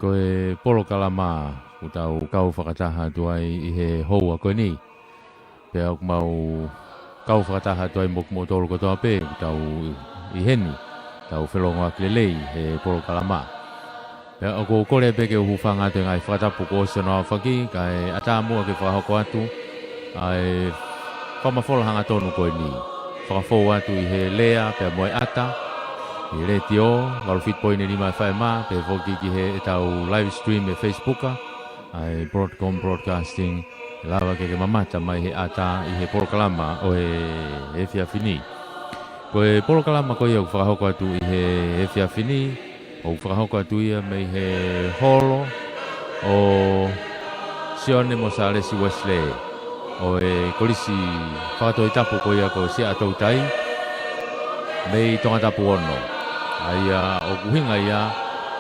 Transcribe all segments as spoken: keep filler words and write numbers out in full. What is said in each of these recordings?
Ko e polokalama ʻoku tau kau fakataha atu ai ʻi he houa ko eni. Pea ʻoku mau kau fakataha atu ai mo kimoutolu kotoa pē ʻoku tau ʻi heni, tau felongoaki lelei he polokalama. Pea ʻoku ou kole pē ke u hūfanga atu he ngaahi fakatapu kuo ʻosi hono aofaki, kae ʻatā muʻa ke fakahoko atu ʻa e fakamafola hangatonu ko eni. Fakafou atu ʻi he lea pea mo e ʻata, ʻi he letiō, valu fitu poini nima F M, pehē foki ki heʻetau live stream ʻi he Facebook, ʻa e Broadcom Broadcasting, ʻe lava ke ke mamata mai he ʻata ʻi he polokalama ʻo e efiafi ni. Ko e polokalama ko ia ʻoku fakahoko atu ʻi he efiafi ni, ʻoku fakahoko atu ia mei he holo ʻo Sione mo Sālesi Uesilē ʻo e Kolisi Fakatohitapu ko ia ko Siaʻatoutai mei Tongatapu Ono. ʻA ia ʻoku ʻuhinga ia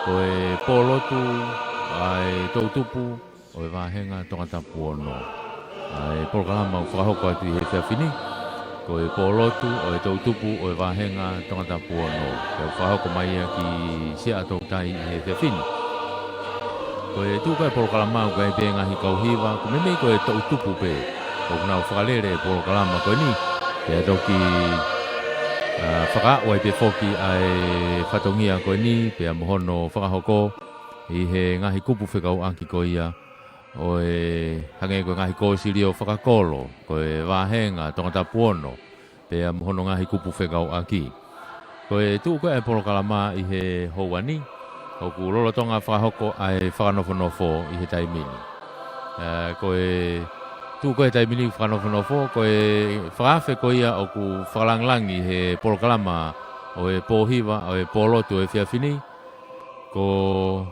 ko e pōlotu ʻa e toʻutupu ʻo e vāhenga Tongatapu Ono. ʻA e polokalama ʻoku fakahoko atu ʻi he efiafi ni, ko e pōlotu ʻo e toʻutupu ʻo e vāhenga Tongatapu Ono. Pea ʻoku fakahoko mai ia ki Siaʻatoutai ʻi he efiafi ni. Ko e tuʻu ko ē e polokalama ʻoku ʻi ai pē ngaahi kau hiva, ʻoku meimei ko e toʻutupu pē ʻoku nau fakalele e polokalama ko eni. Pea toki, ʻa, fakaaʻu ai pē foki ʻa e fatongia ko eni, pea mo hono fakahoko ʻi he ngaahi kupu fekauʻaki ko ia ʻo e hangē ko e ngaahi kōsilio fakakolo, ko e vāhenga Tongatapu Ono, pea mo hono ngaahi kupu fekauʻaki. Ko e tuʻu ko ē e polokalama ʻi he houa ni, ʻoku lolotonga fakahoko ʻa e fakanofonofo ʻi he taimi ni. ʻA, ko e tuʻu ko ē taimi ni fakanofonofo, ko e fakaafe ko ia ʻoku fakalāngilangi he polokalama ʻo e pōhiva, ʻo e pōlotu ʻo e efiafi ni, ko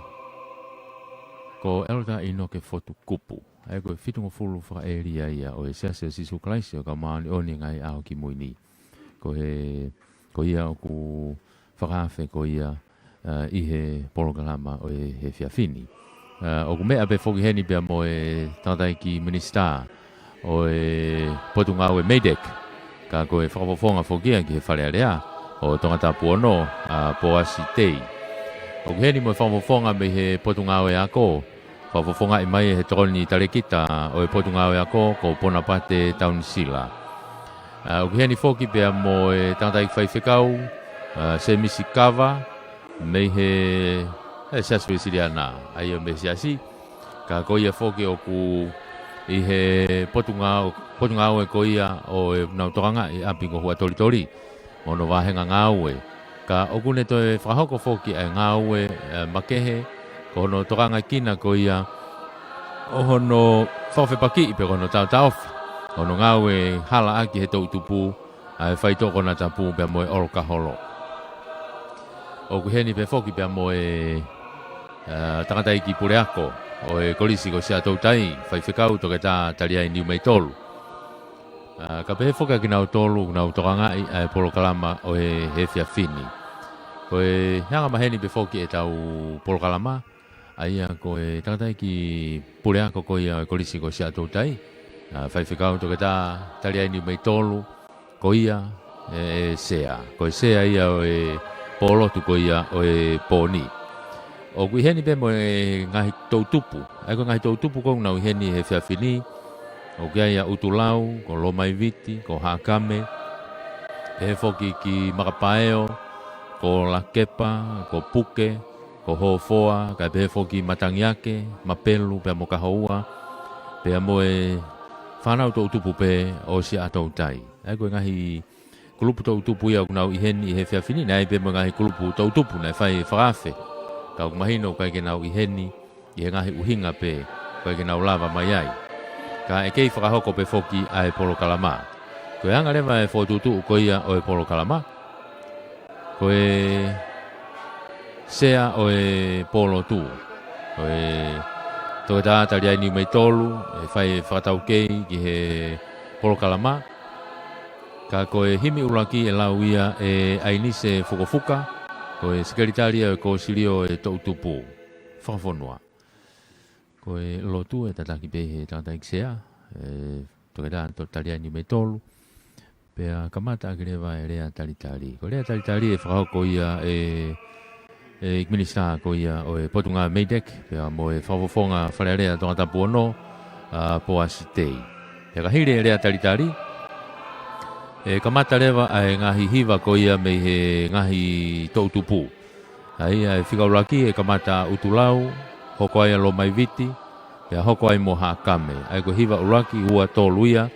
ko ʻEletā ʻInoke Fotu Kupu. ʻA ia ko e fitungofulu fakaʻēlia ia ʻo e Siasi ʻo Sīsū Kalaisi ʻo e Kau Māʻoniʻoni ʻi he Ngaahi ʻAho Kimui Ni. Ko e, ko ia ʻoku fakaafe ko ia, ʻa, ʻi he polokalama ʻo e efiafi ni. ʻA, ʻoku meʻa pē foki heni pea mo e tangataʻeiki minisitā ʻo e Potungāue MEIDECC, ka ko e fakafofonga foki ia ki he Fale Alea ʻo Tongatapu Ono, ʻa Poasi Tei. ʻOku ʻi heni mo e fakafofonga mei he Potungāue Ako, fakafofongaʻi mai ʻe he Tokoni Talēkita ʻo e Potungāue Ako ko Ponapate Taunisila. ʻA, ʻoku ʻi heni foki pea mo e tangataʻeiki faifekau, ʻa Sēmisi Kava, mei he, he Siasi Uēsiliana, ʻa ia mei he Siasi. Ka ko ia foki ʻoku ʻi he potungāu-, potungāue ko ia ʻo ʻenau tokangaʻi ʻapi ko Huʻatolitoli mo hono vāhenga ngāue. Ka ʻoku ne toe fakahoko foki ʻa e ngāue, ʻe, makehe, ko hono tokangaʻi kina ko ia ʻo hono fakafepakiʻi pe ko hono taʻotaʻofi hono ngāue halaʻaki he toʻutupu, ʻa e faitoʻo konatapu pea mo e ʻolokaholo. ʻOku ʻi heni pē foki pea mo e, ʻa, tangataʻeiki puleako ʻo e Kolisi ko Siaʻatoutai, Faifekau Toketā Taliai Niumeitolu. ʻA, ka pehē foki ʻa kinautolu ʻoku nau tokangaʻi ʻa e polokalama ʻo e efiafi ni. Ko e anga maheni pē foki ʻetau polokalama, ʻa ia ko e tangataʻeiki puleako ko ia ʻo e Kolisi ko Siaʻatoutai, ʻa, Faifekau Toketā Taliai Niumeitolu, ko ia ʻe, ʻe sea. Ko e sea ia ʻo e pōlotu ko ia ʻo e pō ni. ʻOku ʻi heni pē mo e ngaahi toʻutupu. ʻA ia ko e ngaahi toʻutupu ʻoku nau ʻi heni he efiafi ni, ʻoku ʻi ai ʻa ʻUtulau, ko Lomaiviti, ko Haʻakame, pehē foki ki Makapaeo, ko Lakepa, ko Puke, ko Hofoa, kae pehē foki Matangiake, Mapelu, pea mo Kahoua, pea mo e fānau toʻutupu pē ʻo Siaʻatoutai. ʻA ia ko e ngaahi kulupu toʻutupu ia ʻoku nau ʻi heni he efiafi ni, naʻe ʻi ai pē mo e ngaahi kulupu toʻutupu naʻe fai e fakaafe. Ka ʻoku mahino ʻoku ʻikai ke nau ʻi heni ʻi he ngaahi ʻuhinga pē ʻoku ʻikai ke nau lava mai ai. Ka ʻe kei fakahoko pē foki ʻa e polokalama. Ko e anga leva e fokotuʻutuʻu ko ia ʻo e polokalama, ko e sea ʻo e pōlotu, ko e Toketā Taliai Niumeitolu, ʻe fai e fakataukei ki he polokalama. Ka ko e himi ʻuluaki ʻe lau ia ʻe ʻAinise Fukofuka, ko e sekelitali ʻo e kōsilio ʻo e toʻutupu fakafonua. Ko e lotu ʻe tataki pē ʻe he tangataʻeiki sea, ʻe Toketā Taliai Niumeitolu, pea kamata ʻaki leva e lea talitali. Ko e lea talitali ʻe fakahoko ia ʻe ʻEiki Minisitā ko ia ʻo e Potungāue MEIDECC, pea mo e Fakafofonga Fale Alea Tongatapu Ono, ʻa Poasi Tei. Pea ka hili e lea talitali, ʻe kamata leva ʻa e ngaahi hiva ko ia mei he ngaahi toʻutupu. ʻA ia ʻa e fika ʻuluaki ʻe kamata ʻUtulau, hoko ai ʻa Lomaiviti, pea hoko ai mo Haʻakame. ʻA ia ko e hiva ʻuluaki, ua, tolu ia,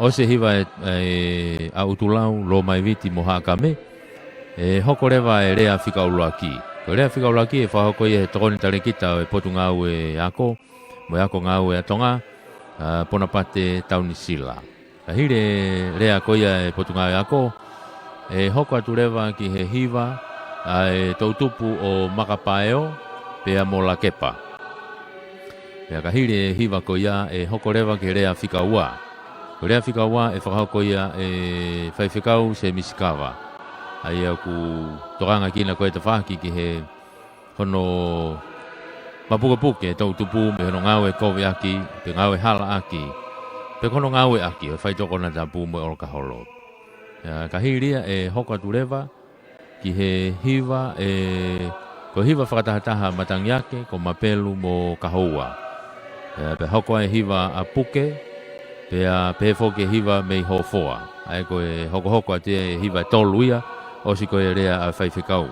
ʻosi e hiva ʻe, ʻe, ʻa ʻUtulau, Lomaiviti mo Haʻakame, ʻe hoko leva e lea fika ʻuluaki. Ko e lea fika ʻuluaki ʻe fakahoko ia ʻe he Tokoni Talēkita ʻo e Potungāue Ako mo e Ako Ngāue ʻa Tonga, ʻa Ponapate Taunisila. Ka hili e lea ko ia ʻa e Potungāue Ako, ʻe hoko atu leva ki he hiva ʻa e toʻutupu ʻo Makapaeo pea mo Lakepa. Pea ka hili e hiva ko ia ʻe hoko leva ki he lea fika ua. Ko e lea fika ua ʻe fakahoko ia ʻe Faifekau Sēmisi Kava. ʻA ia ʻoku tokangaʻi ʻaki ʻa e tafaʻaki ki he hono mapukepuke e toʻutupu mei hono ngāue koviʻaki, pe ngāue halaʻaki, pe ko hono ngāueʻaki ʻo e faitoʻo konatapu mo e ʻolokaholo. ʻA, ka hili ia ʻe hoko atu leva ki he hiva ʻe, ko e hiva fakatahataha matangi ake, ko Mapelu mo Kahoua. ʻA, pea hoko ai e hiva ʻa Puke, pea pehē foki e hiva mei Hofoa. ʻA ia ko e hokohoko atu e hiva ʻe tolu ia, ʻosi ko e lea ʻa Faifekau.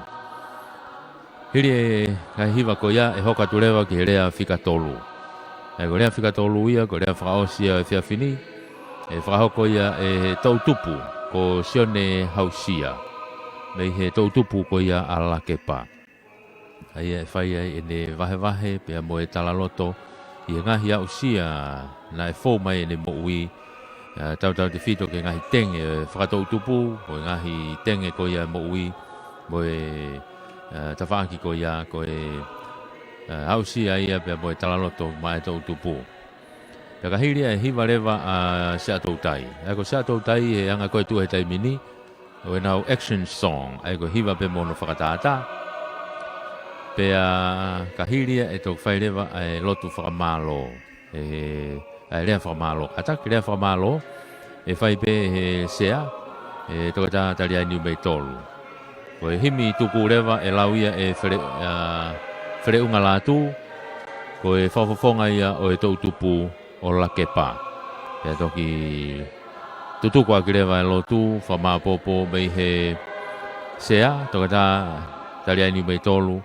Hili e ngaahi hiva ko ia ʻe hoko atu leva ki he lea fika tolu. ʻA ia ko e lea fika tolu ia, ko e lea fakaʻosi ia ʻo e efiafi ni, ʻe fakahoko ia ʻe he toʻutupu ko Sione Hausia, mei he toʻutupu ko ia ʻa Lakepa. ʻA ia ʻe fai ai ʻene vahevahe pea mo e talaloto ʻi he ngaahi aʻusia naʻe fou mai ʻene moʻui, ʻa, tautautefito ki he ngaahi tenge ʻo e fakatoʻutupu, mo e ngaahi tenge ko ia ʻo e moʻui, mo e, ʻa, tafaʻaki ko ia, ko e, ʻa, aʻusia ia pea mo e talaloto maʻa e toʻutupu. Pea ka hili ia ʻe hiva leva ʻa Siaʻatoutai. ʻA ia ko Siaʻatoutai he anga ko ē ʻa e tuʻu he taimi ni, ʻo ʻenau action song, ʻa ia ko e hiva pē mo hono fakatātā. Pea ka hili ia ʻe toki fai leva ʻa e lotu fakamālō. ʻE, ʻa e lea fakamālō. Kātaki, lea fakamālō ʻe fai pē ʻe he sea, ʻe Toketā Taliai Niumeitolu. Ko e himi tuku leva ʻe lau ia ʻe Fele-, ʻa, Feleʻunga Lātū, ko e fakafofonga ia ʻo e toʻutupu ʻo Lakepa. Pea toki tutuku ʻaki leva e lotu fakamāʻopoʻopo mei he sea, Toketā Taliai Niumeitolu.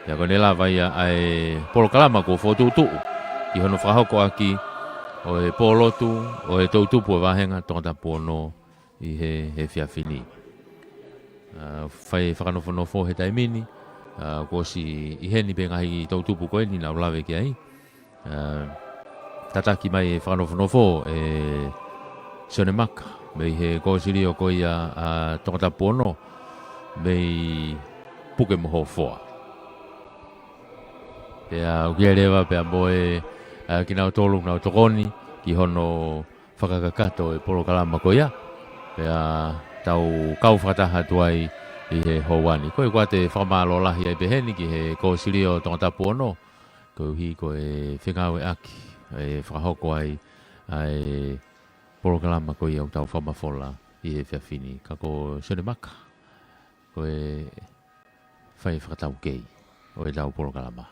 Pea ko ʻene lava ia ʻa e polokalama kuo fokotuʻutuʻu ki hono fakahoko ʻaki ʻo e pōlotu ʻo e toʻutupu ʻo e vāhenga Tongatapu Ono ʻi he, he efiafi ni. ʻA, fai fakanofonofo he taimi ni, ʻa, kuo ʻosi ʻi heni pē ngaahi toʻutupu ko eni naʻa ku lave ki ai. ʻA, tataki mai e fakanofonofo ʻe Sione Maka, mei he kōsilio ko ia ʻa Tongatapu Ono, mei Puke mo Hofoa. Pea ʻoku ʻi ai leva pea mo e, ʻa, kinautolu ʻoku nau tokoni ki hono fakakakato e polokalama ko ia. Pea tau kau fakataha atu ai ʻi he houa ni. Ko ia ʻoku ʻoatu e fakamālō lahi ai pē heni ki he kōsilio Tongatapu Ono, koeʻuhi ko e fengāueʻaki ʻe fakahoko ai ʻa e polokalama ko ia ʻoku tau fakamafola ʻi he efiafi ni. Ka ko Sione Maka, ko e fai fakataukei ʻo ʻetau polokalama.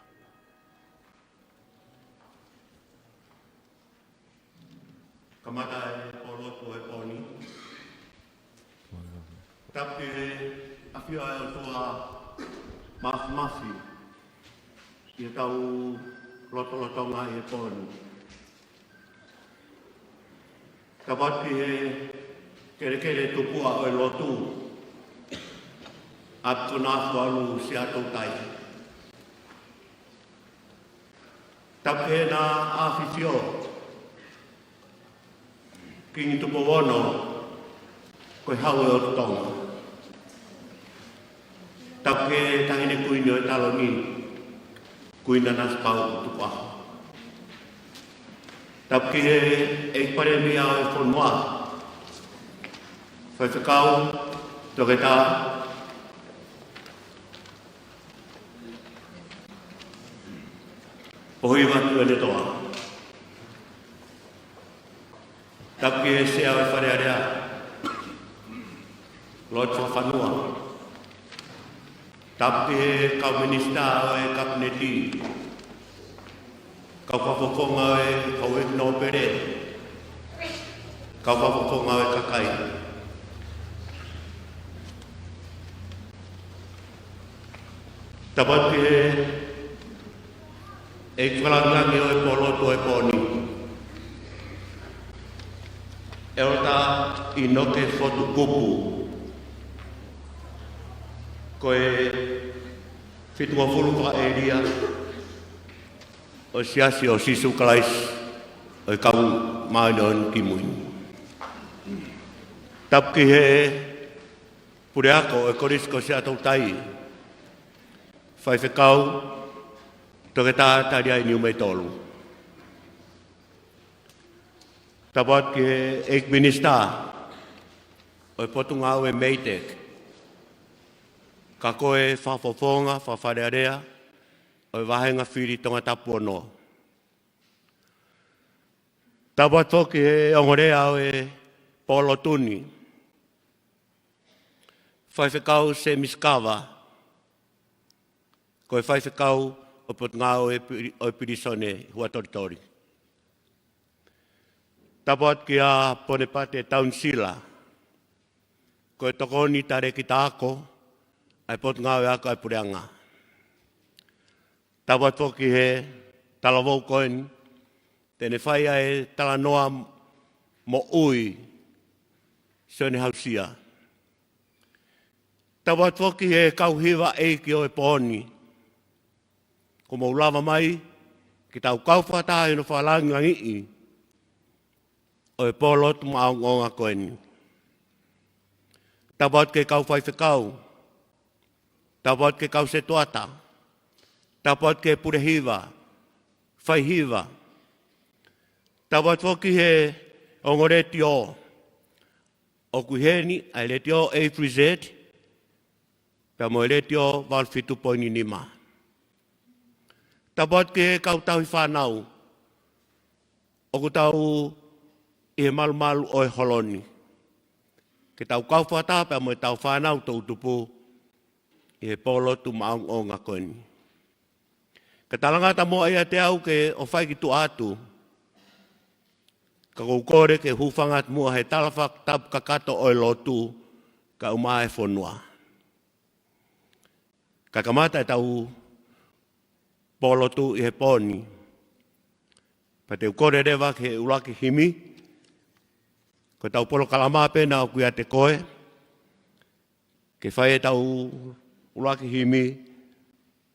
Kamata e pōlotu ʻo e pō ni. Tapu ki he ʻafio ʻa e ʻOtua Māfimafi ʻi hotau lotolotonga ʻi he pō ni. Tapu atu ki he kelekele tupuʻa ʻo e lotu, ʻa Konā Fualu Siaʻatoutai. Tapu ki heʻena ʻAfifio, Kingi Tupou Ono, ko e Hau ʻo e ʻOtu Tonga. Tapu ki he Taʻahine Kuini ʻo e Taloni, Kuini Nanasipauʻu Tupou. Tapu ki he ʻEiki Palēmia ʻo e fonua, Faifekau Toketā Pohiva Tuʻiʻonetoa. Tapu ki he Sea ʻo e Fale Alea, Lord Fakafanua. Tapu ki he kau minisitā ʻo e Kapineti, kau fakafofonga ʻo e kau houʻeiki nōpele, kau fakafofonga ʻo e kakai. Tapu atu ki he ʻEiki Fakalāngilangi ʻo e Pōlotu ʻo e pō ni, ʻEletā ʻInoke Fotu Kupu, ko e Fitungofulu Fakaʻēlia ʻo e Siasi ʻo Sīsū Kalaisi ʻo e Kau Māʻoniʻoni Kimui. Tapu ki he Puleako ʻo e Kolisi ko Siaʻatoutai, Faifekau Toketā Taliai Niumeitolu. Tapu atu ki he ʻEiki Minisitā ʻo e Potungāue MEIDECC, ka ko e fakafofonga fakafalealea ʻo e Vāhenga Fili Tongatapu ono. Tapu atu foki ki he ongo lea ʻo e pōlotu ni, Faifekau Semisi Kava, ko e Faifekau ʻo e Potungāue ʻo e Pili-, ʻo e Pilīsone Huʻatolitoli. Tapu atu kia Ponepate Taunisila, ko e Tokoni Talēkita Ako ʻa e Potungāue Ako ʻa e Puleʻanga. Tapu atu foki ki he talavou ko eni te ne fai ʻa e talanoa moʻui, Sione Hausia. Tapu atu foki ki he kau hiva ʻeiki ʻo e pō ni, kuo mou lava mai ke tau kau fakataha ʻi hono fakalāngilangiʻi ʻo e pōlotu maʻongoʻonga ko eni. Tapu atu ki he kau faifekau, tapu atu ki he kau setuata, tapu atu ki he pule hiva, faihiva, tapu atu foki ki he ongo letiō. ʻOku ʻi heni ʻa e letiō A three Z, pea mo e letiō valu fitu poini nima. Tapu atu ki he kau tauhi fānau ʻoku tau ʻi he malumalu ʻo e holo ni, ke tau kau fakataha pea mo e tau fānau toʻutupu ʻi he pōlotu maʻongoʻonga ko eni. Ka talangata muʻa ia ʻiate au ke u fai ki tuʻa atu, ka ʻoku ou kole ke u hūfanga atu muʻa he tala fakatapu kakato ʻo e lotu kae ʻumaʻā e fonua. Kae kamata ʻetau pōlotu ʻi he pō ni, pea te u kole leva ki he ʻuluaki himi. Ko ʻetau polokalama pē naʻa ʻoku ʻiate koe ke fai ʻetau ʻuluaki himi,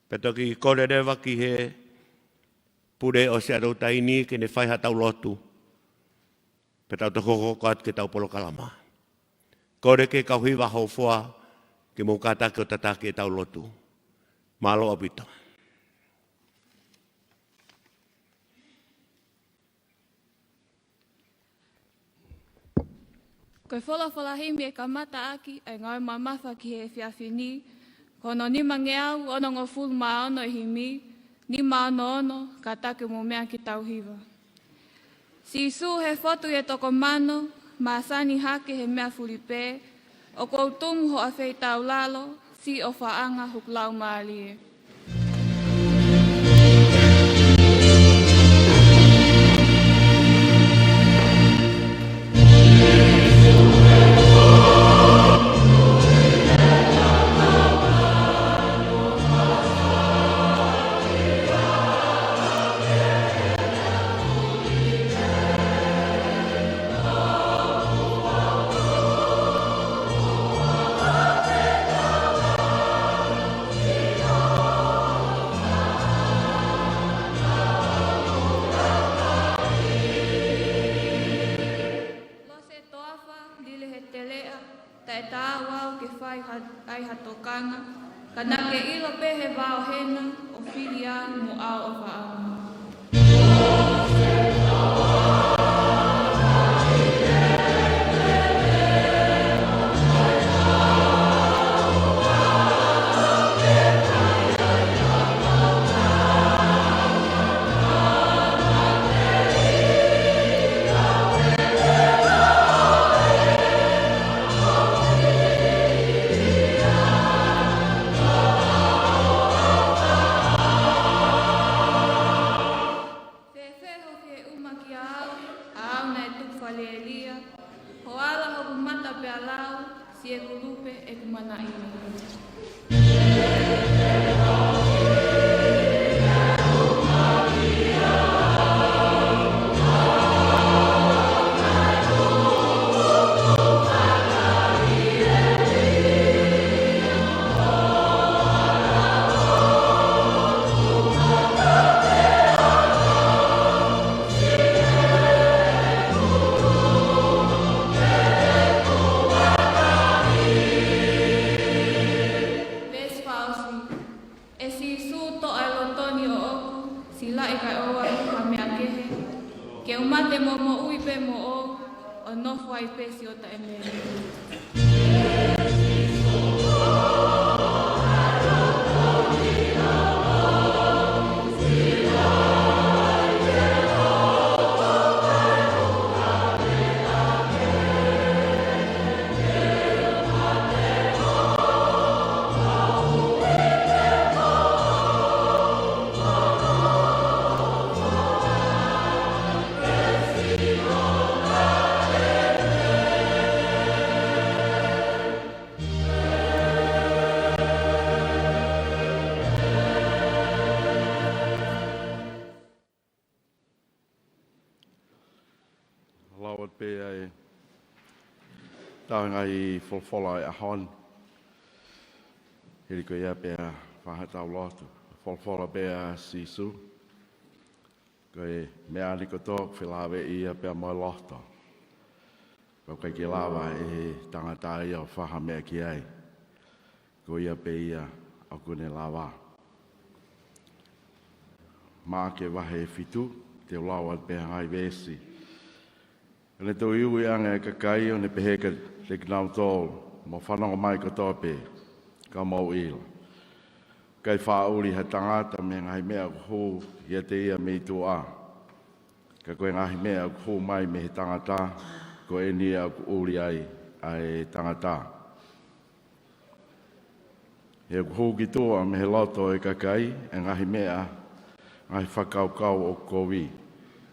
pea toki kole leva ki he pule ʻo Siaʻatoutai ni ke ne fai haʻatau lotu, pea tau toki hoko atu ki heʻetau polokalama. Kole ki he kau hiva, Hofoa, ke mou kātaki ʻo tataki ʻetau lotu. Mālō ʻaupito. Ko e folofola himi ʻe kamata ʻaki ʻa e ngāue mamafa ki he efiafi ni, ko hono nimangeau onongofulu mā ono ʻo e himi, nima ono ono, kātaki mou meʻa ke tau hiva. Sīsū, he fotu ʻi he toko mano, māsani hake he meʻa fuli pē, ʻoku ou tumu hoʻo ʻafeitaulalo, siʻi ʻofaʻanga hoku laumālie. Lose toafa, lile he teleʻa, taʻetaau au ke fai ha, ai ha tokanga, ka naʻa ke ʻilo pē he vao hena, ʻo fili au mo ʻau ʻofaʻanga. ia, hoʻo ala hoku mata pea lau, siʻeku lupe ʻeku manaʻo. Veesi fā ʻosi. ʻE Sīsū, toʻa e loto ni ʻoʻoku, silaʻi kae ʻoua ha meʻa kehe, ke u mate mo moʻui pē moʻou, ʻo nofo ai pē siʻo taʻemele. Lau atu pē ʻa e taha ngaahi folofola ʻo e ʻaho ni. Hili ko ia pea fai haʻatau lotu. Folofola pē ʻa Sīsū. Ko e meʻa ni kotoa ʻoku felāveʻi ia pea mo e loto. Pea ʻoku ʻikai ke lava ʻe he tangata ia ʻo fai ha meʻa ki ai. Ko ia pē ia ʻoku ne lava. Maʻake vahe fitu, te u lau atu pē ha ngaahi veesi. ʻO ne toʻo ʻi he anga e kakai ʻo ne pehē kiate kinautolu, mou fanongo mai kotoa pē, ka mou ʻilo. ʻIkai faʻa ʻuli ha tangata mei he ngaahi meʻa ʻoku hū ʻiate ia mei tuʻa. Ka ko e ngaahi meʻa ʻoku hū mai mei he tangata, ko eni ia ʻoku ʻuli ai ʻa e tangata. He ʻoku hū ki tuʻa mei he loto ʻo e kakai, ʻa e ngaahi meʻa, ngaahi fakakaukau ʻoku kovi,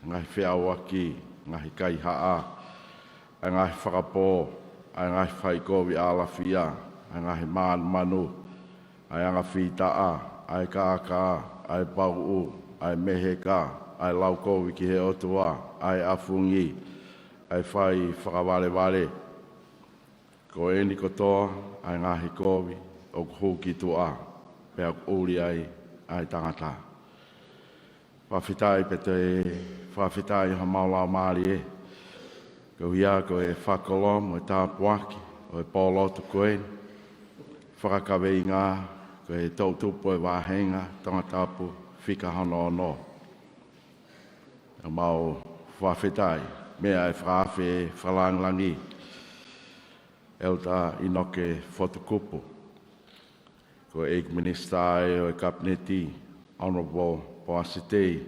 ngaahi feʻauaki, ngaahi kaihaʻa, ʻa e ngaahi fakapō, ʻa e ngaahi faikovi ʻa e ʻalafia, ʻa e ngaahi mānumanu, ʻa e anga fītaʻa, ʻa e kākā, ʻa e pauʻu, ʻa e meheka, ʻa e laukovi ki he ʻOtua, ʻa e ʻafungi, ʻa e fai fakavalevale. Ko eni kotoa ʻa e ngaahi kovi ʻoku hū ki tuʻa, pea ʻoku ʻuli ai ʻa e tangata. Fakafetaʻi pea toe fakafetaʻi homau laumālie. Koeʻuhi ko e fakakoloa mo e tāpuaki ʻo e pōlotu ko eni. Fakakaveinga ko e toʻutupu ʻo e vāhenga Tongatapu fika hono ono. ʻOku mau fakafetaʻi, meʻa ʻa e fakaafe fakalāngilangi. ʻEletā ʻInoke Fotukupu, ko e ʻEiki Minisitā ʻo e Kapineti, Honourable Poasi Tei,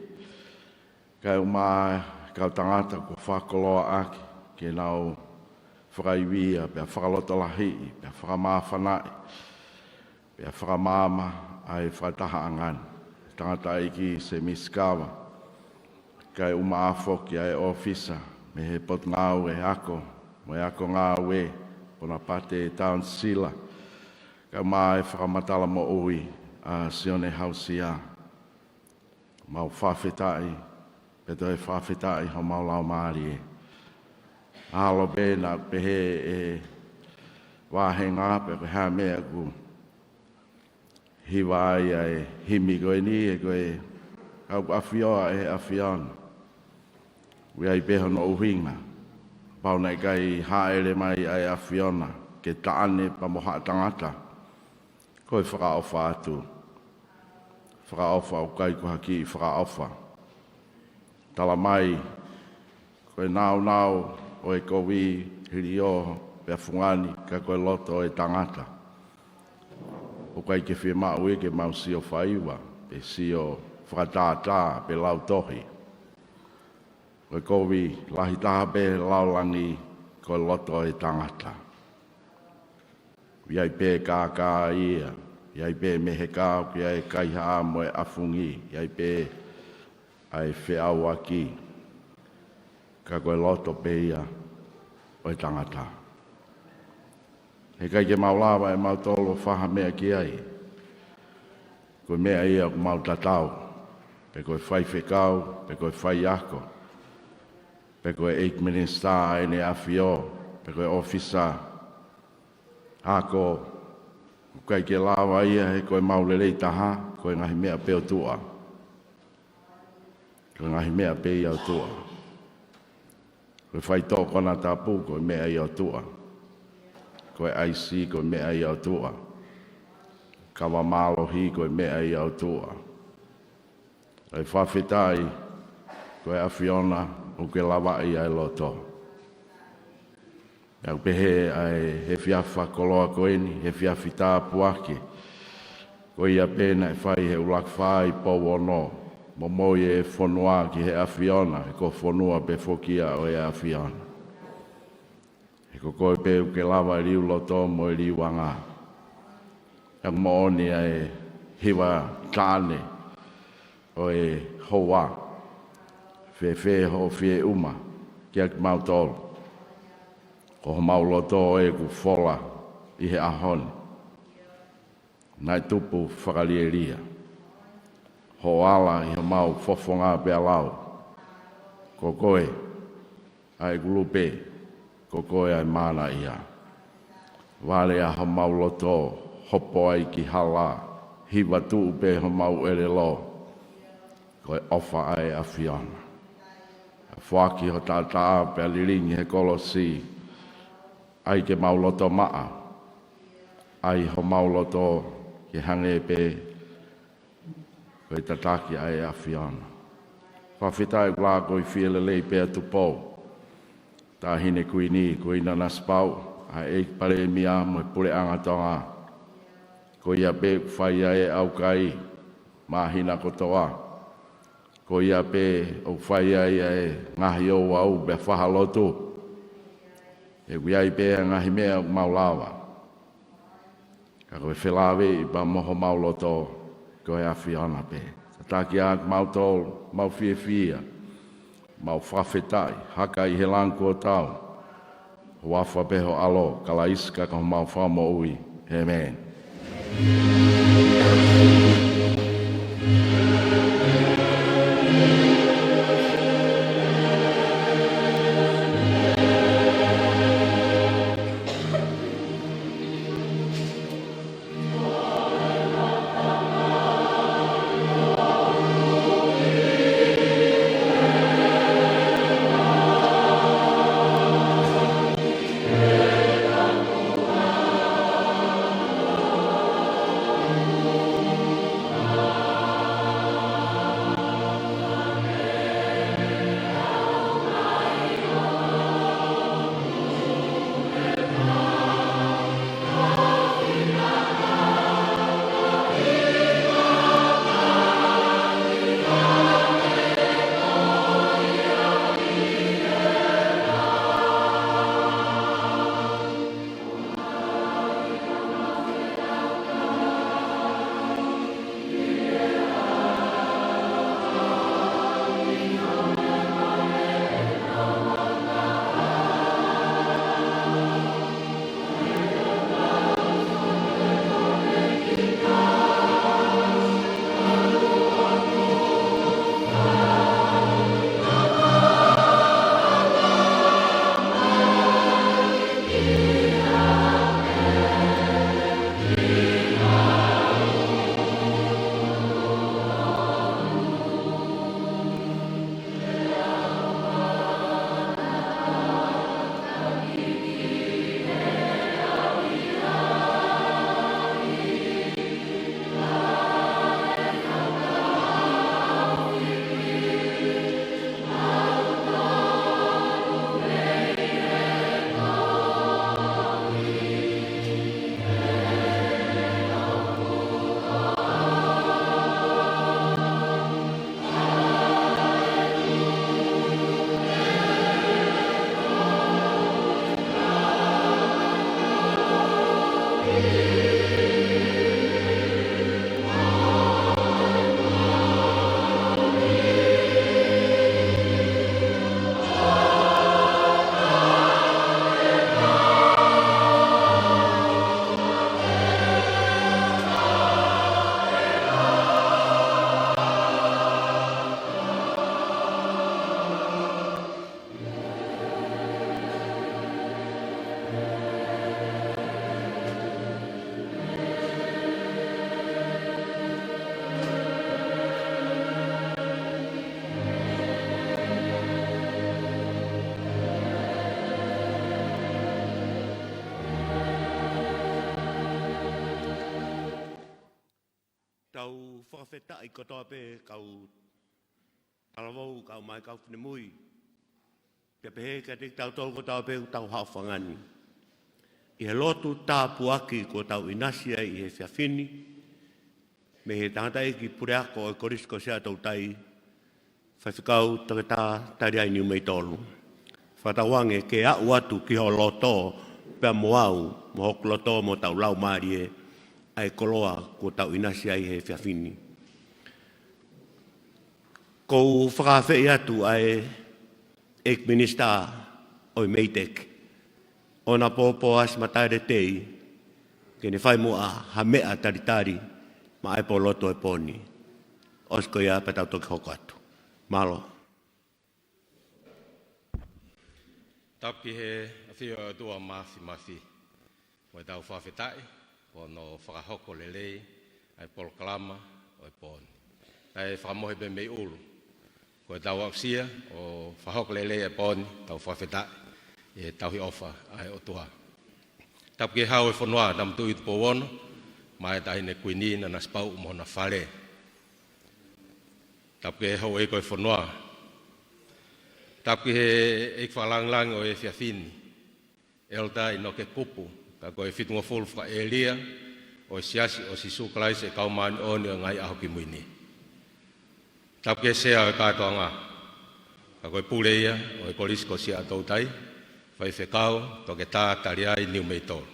kae ʻumaʻā e kau tangata kuo fakakoloaʻaki ke nau fakaivia, pea fakalotolahiʻi, pea fakamāfanaʻi, pea fakamaama ʻa e fakatahaʻanga ni. Tangataʻeiki Sēmisi Kava, kae ʻumaʻā foki ʻa e ʻōfisa mei he Potungāue Ako mo e Ako Ngāue, Ponapate Townsville, kae ʻumaʻā e fakamatala moʻui ʻa Sione Hausia. Mau fakafetaʻi, pea toe fakafetaʻi homau laumālie. ʻAlu pē naʻa pehē ʻe he vāhenga pe ko e hā e meʻa ʻoku hiva ai ʻa e himi ko eni, ʻe ko e ʻoku ʻafioʻi ʻe he ʻAfiona. ʻOku ʻi ai pē hono ʻuhinga, kapau naʻe ʻikai hāʻele mai ʻa e ʻAfiona ke taʻane pea mo haʻa tangata, ko e fakaʻofa atu. Fakaʻofa ʻoku ʻikai ko ha kiʻi fakaʻofa. Tala mai, ko e nāunau ʻo e kovi hili ʻoho pea fungani, ka ko e loto ʻo e tangata. ʻOku ʻikai ke fiemaʻu ia ke mau sio faiva, pe sio fakatātā, pe lau tohi. Ko e kovi lahi taha pē he lalolagi, ko e loto ʻo e tangata. ʻOku ʻi ai pē kākā ia, ʻi ai pē meheka, ʻoku ʻi ai e kaihaʻa mo e ʻafungi, ʻi ai pē ʻa e feʻauaki. Ka ko e loto pē ia ʻo e tangata. He ʻikai ke mau lava ʻe mautolu ʻo fai ha meʻa ki ai. Ko e meʻa ia ʻoku mau tatau, pe ko e faifekau, pe ko e faiako, pe ko e ʻeiki minisitā ʻa ʻEne ʻAfio, pe ko e ʻōfisa ako, ʻoku ʻikai ke lava ia he ko e mau lelei taha, ko e ngaahi meʻa pē ʻo tuʻa. Ko e ngaahi meʻa pē ia ʻo tuʻa. Ko e faitoʻo konatapu, ko e meʻa ia ʻo tuʻa. Ko e ʻaisi, ko e meʻa ia ʻo tuʻa. Kava mālohi, ko e meʻa ia ʻo tuʻa. ʻOku fakafetaʻi, ko e ʻAfiona ʻoku ke lavaʻi ʻa e loto. Pea ʻoku pehē ʻa e efiafi fakakoloa ko eni, he efiafi tāpuaki. Ko ia pē naʻe fai he ʻuluaki fā ʻi Pouono, momoi e fonua ki he ʻAfiona, he ko e fonua pē foki ia ʻo e ʻAfiona. He ko koe pē ʻoku ke lava e liu loto mo e liu anga. ʻOku moʻoni ʻa e hiva taʻane ʻo e houa. Fēfē hoʻo fie ʻuma kiate kimautolu. Ko homau loto ē ʻoku fola ʻi he ʻaho ni. Naʻe tupu fakalielia. Hoʻo ala ʻi homau fofonga pea lau. Ko koe ʻa e kulupe, ko koe ʻa e mana ia. Vale ʻa homau loto, hopo ai ki hala, hiva tuʻu pē homau ʻelelo, ko e ʻofa ʻa e ʻAfiona. Foaki ho taʻataʻa pea lilingi he kolosi, ʻai ke mau loto maʻa, ʻai homau loto ke hangē pē ko e tataki ʻa e ʻAfiona. Fakafetaʻi ʻoku lākoifie lelei pea tupou. Taʻahine Kuini, Kuini Nanasipauʻu, ʻa e ʻEiki Palēmia mo e Puleʻanga Tonga. Ko ia pē ʻoku fai ai e ʻaukai, māhina kotoa. Ko ia pē ʻoku fai ai ʻa e ngaahi ouau pea fai ha lotu. He ʻoku ʻi ai pē ʻa e ngaahi meʻa ʻoku mau lava. Ka ko e felāveʻi pea mo homau loto, ko e ʻAfiona pē. Tataki ā kimautolu, mau fiefia, mau fakafetaʻi, haka ʻi he langi kuo tau. Huafa pē ho ʻAlo, Kalaisi ka ko homau Fakamoʻui. ʻĒmeni. Fakafetaʻi kotoa pē kau talavou, kau mai kau finemui. Pea pehē kiate kitautolu kotoa pē ʻoku tau haʻofanga ni ʻi he lotu tāpuaki kuo tau ʻinasi ai ʻi he efiafi ni, mei he tangataʻeiki puleako ʻo e Kolisi ko Siaʻatoutai, Faifekau Toketā Taliai Niumeitolu. Fakatauange ke aʻu atu ki ho loto pea mo au, mo hoku loto mo hotau laumālie, ʻa e koloa kuo tau ʻinasi ai he efiafi ni. ʻOku ou fakaafeʻi atu ʻa e ʻEiki Minisitā ʻo e MEIDECC, ʻo na pōpō ʻasi mataele tei, ke ne fai muʻa ha meʻa talitali maʻa e pōlotu ʻo e pō ni. ʻOsi ko ia pea tau toki hoko atu. Mālō. Tapu ki he ʻafio ʻa e ʻOtua Mafimafi. Ko ʻetau fakafetaʻi, ko hono fakahoko lelei ʻa e polokalama ʻo e pō ni. ʻA e fakamohe pē mei ʻulu, ko ʻetau aʻusia ʻo fakahoko lelei ʻa e pō ni, tau fakafetaʻi ʻi he tauhi ʻofa ʻa e ʻOtua. Tapu ki he Hau ʻo e fonua, Tama Tuʻi Tupou Ono, mo e Taʻahine Kuini Nanasipauʻu mo hona fale. Tapu ki he houʻeiki ʻo e fonua. Tapu ki he ʻEiki Fakalāngilangi ʻo e efiafi ni, ʻEletā ʻInoke Kupu, ka ko e Fitungofulu Fakaʻēlia ʻo e Siasi ʻo Sīsū Kalaisi ʻo e Kau Māʻoniʻoni ʻo e Ngaahi ʻAho Kimui Ni. Tapu ki he Sea ʻo e kātoanga, ka ko e pule ia ʻo e Kolisi ko Siaʻatoutai, Faifekau Toketā Taliai Niumeitolu.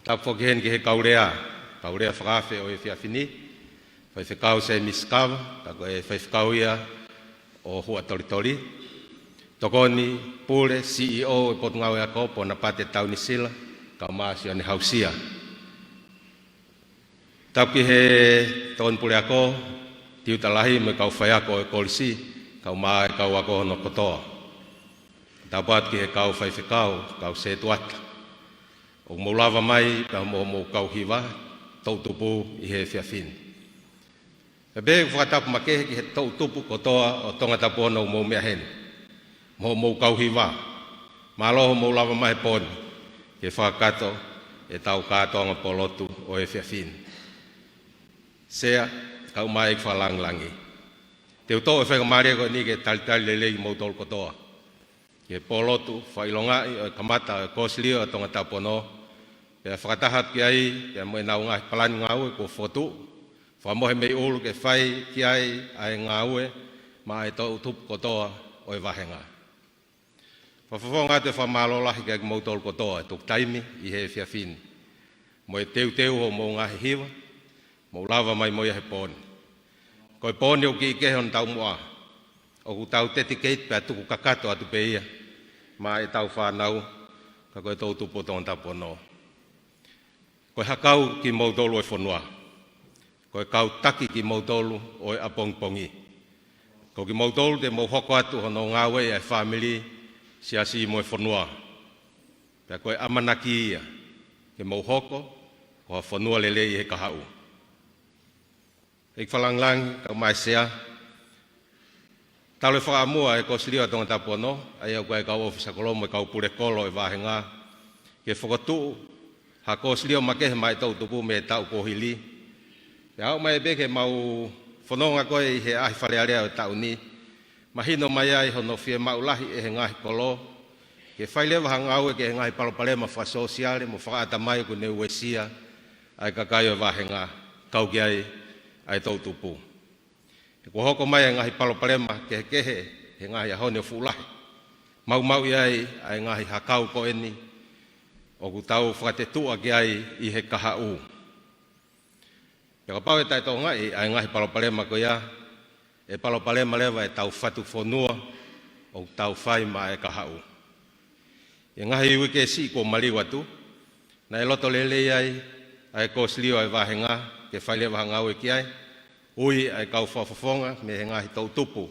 Tapu foki heni ki he kau lea, kau lea fakaafe ʻo e efiafi ni, Faifekau Sēmisi Kava, ka ko e faifekau ia ʻo Huʻatolitoli. Tokoni Pule, CEO ʻo e Potungāue Ako, Ponapate Taunisila, kae ʻumaʻā Sione Hausia. Tapu ki he Tokoni Puleako, Tiuta Lahi mo e kau faiako ʻo e kolisi, kae ʻumaʻā e kau ako hono kotoa. Tapu atu ki he kau faifekau, kau sētuata ʻoku mou lava mai, pea mo hoʻomou kau hiva, toʻutupu ʻi he efiafi ni. Pea pehē ʻeku fakatapu makehe ki he toʻutupu kotoa ʻo Tongatapu Ono ʻoku mou meʻa heni, mo hoʻomou kau hiva. Mālō hoʻomou lava mai he pō ni ke fakakakato ʻetau kātoanga pōlotu ʻo e efiafi ni. Sea, kae ʻumaʻā e ʻEiki Fakalāngilangi. Te u toʻo e faingamālie ko eni ke talitali lelei kimoutolu kotoa ki he pōlotu fakaʻilongaʻi ʻo e kamata ʻo e Kosilio ʻa Tongatapu Ono, pea fakataha atu ki ai pea mo ʻenau ngaahi palani ngāue kuo fokotuʻu, fakamohe mei ʻulu ke fai ki ai ʻa e ngāue maʻa e toʻutupu kotoa ʻo e vāhenga. Fakafofonga atu e fakamālō lahi kiate kimoutolu kotoa ʻi he tuku taimi ʻi he efiafi ni mo e teuteu hoʻomou ngaahi hiva, mou lava mai mo ia he pō ni. Ko e pō ni ʻoku kiʻi kehe hono taumuʻa, ʻoku tau dedicate pea tuku kakato atu pē ia maʻa ʻetau fānau, ka ko e toʻutupu ʻo Tongatapu Ono. Ko e hakau kimoutolu ʻo e fonua, ko e kau taki kimoutolu ʻo e ʻapongipongi. Ko kimoutolu te mou hoko atu hono ngāueʻi ʻa e fāmili, siasi mo e fonua. Pea ko e ʻamanaki ia ke mou hoko ko ha fonua lelei ʻi he kahaʻu. ʻEiki Fakalāngilangi, kae ʻumaʻā e Sea, talu e fakaʻamua ʻa e Kosilio ʻa Tongatapu Ono, ʻa ia ʻoku ʻi ai e kau ʻōfisa kolo mo e kau pule kolo ʻo e vāhenga, ke fokotuʻu ha kosilio makehe maʻa e toʻutupu mei he taʻu kuo hili. Pea aʻu mai pē ki heʻemau fononga ko ē ʻi he ʻaʻahi Fale Alea ʻo e taʻu ni, mahino mai ai hono fiemaʻu lahi ʻe he ngaahi kolo ke fai leva ha ngāue ki he ngaahi palopalema fakasōsiale mo fakaʻatamai ʻoku ne uesia ʻa e kakai ʻo e vāhenga, kau ki ai ʻa e toʻutupu. He kuo hoko mai e ngaahi palopalema kehekehe he ngaahi ʻaho ni ʻo fuʻu lahi, maumauʻi ai ʻa e ngaahi hakau ko eni ʻoku tau fakatetuʻa ki ai ʻi he kahaʻu. Pea kapau ʻe taʻetokangaʻi ʻa e ngaahi palopalema ko ia, ʻe palopalema leva ʻetau fatu fonua ʻoku tau fai maʻa e kahaʻu. ʻI he ngaahi uike siʻi kuo maliu atu, naʻe loto lelei ai ʻa e Kosilio ʻa e vāhenga ke fai leva ha ngāue ki ai, ui ʻa e kau fakafofonga mei he ngaahi toʻutupu,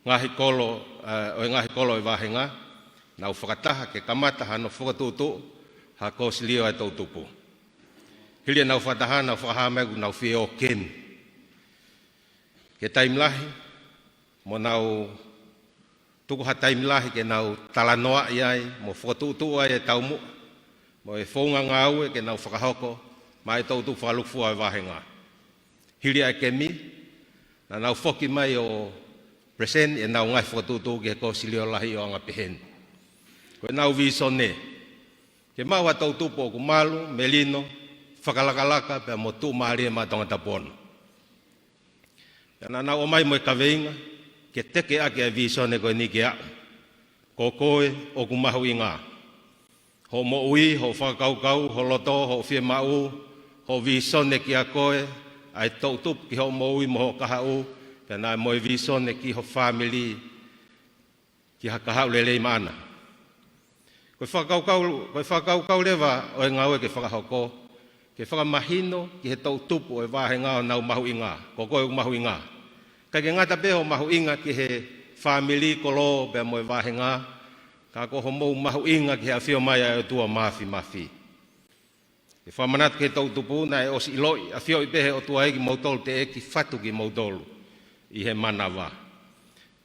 ngaahi kolo, ʻa, ʻo e ngaahi kolo ʻo e vāhenga, nau fakataha ke kamata hano fokotuʻutuʻu ha kosilio ʻa e toʻutupu. Hili ʻenau fakataha, nau fakahā mai ʻoku nau fie ō kemi ki he taimi lahi, mo nau tuku ha taimi lahi ke nau talanoaʻi ai mo fokotuʻutuʻu ai e taumuʻa mo e founga ngāue ke nau fakahoko maʻa e toʻutupu fakalūkufua ʻo e vāhenga. Hili ʻa e kemi, naʻa nau foki mai ʻo present ʻenau ngaahi fokotuʻutuʻu ki he kōsilio lahi ʻo anga pehē ni. Ko ʻenau vīsone, ke maʻu ha toʻutupu ʻoku malu, melino, fakalakalaka, pea mo tuʻumālie maʻa Tongatapu ono. Pea naʻa nau ʻomai mo e kaveinga, ke teke ʻaki ʻa e vīsone ko eni kiate au. Ko koe ʻoku mahuʻinga. Hoʻo moʻui, hoʻo fakakaukau, ho loto, hoʻo fiemaʻu, hoʻo vīsone kiate koe, ʻa e toʻutupu ki hoʻo moʻui mo hoʻo kahaʻu, pea naʻe mo e vīsone ki ho fāmili, ki ha kahaʻu lelei maʻana. Ko e fakakaukau, ko e fakakaukau leva ʻo e ngāue ke fakahoko, ke fakamahino ki he toʻutupu ʻo e vāhenga ʻoku nau mahuʻinga, ko koe ʻoku mahuʻinga. ʻIkai ke ngata pē hoʻo mahuʻinga ki he fāmili, kolo, pea mo e vāhenga, ka ko hoʻomou mahuʻinga ki he ʻafio mai ʻa e ʻOtua Māfimafi. Ke fakamanatu ki he toʻutupu naʻe ʻosi ʻiloʻi, ʻafioʻi pē ʻe he ʻOtua ia kimoutolu teʻeki fatu kimoutolu ʻi he manava.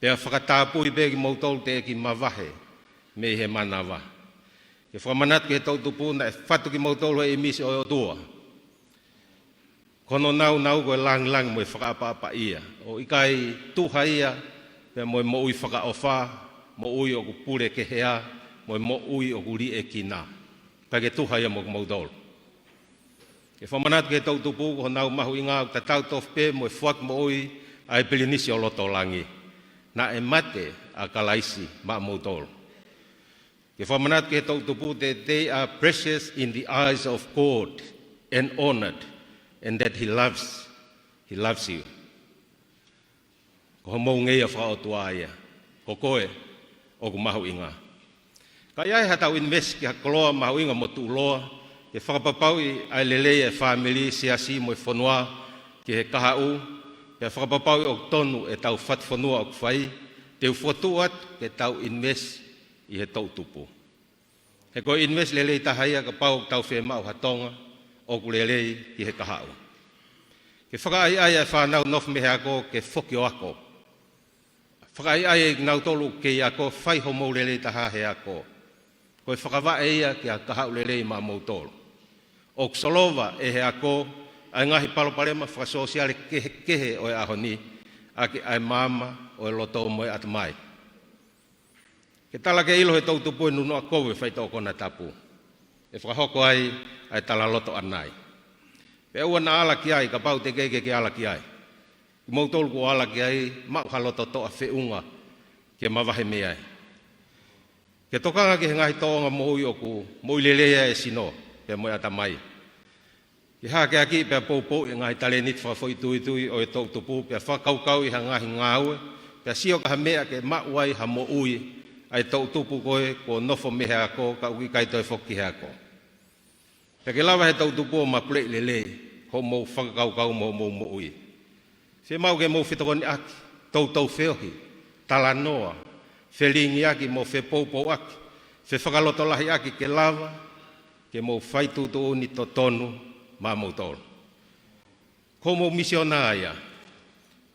Pea fakatapui pē kimoutolu teʻeki mavahe mei he manava. Ke fakamanatu ki he toʻutupu naʻe fatu kimoutolu ʻe he ʻīmisi ʻo e ʻOtua. Ko hono nāunau ko e lāngilangi mo e fakaʻapaʻapaʻia. ʻO ʻikai tuha ia pea mo e moʻui fakaʻofa, moʻui ʻoku pule kehe, mo e moʻui ʻoku liʻekina. ʻIkai ke tuha ia mo kimoutolu. Ke fakamanatu ki he toʻutupu ko honau mahuʻinga ʻoku tatau tofu pē mo e foaki moʻui ʻa e Pilinisi ʻo Loto Langi. Naʻe mate ʻa Kalaisi maʻamoutolu. Ke fakamanatu ki he toʻutupu that they are precious in the eyes of God and honored, and that he loves, he loves you. Ko hoʻomou ngeia fakaʻotua ia. Ko koe ʻoku mahuʻinga. Ka ʻi ai haʻatau invest ki ha koloa mahuʻinga mo tuʻuloa, ke fakapapauʻi ʻa e lelei ʻa e fāmili, siasi mo e fonua ki he kahaʻu, pea fakapapauʻi ʻoku tonu ʻetau fatufonua ʻoku fai, te u fokotuʻu atu ke tau invest ʻi he toʻutupu. He ko e invest lelei taha ia kapau ʻoku tau fiemaʻu ha Tonga ʻoku lelei ki he kahaʻu. Ke fakaʻaiʻai ʻa e fānau nofo mei he ako ke foki ʻo ako. Fakaʻaiʻai ʻa kinautolu ʻoku kei ako, fai hoʻomou lelei taha he ako. Ko e fakavaʻe ia ki ha kahaʻu lelei maʻamoutolu. ʻOku solova ʻe he ako ʻa e ngaahi palopalema fakasōsiale kehekehe ʻo e ʻaho ni, ʻaki ʻa e maama ʻo e loto mo e ʻatamai. Ke tala ke ʻilo ʻe he toʻutupu e nunuʻa kovi ʻo e faitoʻo konatapu. ʻE fakahoko ai ʻa e talaloto ʻanai. Pea ʻoua naʻa ala ki ai, kapau te ke, ke, ke ala ki ai. Kimoutolu kuo ala ki ai, maʻu ha loto toʻa feʻunga ke mavahe mei ai. Ke tokanga ki he ngaahi tōʻonga moʻui ʻoku moʻui lelei ai e sino, pea mo e ʻatamai. Ke hakeakiʻi pea poupouʻi e ngaahi talēniti fakafoʻituitui ʻo e toʻutupu, pea fakakaukauʻi ha ngaahi ngāue, pea sio ki ha meʻa ke maʻu ai ha moʻui ʻa e toʻutupu ko ē kuo nofo mei he ako, ka ʻoku ʻikai toe foki ki he ako. Pea ke lava ʻe he toʻutupu ʻo mapuleʻi lelei hoʻomou fakakaukau mo hoʻomou moʻui. Fiemaʻu ke mou fetokoniʻaki, toutou feohi, talanoa, felingiʻaki mo fepoupouʻaki, fefakalotolahiʻaki ke lava ke mou fai tuʻutuʻuni totonu maʻamoutolu. Ko hoʻomou misiona ia,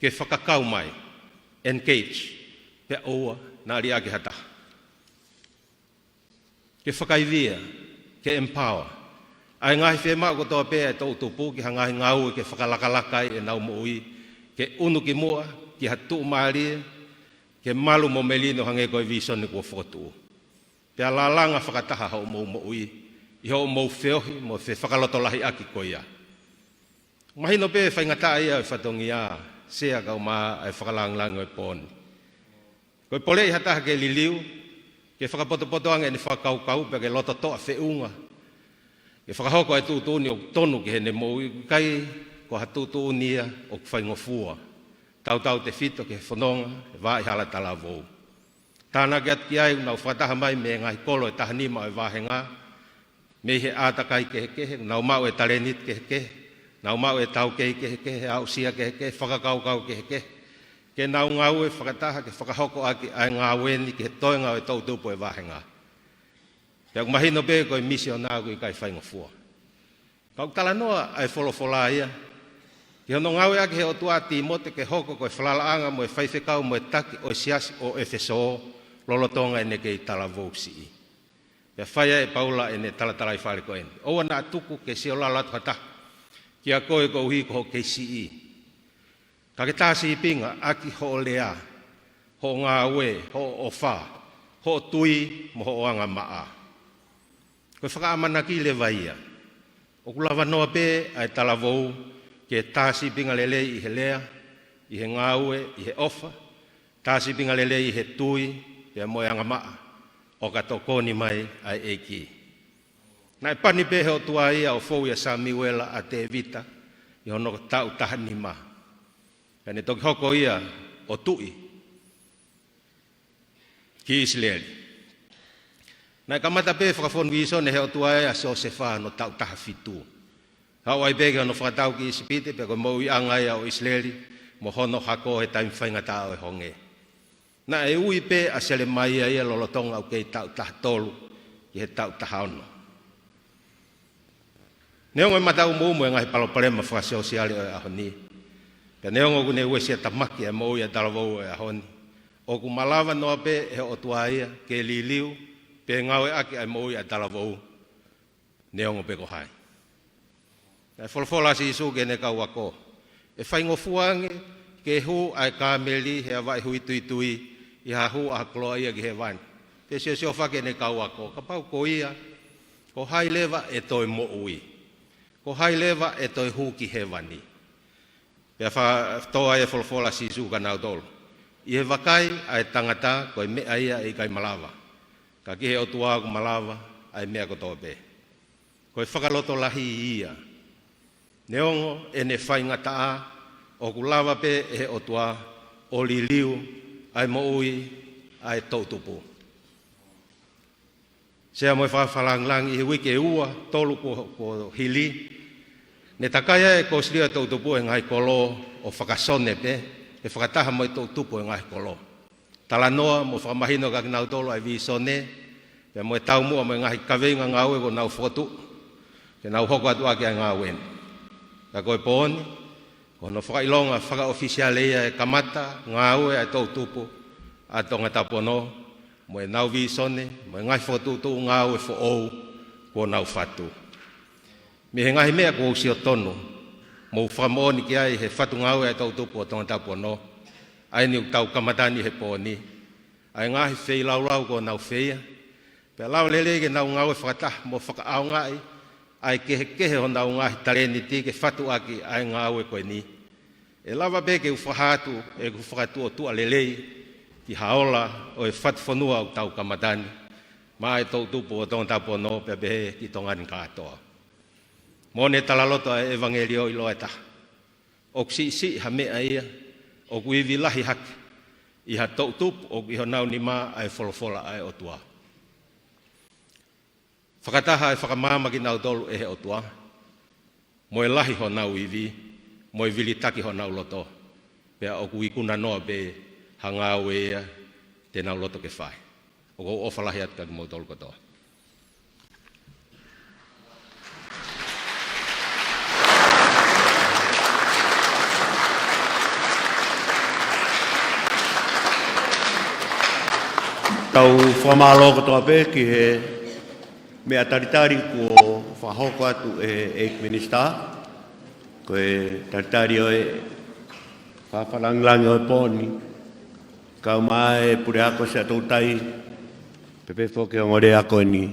ke fakakau mai, engage, pea ʻoua naʻa liʻaki ha taha. Ke fakaivia, ke empower ʻa e ngaahi fiemaʻu kotoa pē ʻa e toʻutupu ki ha ngaahi ngāue ke fakalakalaka ai ʻenau moʻui, ke unu ki muʻa ki ha tuʻumālie, ke malu mo melino hangē ko e vīsone kuo fokotuʻu. Pea lalanga fakataha hoʻomou moʻui ʻi hoʻomou feohi mo e fefakalotolahiʻaki ko ia. Mahino pē faingataʻa ia ʻo e fatongia, Sea, kau mai ʻa e fakalāngilangi ʻo e pō ni. Ko e poleʻi ha taha ke liliu, ke fakapotopoto ange ʻene fakakaukau pea ke loto toʻa feʻunga, ke fakahoko ʻa e tuʻutuʻuni ʻoku tonu ki heʻene moʻui, ʻikai ko ha tuʻutuʻuni ia ʻoku faingofua. Tautautefito ki he fononga he vaʻa hala talavou. Tānaki atu ki ai ʻoku nau fakataha mai mei he ngaahi kolo ʻe taha nima ʻo e vāhenga, mei he ʻātakai kehekehe, nau maʻu e talēniti kehekehe, nau maʻu e taukei kehekehe, aʻusia kehekehe, fakakaukau kehekehe. Ke nau ngāue fakataha, ke fakahoko ʻaki ʻa e ngāue ni ki he toenga ʻo e toʻutupu ʻo e vāhenga. Pea ʻoku mahino pē ko e misiona ʻoku ʻikai faingofua. Ka ʻoku talanoa ʻa e folofola ia ki hono ngāueʻaki ʻe he ʻOtua ʻa Tīmote ke hoko ko e falalaʻanga mo e faifekau mo e taki ʻo e siasi ʻo ʻEfesō, lolotonga ʻene kei talavou siʻi. Pea fai ai ʻe Paula ʻene talatalaifale ko eni: ʻOua naʻa tuku ke siolalo atu ha taha kiate koe koeʻuhi ko hoʻo kei siʻi. Ka ke tā sīpinga ʻaki hoʻo lea, hoʻo ngāue, hoʻo ʻofa, hoʻo tui mo hoʻo angamaʻa. Ko e fakaʻamanaki leva ia. ʻOku lava noa pē ʻa e talavou ke tā sīpinga lelei ʻi he lea, ʻi he ngāue, ʻi he ʻofa, tā sīpinga lelei ʻi he tui pea mo e angamaʻa, ʻo ka tokoni mai ʻa e ʻEiki. Naʻe pani pē he ʻOtua ia ʻo fou ʻia Samiuela ʻa Tēvita ʻi hono taʻu taha nima. Pea ne toki hoko ia ʻo tuʻi ki ʻIsileli. Naʻe kamata pē fakafonu vīsone he ʻOtua ia ʻa Siosefa hono taʻu taha fitu. Haʻu ai pē ki hono fakatau ki ʻIsipite, pea ko e moʻuiʻanga ia ʻo ʻIsileli mo hono hako he taimi faingataʻa ʻo e honge. Naʻe ui pē ʻa Selemaia ia lolotonga ʻoku kei taʻu taha tolu ki he taʻu taha ono. Neongo e mataʻumu mo e ngaahi palopalema fakasōsiale ʻo e ʻaho ni, pea neongo ʻoku ne uesia tamaki ʻa e moʻui ʻa e talavou ʻo e ʻaho ni, ʻoku malava noa pē ʻe he ʻOtua ia ke liliu pe ngāueʻaki ʻa e moʻui ʻa e talavou, neongo pe ko hai. Naʻe folofola ʻa Sīsū ki heʻene kau ako, ʻe faingofua ange ke hū ʻa e kāmeli he ʻa vaʻe huituitui ʻi ha hū ʻa ha koloaʻia ki hēvani. Pea siosiofaki ʻene kau ako, kapau ko ia, ko hai leva ʻe toe moʻui? Ko hai leva ʻe toe hū ki hēvani? Pea fa-, tō ai e folofola ʻa Sīsū kia nautolu, ʻi he vakai ʻa e tangata ko e meʻa ia ʻe ʻikai malava, ka ki he ʻOtua ʻoku malava ʻa e meʻa kotoa pē. Ko e fakalotolahi ia. Neongo ʻene faingataʻa, ʻoku lava pē ʻe he ʻOtua ʻo liliu ʻa e moʻui ʻa e toʻutupu. Sea mo e fakafakalāngilangi, ʻi he uike ʻe ua, tolu kuo, kuo hili, ne takai ai e Kōsilio ʻa e Toʻutupu ʻi he ngaahi kolo ʻo fakasone pē, ke fakataha mo e toʻutupu ʻo e ngaahi kolo. Talanoa mo fakamahino kia kinautolu ʻa e vīsone, pea mo e taumuʻa mo e ngaahi kaveinga ngāue kuo nau fokotuʻu ke nau hoko atu ʻaki ʻa e ngāue ni. Ka ko e pō ni, ko hono fakaʻilonga fakaʻofisiale ia e kamata ngāue ʻa e toʻutupu ʻa Tongatapu ono, mo ʻenau vīsone mo e ngaahi fokotuʻutuʻu ngāue foʻou kuo nau fatu. Mei he ngaahi meʻa kuo u sio tonu mo u fakamoʻoni ki ai he fatu ngāue ʻa e toʻutupu ʻo Tongatapu ono, ʻa eni ʻoku tau kamata ni he pō ni, ʻa e ngaahi feilaulau kuo nau feia, pea lava lelei ke nau ngāue fakataha mo fakaʻaongaʻi ʻa e kehekehe honau ngaahi talēniti ke fatu ʻaki ʻa e ngāue ko eni. ʻE lava pē ke u fakahā atu ʻeku fakatuʻotuʻa lelei ki ha ola ʻo e fatu fonua ʻoku tau kamata ni, maʻa e toʻutupu ʻo Tongatapu ono pea pehē ki Tonga ni kātoa. Mo ʻene talaloto ʻa e ʻevangeliō ʻiloa ʻe taha, ʻoku siʻisiʻi ha meʻa ia ʻoku ivi lahi hake ʻi ha toʻutupu ʻoku ʻi honau nima ʻa e folofola ʻa e ʻOtua. Fakataha e fakamaama kinautolu ʻe he ʻOtua, mo e lahi honau ivi, mo e vilitaki honau loto, pea ʻoku ikuna noa pē ha ngāue ia te nau loto ke fai. ʻOku ou ʻofa lahi atu kia kimoutolu kotoa. Tau fakamālō kotoa pē ki he meʻa talitali kuo fakahoko atu ʻe he ʻEiki Minisitā. Ko e talitali ʻo e fakafakalāngilangi ʻo e pō ni, kau mai e Puleako Siaʻatoutai, pea pehē foki e ongo lea ko eni.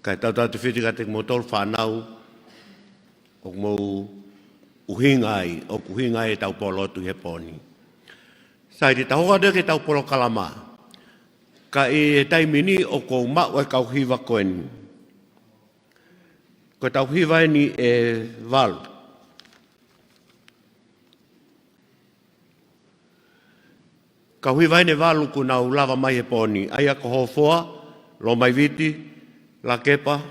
Kae tautautefito kiate kimoutolu fānau, ʻoku mou ʻuhinga ai, ʻoku ʻuhinga ai ʻetau pōlotu he pō ni. Sai, te tau hoko atu ki heʻetau polokalama. Ka ʻi he taimi ni ʻoku ou maʻu e kau hiva ko eni. Ko ʻetau hiva eni ʻe valu. Kau hiva eni ʻe valu kuo nau lava mai he pō ni. ʻA ia ko Hofoa, Lomaiviti, Lakepa,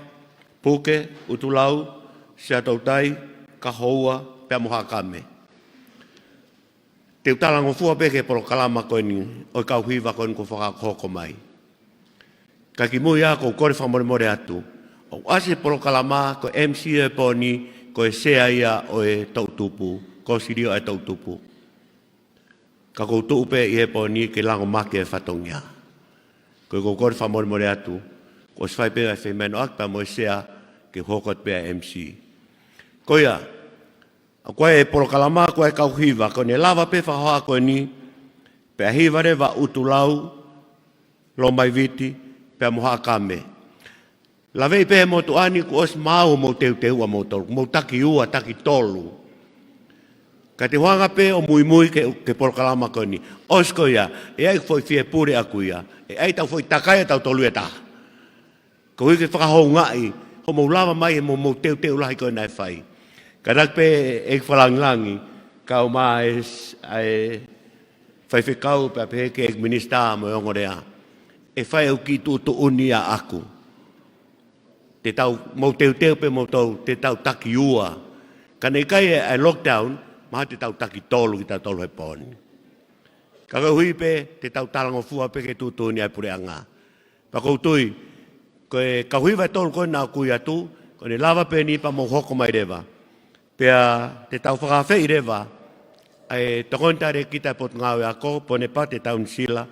Puke, ʻUtulau, Siaʻatoutai, Kahoua, pea mo Haʻakame. Te u talangofua pē ki he polokalama ko eni, ʻo e kau hiva ko eni kuo fakahoko mai. Ka kimuʻa ia ʻoku ou kole fakamolemole atu. ʻOku ʻasi he polokalama ko e M C ʻo e pō ni, ko e sea ia ʻo e toʻutupu, Kōsilio ʻa e Toʻutupu. Ka ʻoku ou tuʻu pē ʻi he pō ni ke langomaki e fatongia. Ko ia ʻoku ou kole fakamolemole atu, kuo ʻosi fai pē ʻa e feimenoʻaki pea mo e sea ke hoko atu pē ʻa e M C. Ko ia, ʻOku ʻi ai e polokalama, ʻoku ʻi ai e kau hiva, ko ʻene lava pē fakahoa ko eni, pea hiva leva ʻUtulau, Lomaiviti, pea mo Haʻakame. Laveʻi pē he motuʻa ni kuo ʻosi maau hoʻomou teuteu ʻamoutolu, mou taki ua, taki tolu. Ka te u hanga pē ʻo muimui ki he, ki he polokalama ko eni. ʻOsi ko ia, ʻe ʻi ai e foʻi fie pule ʻaku ia, ʻe ʻi ai ʻetau foʻi takai ʻatautolu ʻe taha. Koeʻuhi ke fakahoungaʻi hoʻomou lava mai he mo, mo teuteu lahi ko ē naʻe fai. Kātaki pē ʻEiki Fakalangilangi, kau mai e s-, ʻa e faifekau pea pehē ki he ʻEiki Minisitā mo e ongo lea. ʻE fai ʻeku kiʻi tuʻutuʻuni ia ʻaku. Te tau, mou teuteu pē moutolu, te tau taki ua. Ka ne ʻikai e, e lockdown, mahalo te tau taki tolu kitautolu he pō ni. Ka koeʻuhi pē, te tau talangofua pē ki he tuʻutuʻuni ʻa e puleʻanga. Pea ʻoku ou tui, ko e kau hiva ʻe tolu ko ē naʻa ku ui atu, ko ʻene lava pē eni pea mou hoko mai leva. Pea te tau fakaafeʻi leva, ʻa e tokoni talēkita ʻa e Potungāue Ako, Pone Pā, te tau nisila,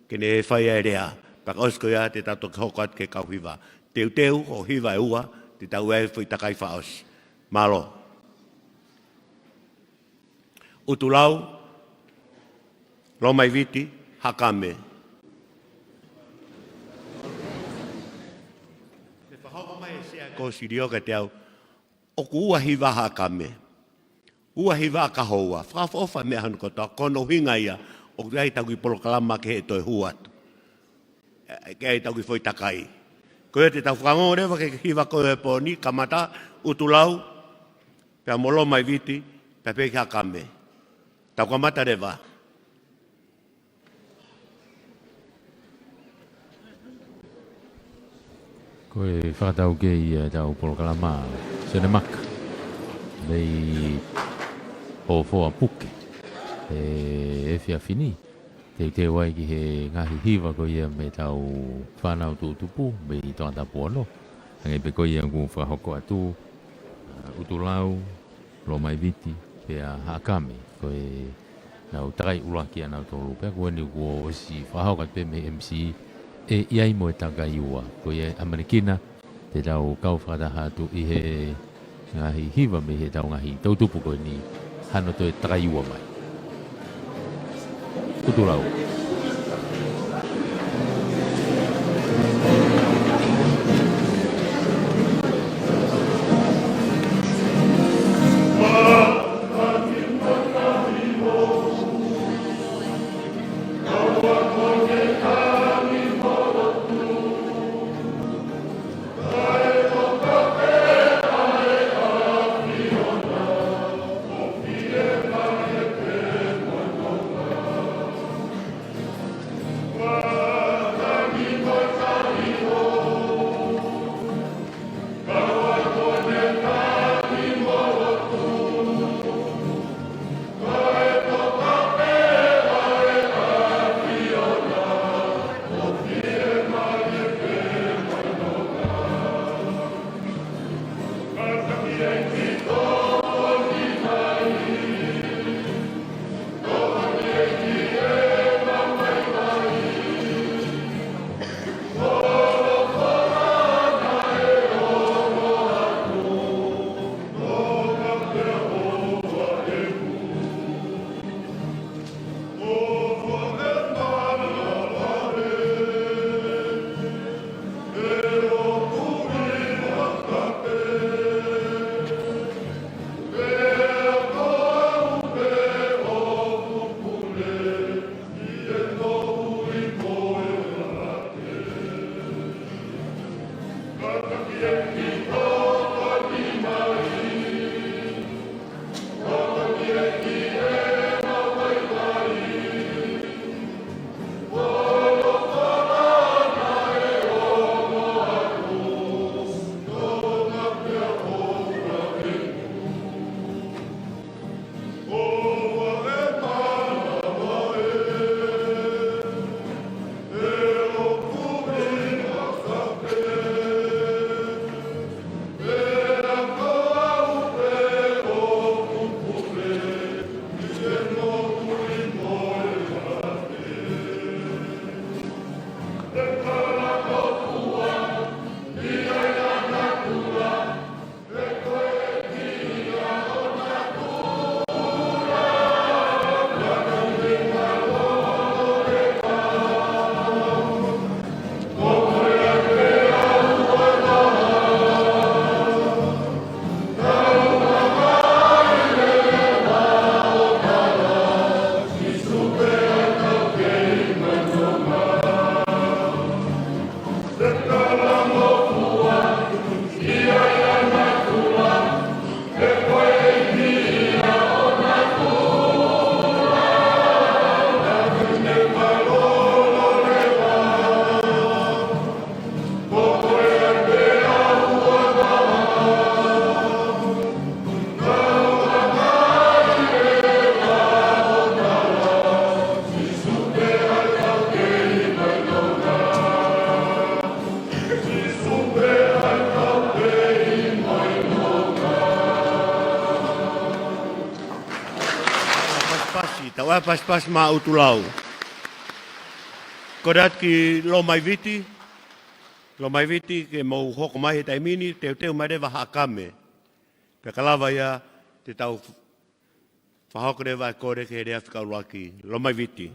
ke ne fai ʻa e lea. Pea ka ʻosi ko ia te tau toki hoko atu ki he kau hiva. Teuteu hoʻo hiva ʻe ua, te tau ʻai e foʻi takai fakaʻosi. Mālō. ʻUtulau, Lomaiviti, Haʻakame. Te fakahoko mai e Sea ko Silio kiate au. ʻOku ua hiva Haʻakame. Ua hiva ʻa Kahoua. Fakaʻofoʻofa e meʻa hono kotoa, ko hono ʻuhinga ia, ʻoku ʻi ai ʻetau kiʻi polokalama kehe ʻe toe hū atu. ʻE, ʻe, ke ʻi ai ʻetau kiʻi foʻi takai. Ko ia te tau fakaongo leva ki he hiva ko ē he pō ni, kamata ʻUtulau, pea mo Lomaiviti, pea pehē ki Haʻakame. Tau kamata leva. Ko e fakataukei ia ʻetau polokalama, Sione Maka. Mei Hofoa Puke. ʻE, efiafi ni. Teuteu ai ki he ngaahi hiva ko ia mei heʻetau fānau tuʻutupu, mei Tongatapu ono. Hangē pē ko ia kuo fakahoko atu, ʻa, ʻUtulau, Lomaiviti, pea Haʻakame, ko ʻenau takai ʻuluaki ʻanautolu, pea ko eni kuo ʻosi fakahoko atu pē mei he M C, ʻe ʻi ai mo e takai ua, ko ia ʻe ʻamanekina, te tau kau fakataha atu ʻi he ngaahi hiva mei heʻetau ngaahi toʻutupu ko eni, hano toe takai ua mai. ʻUtulau. Pasipasi maʻa ʻUtulau. Kole atu ki Lomaiviti. Lomaiviti ke mou hoko mai he taimi ni, teuteu mai leva haʻa kame. Pea ka lava ia te tau fakahoko leva e kole ki he lea fika ʻuluaki. Lomaiviti.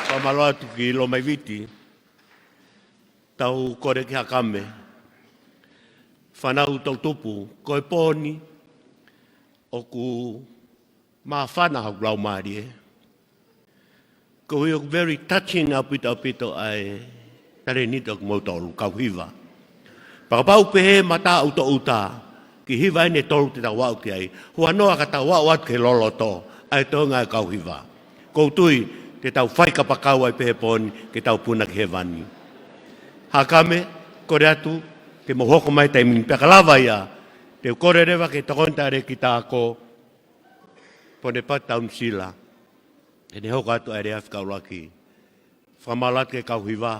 Fakamālō atu ki Lomaiviti. Tau kole ki Hakame, fānau toʻutupu, ko e pō ni ʻoku māfana hoku laumālie. Koeʻuhi ʻoku very touching ʻaupito ʻaupito ʻa e talēniti ʻo kimoutolu kau hiva. Pea kapau pehē mata ʻutoʻuta, kiʻi hiva eni ʻe tolu te tau aʻu ki ai. Huanoa ka tau aʻu atu ki he loloto ʻa e toenga ʻo e kau hiva. ʻOku ou tui te tau fai kapakau ai pē he pō ni ke tau puna ki hēvani. Hakame, kole atu ke mou hoko mai he taimi ni, pea ka lava ia, te u kole leva ki he Tokoni Talēkita ko Ponepata Taunisila ke ne hoko atu ʻa e lea fika ʻuluaki. Fakamālō atu ki he kau hiva.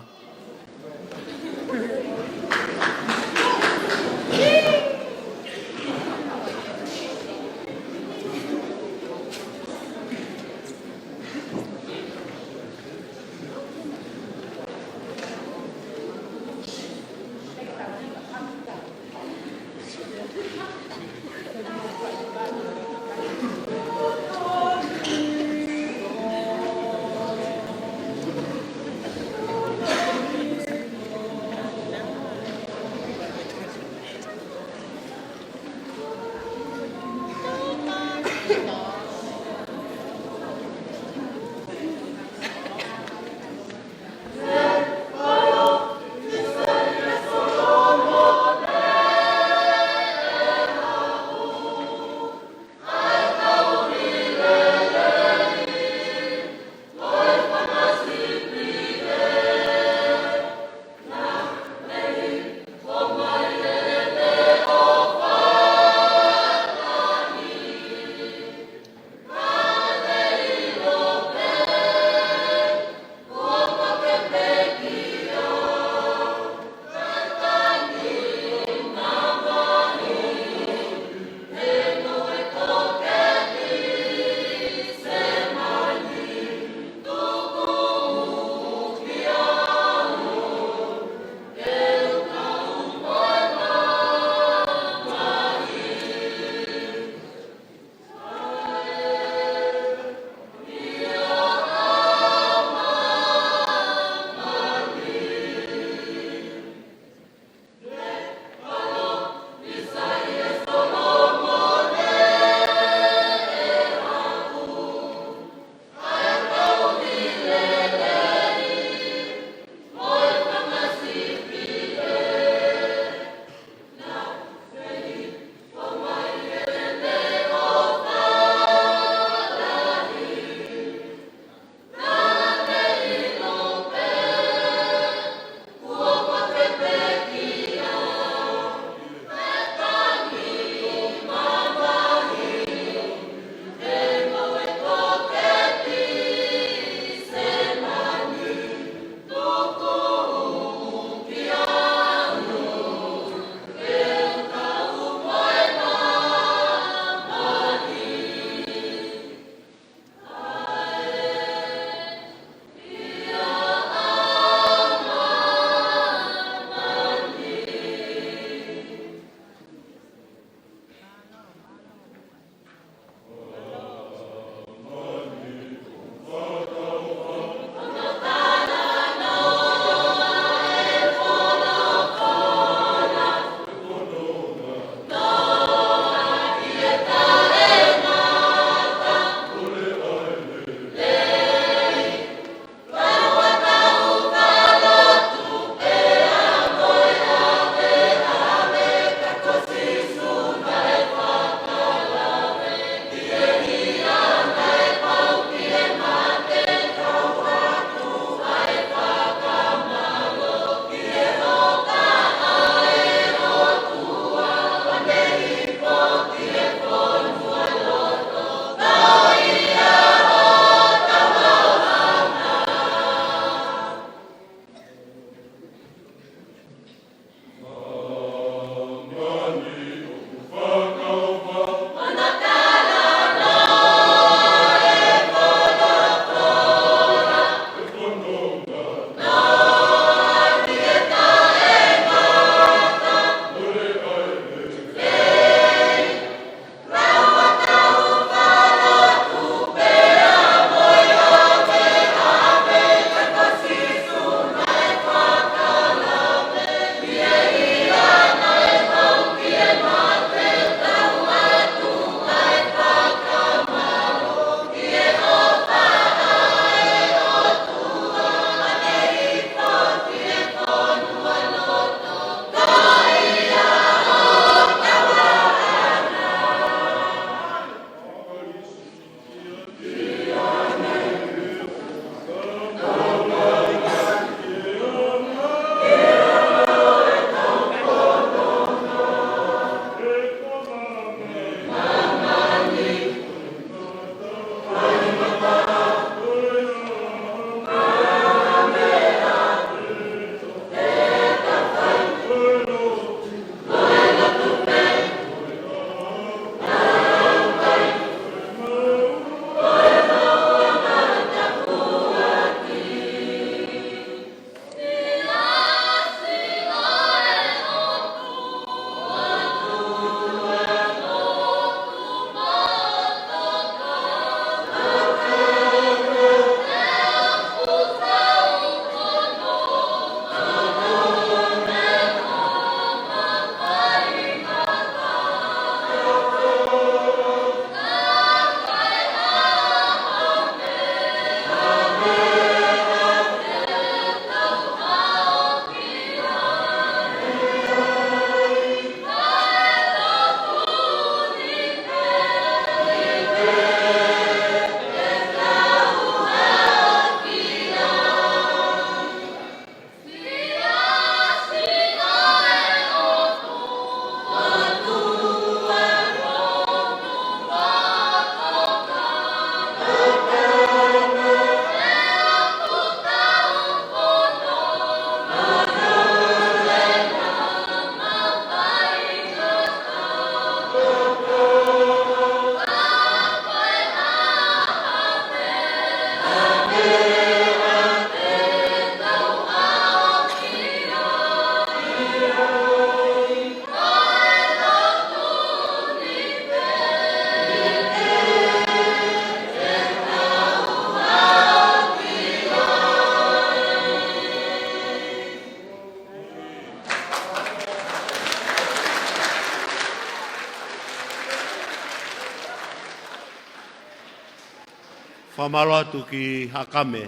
Fakamālō atu ki Haʻakame.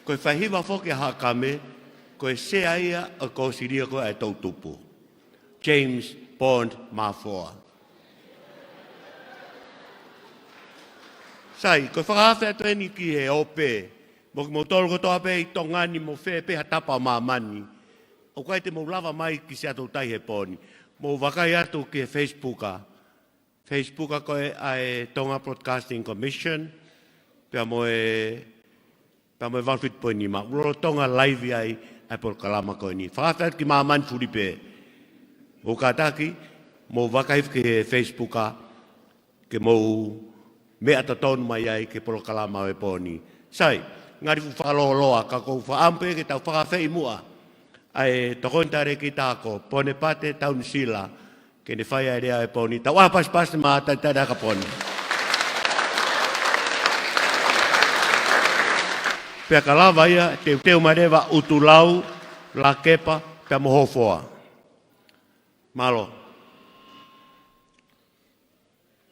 Ko e faihiva foki ʻa Haʻakame, ko e sea ia ʻo e kōsilio ko ē ʻa e toʻutupu. James Bond Mafoa. Sai, ko e fakaafe atu eni ki he ope, mo kimoutolu kotoa pē ʻi Tonga ni mo fē pē ha tapa ʻo māmani. ʻOku ʻikai te mou lava mai ki Siaʻatoutai he pō ni. Mou vakai atu ki he Facebook ʻa Facebook ʻa ko ē ʻa e Tonga Broadcasting Commission, pea mo e, pea mo e valu fitu poini nima. ʻOku lolotonga live ai ʻa e polokalama ko eni. Fakaafe atu ki māmani fulipē. ʻOku kātaki, mou vakai ki he Facebook ʻa, ke mou meʻa totonu mai ai ki he polokalama ʻo e pō ni. Sai, ngali fuʻu fakalōloa, ka ʻoku ou fakaʻamu pē ke tau fakaafeʻi muʻa ʻa e tokoni talēkita ko Ponepate Taunisila, ke ne fai ʻa e lea ʻo e pō ni. Tau ʻā pasipasi maʻa Talitali Hakaponi. Pea ka lava ia, teuteu mai leva ʻa Utulau, Lakepa, pea mo Hofoa. Mālō.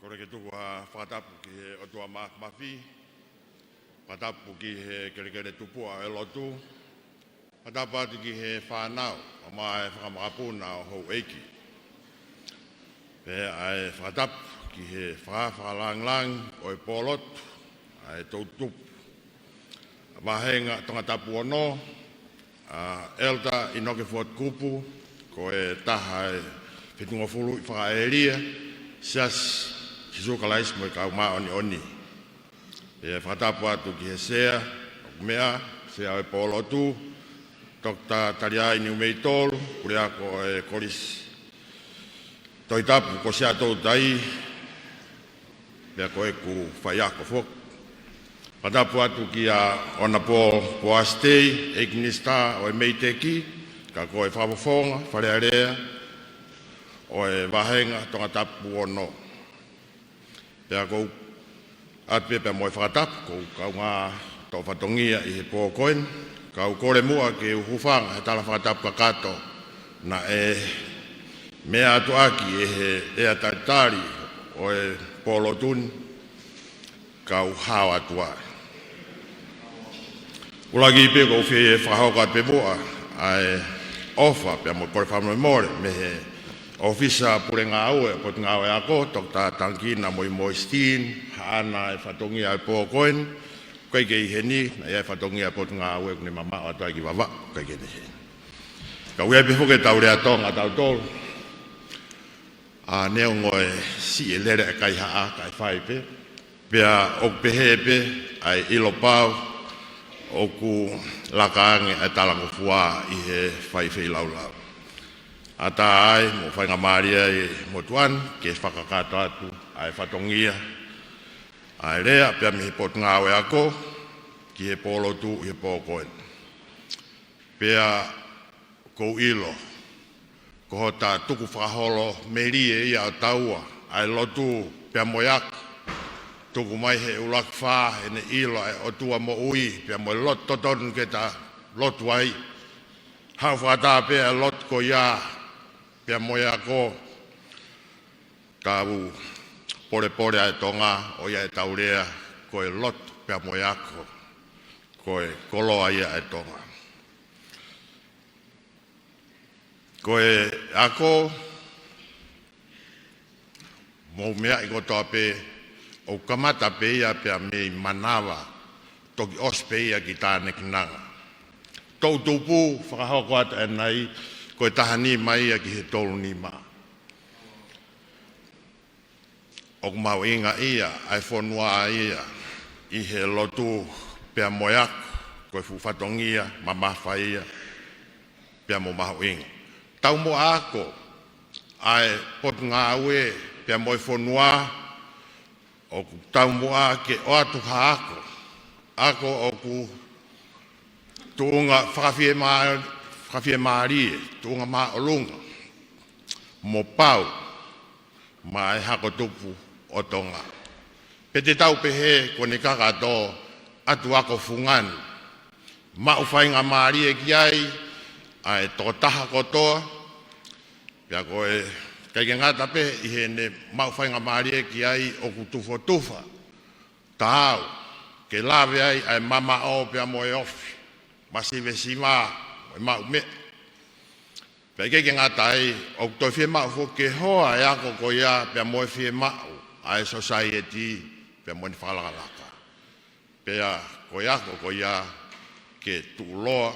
Kole ke tuku ha fakatapu ki he ʻOtua Māfimafi. Fakatapu ki he kelekele tupuʻa ʻo e lotu. Fakatapu atu ki he fānau, ʻumaʻā e fanga makapuna ʻo houʻeiki. Pea ʻa e fakatapu ki he faka-, fakalāngilangi ʻo e pōlotu, ʻa e toʻutupu. Vāhenga Tongatapu ono, ʻa Elder ʻInoke Ford Kupu, ko e taha e fitungofulu ʻi fakaʻēlia, Siasi Sīsū Kalaisi mo e Kau Māʻoniʻoni. ʻE fakatapu atu ki he sea, ʻoku meʻa, sea ʻo e pōlotu, Toketā Taliaini Umeitolu, puleako ʻo e Kolisi Tohitapu ko Siaʻatoutai, pea ko ʻeku faiako foki. Fakatapu atu kia Honourable Poasi Tei, ʻEiki Minisitā ʻo e MEIDECC, ka ko e fakafofonga, Fale Alea, ʻo e vāhenga Tongatapu ono. Pea ʻoku ou ʻoatu pē pea mo e fakatapu, ko e kaungā toʻo fatongia ʻi he pō ko eni, kau kole muʻa ke u hūfanga he tala fakatapu kakato, naʻe meʻa atu ʻaki ʻe he ʻea talitali ʻo e pōlotu ni, kau hao atu ai. ʻUluaki pē ʻoku ou fie fakahoko atu pē muʻa ʻa e ʻofa pea mo e kole fakamolemole mei he ʻōfisa pule ngāue ʻo e Potungāue Ako, Toketā Tangikina Moimoi Steen, haʻana e fatongia ʻo e pō ko eni, ʻoku ʻikai ke ʻi heni, naʻe ʻi ai e fatongia ʻo e Potungāue ʻoku ne mamaʻo atu ai ki Vavaʻu, ʻoku ʻikai ke ne ʻi heni. Ka ʻoku ʻi ai pē foki ʻetau lea Tonga ʻatautolu. ʻA, neongo e siʻi e lele e kaihaʻa, kae fai pē. Pea ʻoku pehē pē ʻa e ʻilo pau ʻoku laka ange ʻa e talangofua ʻi he fai feilaulau. ʻAtā ai mo faingamālie ai e motuʻa ni ke fakakakato atu ʻa e fatongia ʻa e lea pea mei he Potungāue Ako ki he pōlotu ʻi he pō ko eni. Pea ʻoku ou ʻilo, ko hota tukufakaholo melie ia ʻo taua, ʻa e lotu pea mo e ako. Tuku mai he ʻuluaki fā, heʻene ʻilo ʻa e ʻOtua moʻui, pea mo e lotu totonu ke ta lotu ai. Haʻu fakataha pē ʻa e lotu ko ia, pea mo e ako, tau polepole ʻa e Tonga, ʻoku ʻi ai ʻetau lea, ko e lotu pea mo e ako, ko e koloa ia ʻa e Tonga. Ko e ako, mou meaʻi kotoa pē, ʻoku kamata pē ia pea mei manava, toki ʻosi pē ia ki tānekinanga. Toʻutupu, fakahoko atu ʻanenai, ko e taha nima ia ki he tolu nima. ʻOku mahuʻinga ia, ʻa e fonua ia, ʻi he lotu pea mo e ako, ko e fuʻu fatongia, mamafa ia, pea mo mahuʻinga. Taumuʻa ako, ʻa e Potungāue, pea mo e fonua, ʻoku taumuʻa ke ʻoatu ha ako. Ako ʻoku tuʻunga fakafiemā-, fakafiemālie, tuʻunga māʻolunga, mo pau, maʻa e hako tupu ʻo Tonga. Pea te tau pehē ko ʻene kakato ʻa e ʻatu ako fungani. Maʻu faingamālie ki ai, ʻa e tokotaha kotoa, pea ko e ʻikai ke ngata pē ʻi heʻene maʻu faingamālie ki ai ʻoku tufotufa, taau, ke lave ai ʻa e mamaʻo pea mo e ofi, masivesiva, mo e maʻu meʻa. Pea ʻikai ke ngata ai, ʻoku toe fiemaʻu foki ke hoa e ako ko ia pea mo e fiemaʻu ʻa e sōsaieti pea mo ʻene fakalakalaka. Pea ko e ako ko ia ke tuʻuloa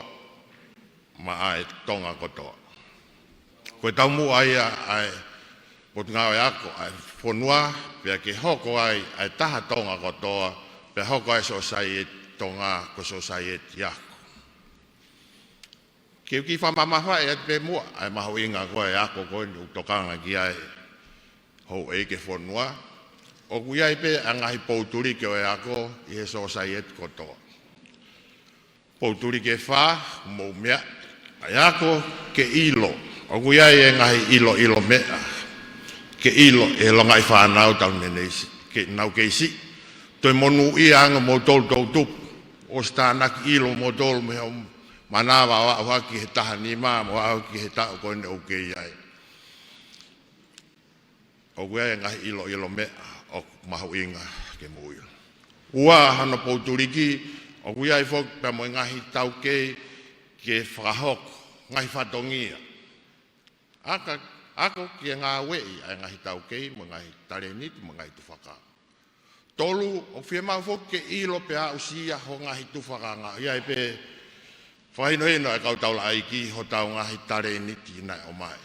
maʻa e Tonga kotoa. Ko e taumuʻa ia ʻa e Potungāue Ako ʻa e fonua, pea ke hoko ai ʻa e taha Tonga kotoa, pea hoko ai sōsaieti Tonga ko e sōsaieti ako. Ke u kiʻi fakamamafaʻi atu pē muʻa ʻa e mahuʻinga ko e ako ko eni ʻoku tokanga ki ai houʻeiki e fonua. ʻOku ʻi ai pē ʻa e ngaahi poutuliki ʻo e ako ʻi he sōsaieti kotoa. Poutuliki ʻe fā, mou meaʻi, ʻa e ako ke ʻilo. ʻOku ʻi ai e ngaahi ʻiloʻilo meʻa ke ʻilo ʻe he longaʻi fānau tau nenei si-, ke nau kei siʻi. Toe monūʻia ange moutolu toʻutupu, ʻosi tānaki ʻilo moutolu mei hoʻomou manava ʻo aʻu hake ki he taha nima, mo aʻu hake ki he taʻu ko eni ʻoku kei ʻi ai. ʻOku ʻi ai e ngaahi ʻiloʻilo meʻa ʻoku mahuʻinga ke mou ʻilo. Ua, hono poutuliki, ʻoku ʻi ai foki pea mo e ngaahi taukei ke fakahoko, ngaahi fatongia. Ako, ako ke ngāueʻi ʻa e ngaahi taukei, mo e ngaahi talēniti, mo e ngaahi tufakanga. Tolu, ʻoku fiemaʻu foki ke ʻilo pea aʻusia ho ngaahi tufakanga. ʻI ai pē fakahinohino ʻa e kau taulaʻeiki hotau ngaahi talēniti naʻe ʻomai.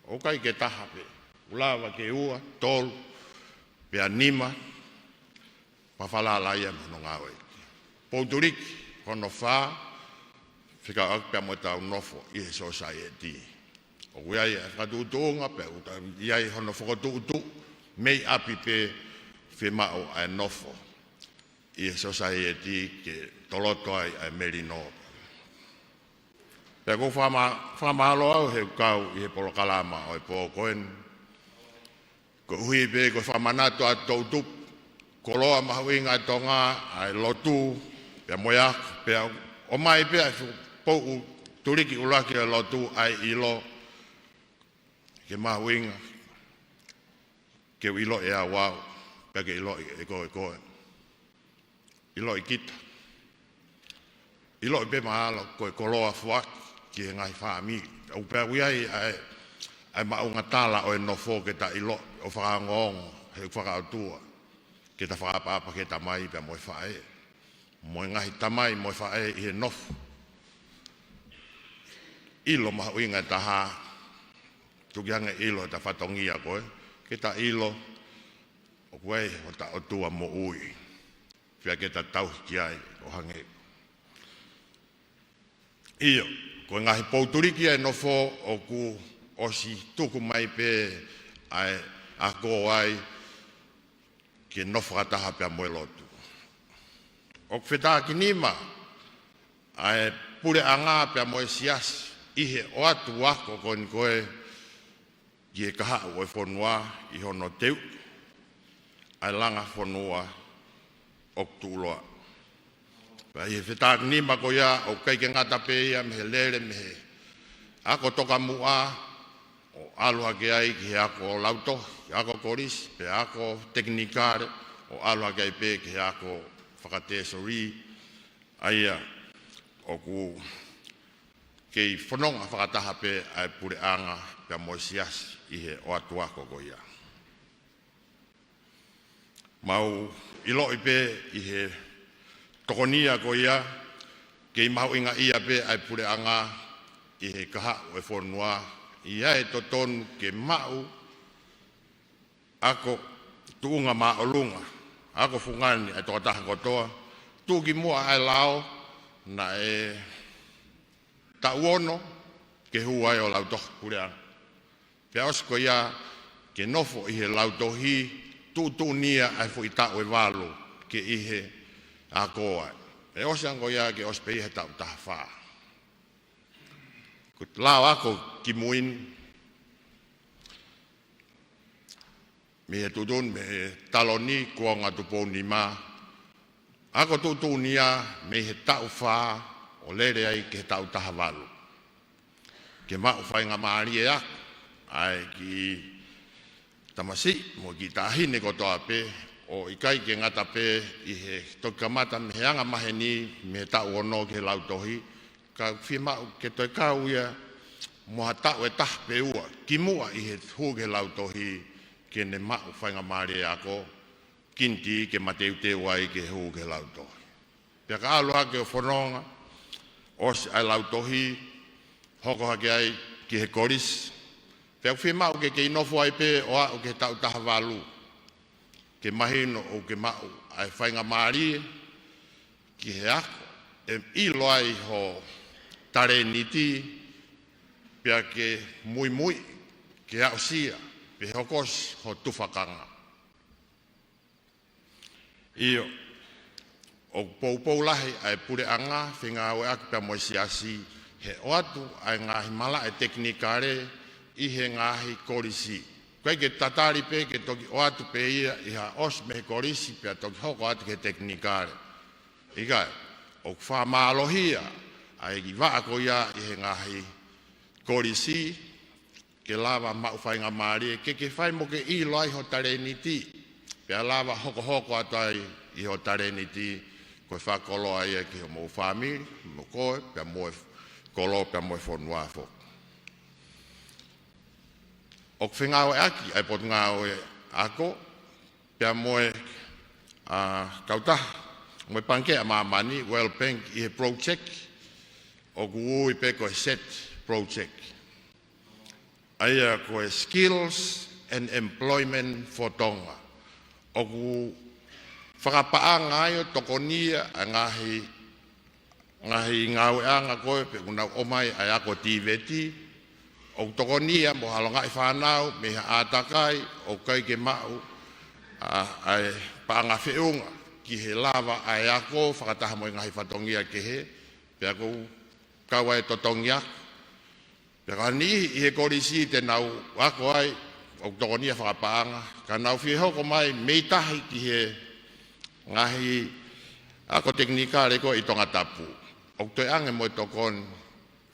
ʻOku ʻikai ke taha pē. ʻOku lava ke ua, tolu, pea nima, pea falala ia mo hono ngāueʻi. Poutuliki hono fā, fekauʻaki pea mo ʻetau nofo ʻi he sōsaieti. ʻOku ʻi ai e fakatuʻutuʻunga pea ʻoku ʻi ai hono fokotuʻutuʻu mei ʻapi pē, fiemaʻu ʻa e nofo ʻi he sōsaieti ke toloto ai ʻa e melino. Pea ʻoku ou fakama-, fakamālō au he ʻoku kau ʻi he polokalama ʻo e pō ko eni. Koeʻuhi pē ko e fakamanatu ʻa e toʻutupu, koloa mahuʻinga ʻa Tonga ʻa e lotu, pea mo e ako, pea ʻomai pē ʻa e fuʻu poutuliki ʻuluaki ʻo e lotu ʻa e ʻilo, ke mahuʻinga ke u ʻiloʻi ʻe au au, pea ke ʻiloʻi ʻe koe koe. ʻIloʻi kita. ʻIloʻi pē mahalo ko e koloa foaki ki he ngaahi fāmili. ʻOku pehē ʻoku ʻi ai ʻa e, ʻa e maʻuʻanga tala ʻo e nofo ke ta ʻilo, ʻo fakaongoongo, he fakaʻotua, ke ta fakaʻapaʻapa ki he tamai pea mo e faʻē. Mo e ngaahi tamai mo e faʻē ʻi he nofo. ʻIlo mahuʻinga ʻe taha, tuku ange ʻilo ʻeta fatongia ko ē, ke ta ʻilo ʻoku ʻi ai hota ʻOtua moʻui. Pea ke ta tauhi ki ai ʻo hangē. ʻIo, ko e ngaahi poutuliki ʻa e nofo ʻoku ʻosi tuku mai pē ʻa e ako ai ke nofo fakataha pea mo e lotu. ʻOku fetākinima ʻa e puleʻanga pea mo e siasi ʻi he ʻoatu ako ko eni ko ē ki he kahaʻu ʻo e fonua ʻi hono teuʻi ʻa e langa fonua ʻoku tuʻuloa. Pea ʻi he fetākinima ko ia ʻoku ʻikai ke ngata pē ia mei he lele mei he ako tokamuʻa ʻo ʻalu hake ai ki he ako lautohi, ako kolisi, pea ako tekinikale, ʻo ʻalu hake ai pē ki he ako fakatēsoli, ʻa ia ʻoku kei fononga fakataha pē ʻa e puleʻanga pea mo e siasi ʻi he ʻoatu ako ko ia. Mau ʻiloʻi pē ʻi he tokonia ko ia, kei mahuʻingaʻia pē ʻa e puleʻanga ʻi he kahaʻu ʻo e fonua, ʻi ai e totonu ke maʻu ako tuʻunga māʻolunga, ako fungani ʻa e tokotaha kotoa, tuʻukimuʻa ʻa e lao, naʻe taʻu ono ke hū ai ʻo lautohi puleʻanga. Pea ʻosi ko ia ke nofo ʻi he lautohi, tuʻutuʻuni ia ʻa e foʻi taʻu ʻe valu ke ʻi he ako ai. ʻE ʻosi ange ko ia ke ʻosi pē ʻi he taʻu taha fā. Ko e lao ako kimui ni, mei he tuʻutuʻuni, mei he taloni kuonga Tupou Nima, ako tuʻutuʻuni ia mei he taʻu fā ʻo lele ai ki he taʻu taha valu. Ke maʻu faingamālie ʻa e kiʻi tamasiʻi mo e kiʻi taʻahine kotoa pē, ʻo ʻikai ke ngata pē ʻi he toki kamata mei he anga maheni, mei he taʻu ono ki he lautohi, ka fiemaʻu ke toe kau ia mo ha taʻu ʻe taha pe ua kimuʻa ʻi he hū ki he lautohi, ke ne maʻu faingamālie ako kinitī ke mateuteu ai ki he hū ki he lautohi. Pea ka ʻalu hake ʻo fononga, ʻosi ʻa e lautohi, hoko hake ai ki he kolisi. Pea ʻoku fiemaʻu ke kei nofo ai pē ʻo aʻu ki he taʻu taha valu, ke mahino ʻoku ke maʻu ʻa e faingamālie ki he ako ʻe ʻilo ai ho talēniti, pea ke muimui ke aʻusia pe hokosi ho tufakanga. ʻIo, ʻoku poupou lahi ʻa e puleʻanga, fengāueʻaki pea mo e siasi, he ʻoatu ʻa e ngaahi malaʻe tekinikale ʻi he ngaahi kolisi. ʻIkai ke tatali pē ke toki ʻoatu pē ia ʻi ha ʻosi mei he kolisi pea toki hoko atu ki he tekinikale. ʻIkai, ʻoku fakamālohia ʻa e kiʻi vaʻa ko ia ʻi he ngaahi kolisi, ke lava maʻu faingamālie ke ke fai mo ke ʻilo ai ho talēniti, pea lava hokohoko atu ai ʻi ho talēniti, ko e fakakoloa ia ki hoʻomou fāmili, mo koe, pea mo e kolo, pea mo e fonua foki. ʻOku fengāueʻaki ʻa e Potungāue Ako pea mo e, ʻa, kautaha mo e Pangikē ʻa Māmani, World Bank, ʻi he project ʻoku ui pē ko e set project. ʻA ia ko e Skills and Employment for Tonga. ʻOku fakapaʻanga ai ʻo tokonia ʻa e ngaahi, ngaahi ngāueʻanga ko ē pe ʻoku nau ʻomai ʻa e ako tīveti. ʻOku tokonia mo ha longaʻi fānau mei ha ʻātakai ʻoku ʻikai ke maʻu ʻa, ʻa e paʻanga feʻunga ki he lava ʻa e ako fakataha mo e ngaahi fatongia kehe, pea ʻoku kau ai e totongi ako. Pea ka niʻihi ʻi he kolisi te nau ako ai, ʻoku tokonia fakapaʻanga, ka nau fie hoko mai mei tahi ki he ngaahi ako tekinikale ko ē ʻi Tongatapu, ʻoku toe ʻange mo e tokoni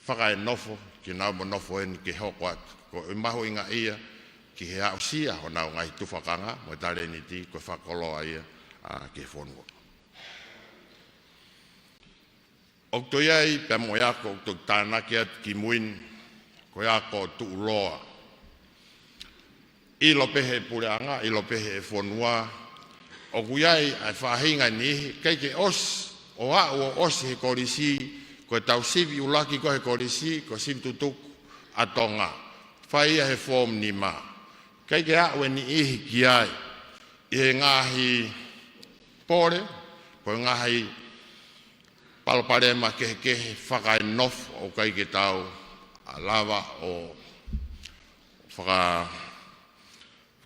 fakaenofo ke nau mo nofo eni ke hoko atu. Ko e mahuʻinga ia ki he aʻusia honau ngaahi tufakanga mo e talēniti, ko e fakakoloa ia, ʻa, ki he fonua. ʻOku toe ʻi ai pea mo e ako ʻoku toki tānaki atu kimui ni, ko e ako tuʻuloa. ʻIlo pē he puleʻanga, ʻilo pē he fonua, ʻoku ʻi ai ʻa e faʻahinga niʻihi ʻikai ke ʻosi, ʻo aʻu ʻo ʻosi he kolisi, ko e tau sivi ʻuluaki ko ē he kolisi, ko e sivi tutuku ʻa Tonga. Fai ia he form nima. ʻIkai ke aʻu e niʻihi ki ai ʻi he ngaahi pole, ko e ngaahi palopalema kehekehe fakaenofo ʻoku ʻikai ke tau, ʻa, lava ʻo faka-,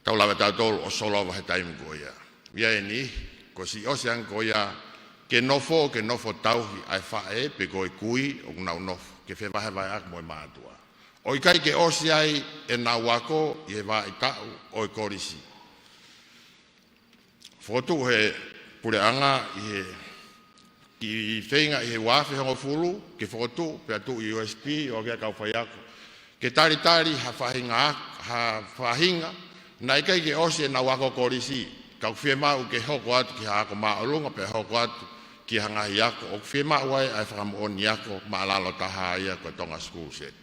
tau lava tautolu ʻo solova he taimi ko ia. ʻI ai e niʻihi kuo ʻosi ʻosi ange ko ia ke nofo, ke nofo tauhi ʻa e faʻē pe ko e kui ʻoku nau nofo, ke fevahevaheʻaki mo e mātuʻa. ʻO ʻikai ke ʻosi ai ʻenau ako ʻi he vaʻa taʻu ʻo e kolisi. Fokotuʻu he puleʻanga ʻi he kiʻi feinga ʻi he ua afe hongofulu, ke fokotuʻu pea tuʻu ʻi U S P ʻo ke kau faiako, ke talitali ha faʻahinga, ha faʻahinga naʻe ʻikai ke ʻosi ʻenau ako kolisi, ka ʻoku fiemaʻu ke hoko atu ki ha ako māʻolunga, pea hoko atu ki ha ngaahi ako ʻoku fiemaʻu ai ʻa e fakamoʻoni ako maʻalalo taha ia ko e Tonga School Set.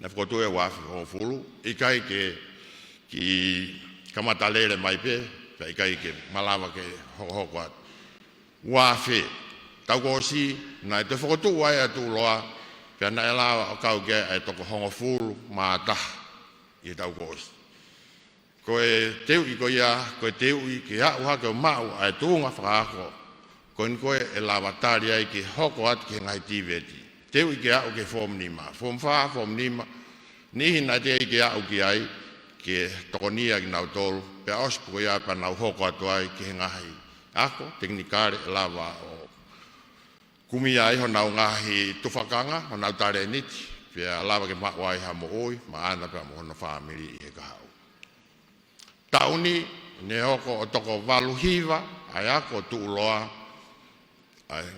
Naʻe fokotuʻu he ua afe hongofulu, ʻikai ke, ke kamata lele mai pē, pea ʻikai ke malava ke hokohoko atu. Ua afe, taʻu kuo ʻosi, naʻe toe fokotuʻu ai ʻa e tuʻuloa, pea naʻe lava ʻo kau ki ai ʻa e toko hongofulu mā taha ʻi he taʻu kuo ʻosi. Ko e teuʻi ko ia, ko e teuʻi ke aʻu hake ʻo maʻu ʻa e tuʻunga fakaako ko eni ko ē ʻe lava tali ai ke hoko atu ki he ngaahi tīveti. Teuʻi ke aʻu ki he form nima, form fā, form nima, niʻihi naʻe teʻeki ke aʻu ki ai, ke tokonia kinautolu, pea ʻosi pē ko ia pea nau hoko atu ai ki he ngaahi ako tekinikale ʻe lava ʻo kumi ai honau ngaahi tufakanga, honau talēniti, pea lava ke maʻu ai ha moʻui maʻana pea mo hono fāmili ʻi he kahaʻu. Taʻu ni, ne hoko ʻo toko valu hiva ʻa e ako tuʻuloa, ʻa e,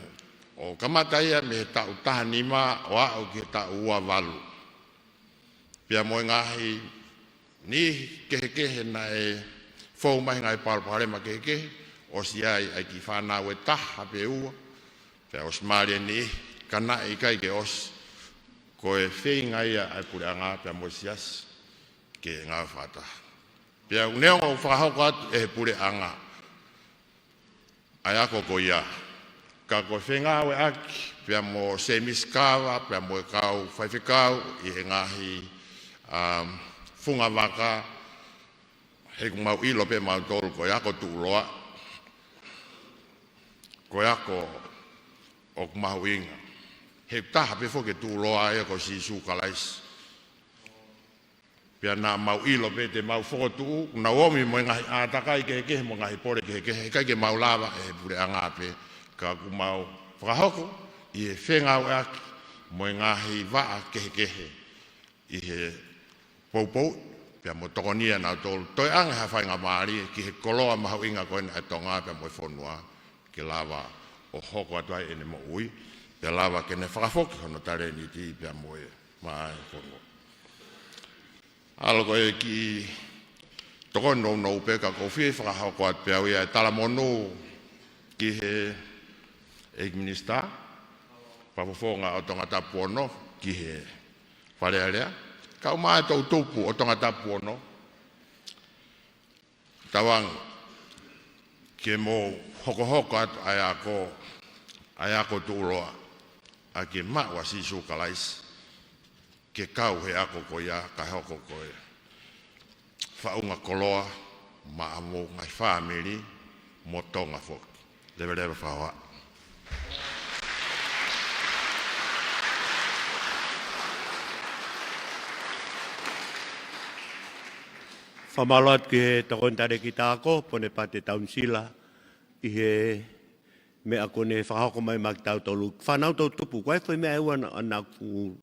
ʻo kamata ia mei he taʻu taha nima ʻo aʻu ki he taʻu ua valu. Pea mo e ngaahi niʻihi kehekehe naʻe fou mai he ngaahi palopalema kehekehe, ʻosi ʻi ai ʻa e kiʻi fānau ʻe taha pe ua, pea ʻosi mālie e niʻihi, ka naʻe ʻikai ke ʻosi. Ko e feinga ia ʻa e puleʻanga pea mo e siasi ke ngāue fakataha. Pea neongo ʻoku fakahoko atu ʻe he puleʻanga ʻa e ako ko ia, ka ko e fengāueʻaki pea mo Semisi Kava, pea mo e kau faifekau ʻi he ngaahi, um, funga vaka, he ʻoku mau ʻilo pē mautolu ko e ako tuʻuloa, ko e ako ʻoku mahuʻinga. He ʻoku taha pē foki e tuʻuloa ia ko Sīsū Kalaisi. Pea naʻa mau ʻilo pē te mau fokotuʻu, ʻoku nau omi mo e ngaahi ʻātakai kehekehe, mo e ngaahi pole kehekehe, heʻikai ke mau lava ʻe he puleʻanga pē, ka ʻoku mau fakahoko ʻi he fengāueʻaki mo e ngaahi vaʻa kehekehe ʻi he poupou, pea mo tokonia nautolu, toe ʻange ha faingamālie ki he koloa mahuʻinga ko eni ʻa Tonga pea mo e fonua, ke lava ʻo hoko atu ai ʻene moʻui, pea lava ke ne fakafoki hono talēniti pea mo e maʻa e fonua. ʻAlu ko e kiʻi tokoni nounou pē ka ʻoku ou fie fakahoko atu pē au ia e talamonū ki he ʻEiki Minisitā Fakafofonga ʻo Tongatapu Ono ki he Fale Alea, kae ʻumaʻā e toʻutupu ʻo Tongatapu Ono, tauange ke mou hokohoko atu ʻa e ako, ʻa e ako tuʻuloa, ʻa ke maʻu ʻa Sīsū Kalaisi, ke kau he ako ko ia, kae hoko ko e faʻunga koloa maʻa homou ngaahi fāmili mo Tonga foki. Leveleva fakahohaʻa. Fakamālō atu ki he tokoni talēkita ako, Ponepate Taunisila, ʻi he meʻa kuo ne fakahoko mai maʻa kitautolu. Fānau toʻutupu, ko e foʻi meʻa ʻe ua naʻa, naʻa ku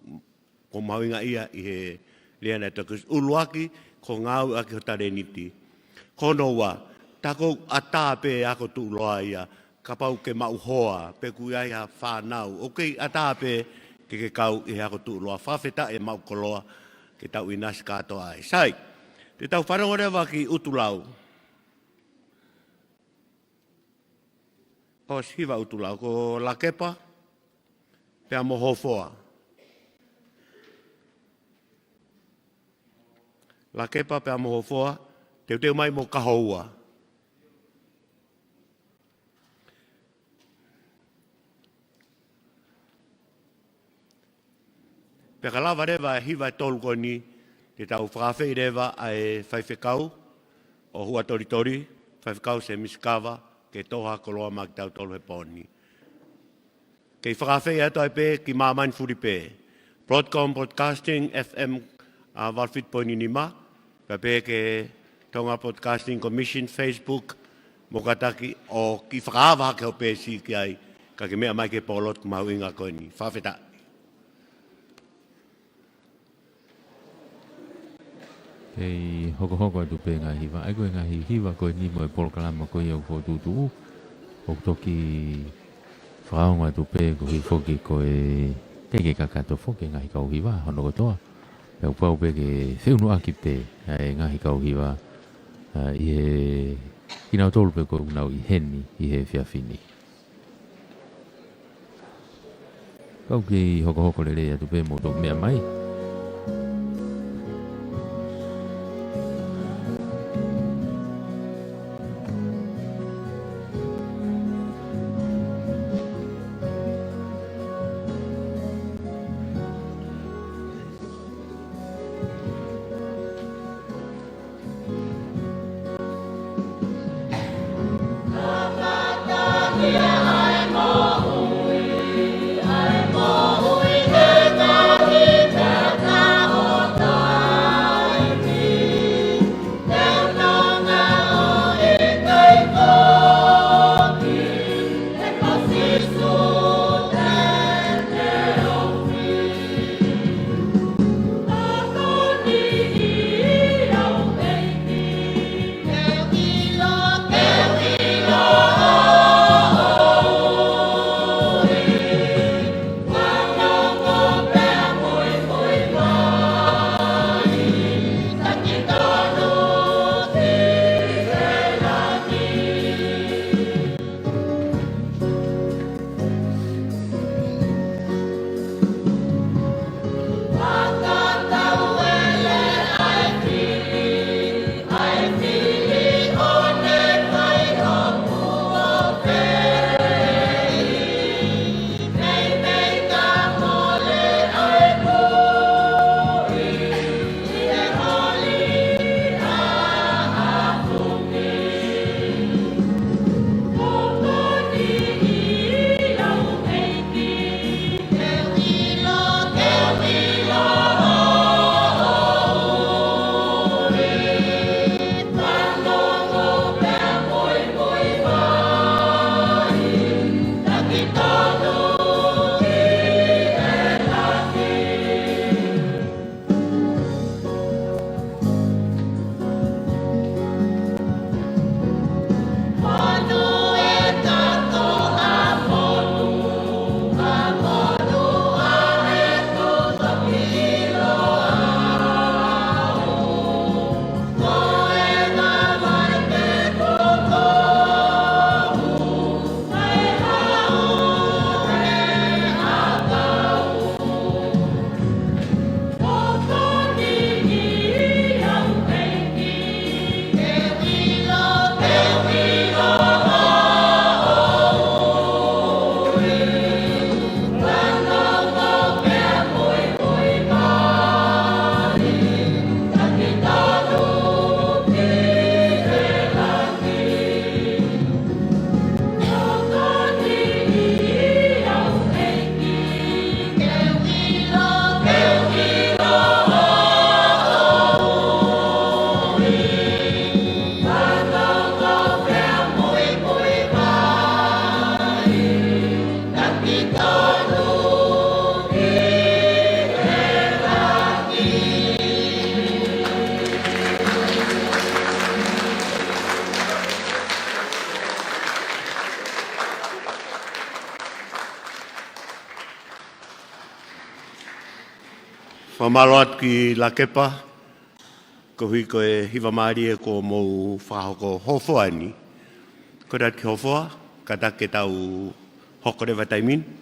ko mahuʻinga ia ʻi he lea naʻe toki ʻuluaki, ko e ngāueʻaki ho talēniti. Ko hono ua, tā ko e ʻatā pē ako tuʻuloa ia, kapau ke maʻu hoa, pe ʻoku ʻi ai ha fānau, ʻoku kei ʻatā pē ke ke kau ʻi he ako tuʻuloa, fakafetaʻi e maʻu koloa, ke tau ʻinasi kātoa ai. Sai, te tau fanongo leva ki ʻUtulau. ʻOsi hiva ʻUtulau, ko Lakepa pea mo Hofoa. Lakepa pea mo Hofoa, teuteu mai mo Kahoua. Pea ka lava leva e hiva ʻe tolu ko eni, te tau fakaafeʻi leva ʻa e faifekau ʻo Huʻatolitoli, Faifekau Semisi Kava, ke tō ha koloa maʻa kitautolu he pō ni. Kei fakaafeʻi atu ai pē ki māmani fulipē. Broadcom Broadcasting, F M, ʻa, valu fitu poini nima, pea pehē ki he Tonga Broadcasting Commission, Facebook, mo kātaki ʻo kiʻi fakaava hake hoʻo peesi ki ai, ka ke meʻa mai ki he pōlotu mahuʻinga ko eni. Fakafetaʻi. Kei hokohoko atu pē ngaahi hiva. ʻA ia ko e ngaahi hiva ko eni mo e polokalama ko ia ʻoku fokotuʻutuʻu, ʻoku toki fakaongo atu pē koeʻuhi foki ko e ʻikai ke kakato foki e ngaahi kau hiva hono kotoa. Pea ʻoku pau pē ke feʻunuʻaki pē ʻa e ngaahi kau hiva, ʻa, ʻi he kinautolu pē ʻoku nau ʻi heni ʻi he efiafi ni. Kau kei hokohoko lelei atu pē mou toki meʻa mai. Fakamālō atu ki Lakepa, koeʻuhi ko e hiva mālie kuo mou fakahoko Hofoa ni. Kole atu ki Hofoa, kātaki ke tau hoko leva taimi ni.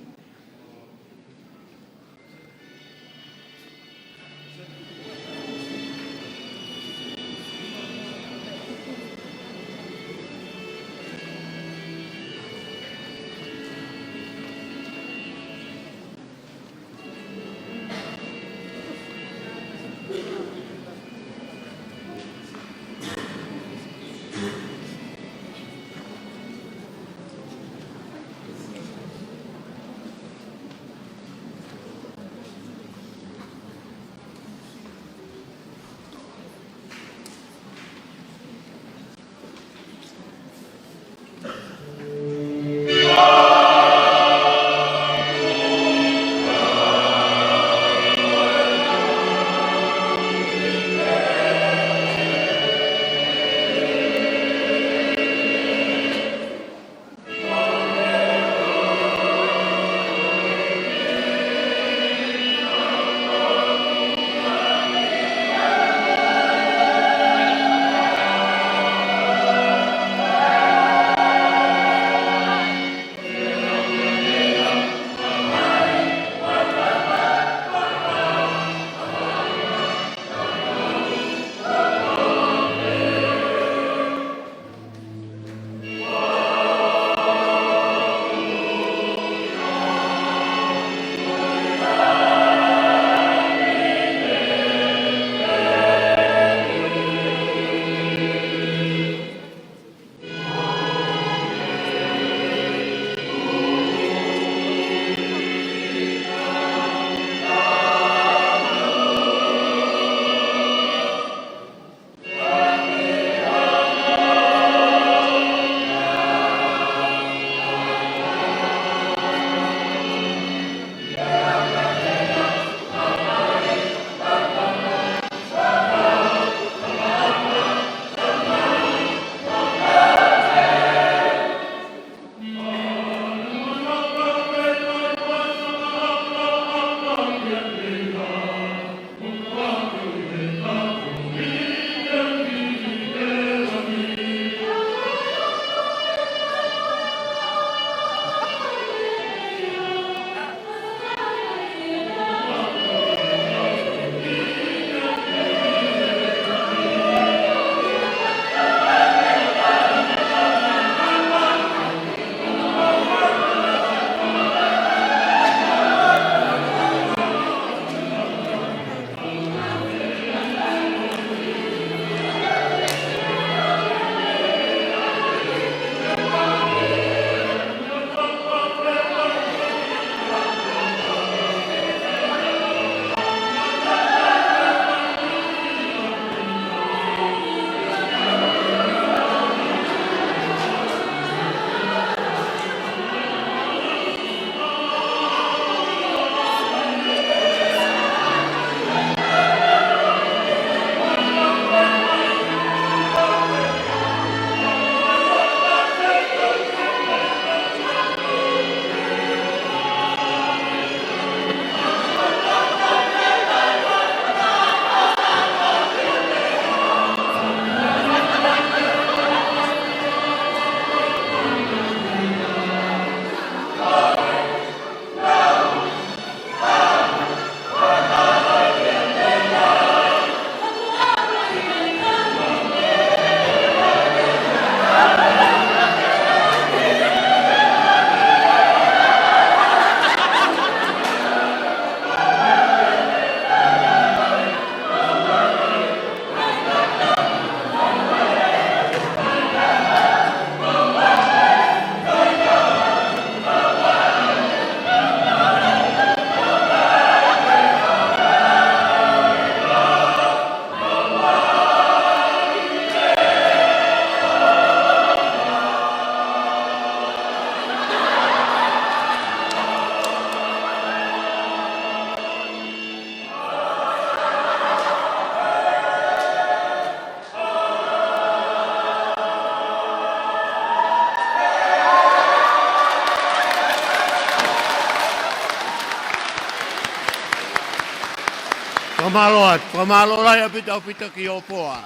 Fakamālō atu, fakamālō lahi ʻaupito, ʻaupito ki Hofoa.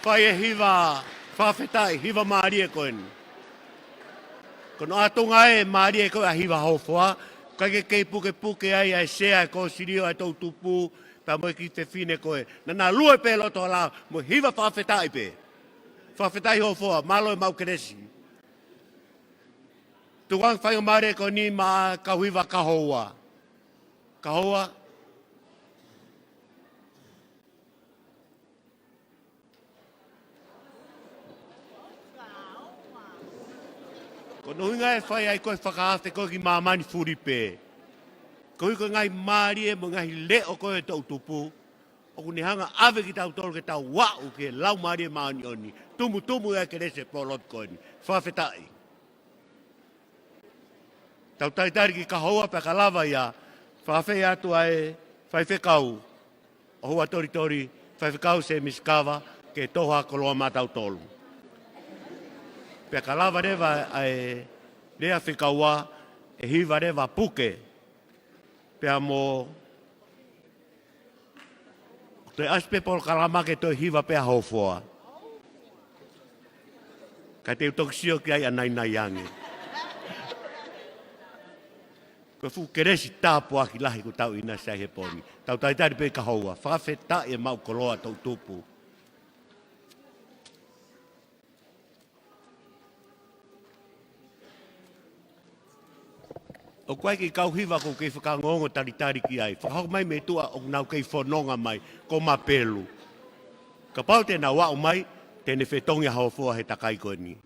Fai e hiva fakafetaʻi, hiva mālie ko eni. Ko hono ʻatunga ē mālie ko ē ʻa e hiva Hofoa, ʻikai ke kei pukepuke ai ʻa e sea ʻa e kōsilio ʻa e toʻutupu, pea mo e kiʻi fefine ko ē. Naʻa na lue pē loto hala, mo e hiva fakafetaʻi pē. Fakafetaʻi Hofoa, mālō e maʻu kelesi. Tukuange faingamālie ko eni maʻa e kau hiva kahoua. Kahoua. Ko hono ʻuhinga ʻe fai ai ko e fakaafe ko ē ki māmani fulipē. Koeʻuhi ko e ngaahi mālie mo e ngaahi leʻo ko ē ʻa e toʻutupu, ʻoku ne hanga ʻo ʻave kitautolu ke tau aʻu ki he Laumālie Māʻoniʻoni, tumutumu ʻa e kelesi ʻo e pōlotu ko eni. Fakafetaʻi. Tau talitali ki Kahoua pea ka lava ia, fakaafeʻi atu ʻa e faifekau ʻo Huʻatolitoli, Faifekau Sēmisi Kava, ke toho ʻa e koloa maʻatautolu. Pea ka lava leva ʻa e lea fekaua, ʻe hiva leva Puke. Pea mo toe ʻasi pē polokalama ke toe hiva pē ʻa Hofoa. Ka te u toki sio ki ai ʻanainai ange. Ko e fuʻu kelesi tāpuaki lahi kuo tau ʻinasi ai he pō ni. Tau talitali pē Kahoua. Fakafetaʻi e maʻu koloa toʻutupu. ʻOku ʻi ai e kiʻi kau hiva ʻoku kei fakaongoongo talitali ki ai. Fakahoko mai mei tuʻa ʻoku nau kei fononga mai, ko Mapelu. Kapau te nau aʻu mai, te ne fetongi ʻa Hofoa he takai ko eni.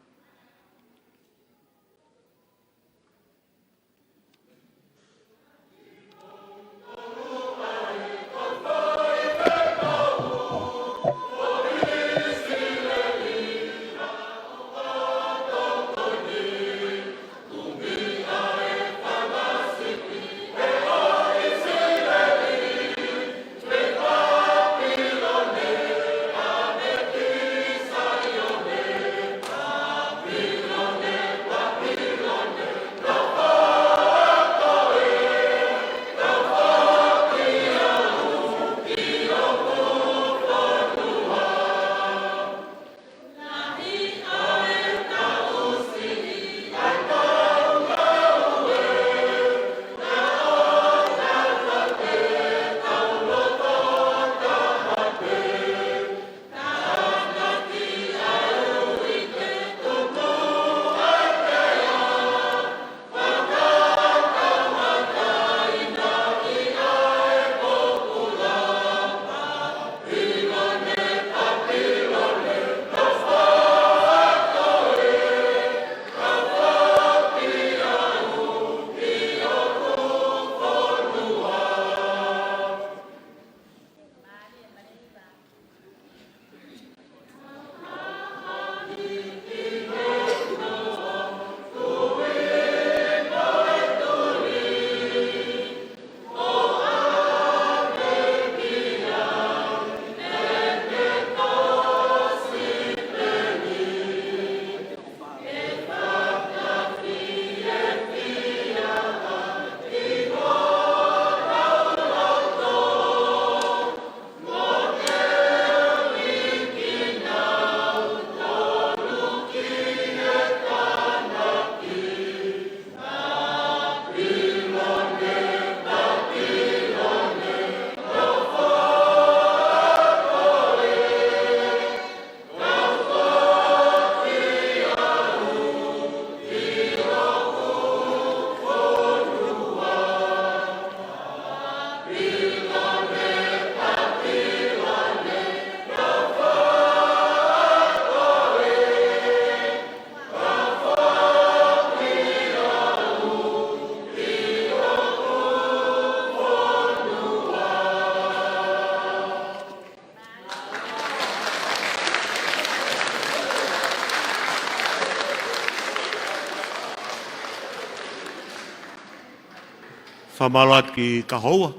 Fakamālō atu ki Kahoua.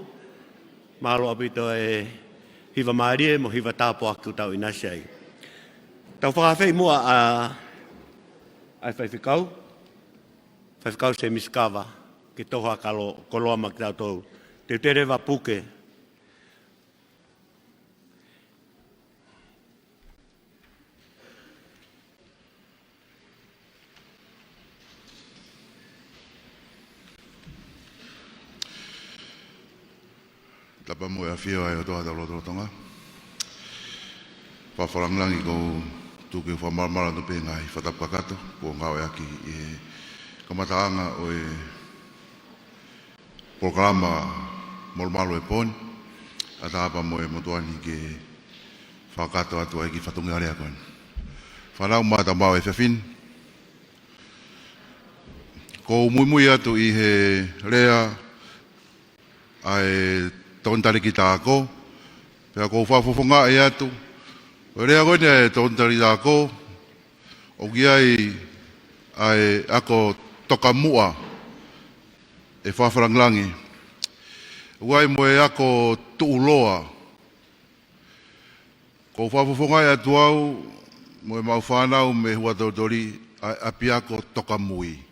Mālō ʻaupito e hiva mālie mo e hiva tāpuaki kuo tau ʻinasi ai. Tau fakaafeʻi muʻa ʻa, ʻa e faifekau, Faifekau Sēmisi Kava, ke toho ʻa e kalo-, koloa maʻa kitautolu. Te u tele leva Puke. Tapu mo e ʻafio ʻa e ʻOtua ʻi hotau lotolotonga. Fakalangilangi, ʻoku ou tuku ke u fakamalumalu atu pē he ngaahi fakatapu kakato kuo ngāueʻaki ʻi he kamataʻanga ʻo e polokalama malumalu ʻo e pō ni, ʻatā pē mo e motuʻa ni ke fakakakato atu ai ki he fatongia ʻo e lea ko eni. Fānau, mātuʻa maʻu e efiafi ni. ʻOku ou muimui atu ʻi he lea ʻa e Tokoni Talēkita Ako, pea ʻoku ou fakafofongaʻi atu ʻa e lea ko eni ʻa e Tokoni Talēkita Ako, ʻoku ʻi ai ʻa e ako tokamuʻa, ʻe fakalangilangi. ʻOku ʻi ai mo e ako tuʻuloa. ʻOku ou fakafofongaʻi atu au mo e maʻu fānau mei Huʻatolitoli ʻa e ʻapiako tokamui.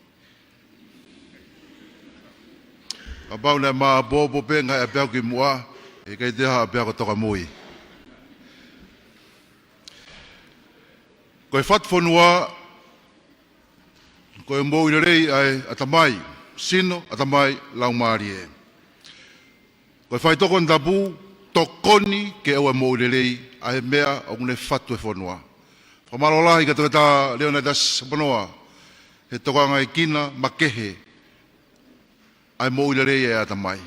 Kapau naʻe maopoopo pē ngaahi ʻapiako kimuʻa, ʻe ʻikai toe ʻi ai ha ʻapiako tokamui. Ko e fatu fonua, ko e moʻui lelei ʻa e ʻatamai, sino, ʻatamai, laumālie. Ko e faitoʻo konatapu, tokoni ke ʻoua ʻe moʻui lelei ʻa e meʻa ʻoku ne fatu e fonua. Fakamālō lahi kia Toketā Leonaitas Sapanoa he tokangaekina makehe ʻa e moʻui lelei ʻa e ʻatamai.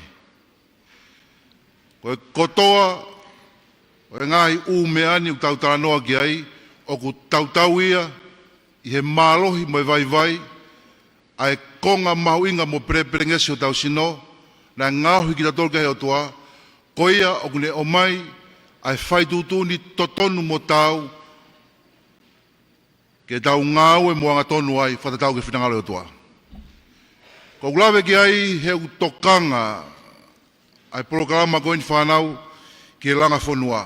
Ko e kotoa ʻo e ngaahi ʻū meʻa ni ʻoku tau talanoa ki ai, ʻoku tautau ia ʻi he mālohi mo e vaivai ʻa e konga mahuʻinga mo pelepelengesi hotau sino, naʻe ngaohi kitautolu ki ai ʻe he ʻOtua, ko ia ʻoku ne ʻomai ʻa e fai tuʻutuʻuni totonu mo taau, ke tau ngāue mo angatonu ai fakatatau ki he finangalo ʻo e ʻOtua. ʻOku ou lave ki ai he ʻoku tokanga ʻa e polokalama ko eni, fānau, ki he langa fonua.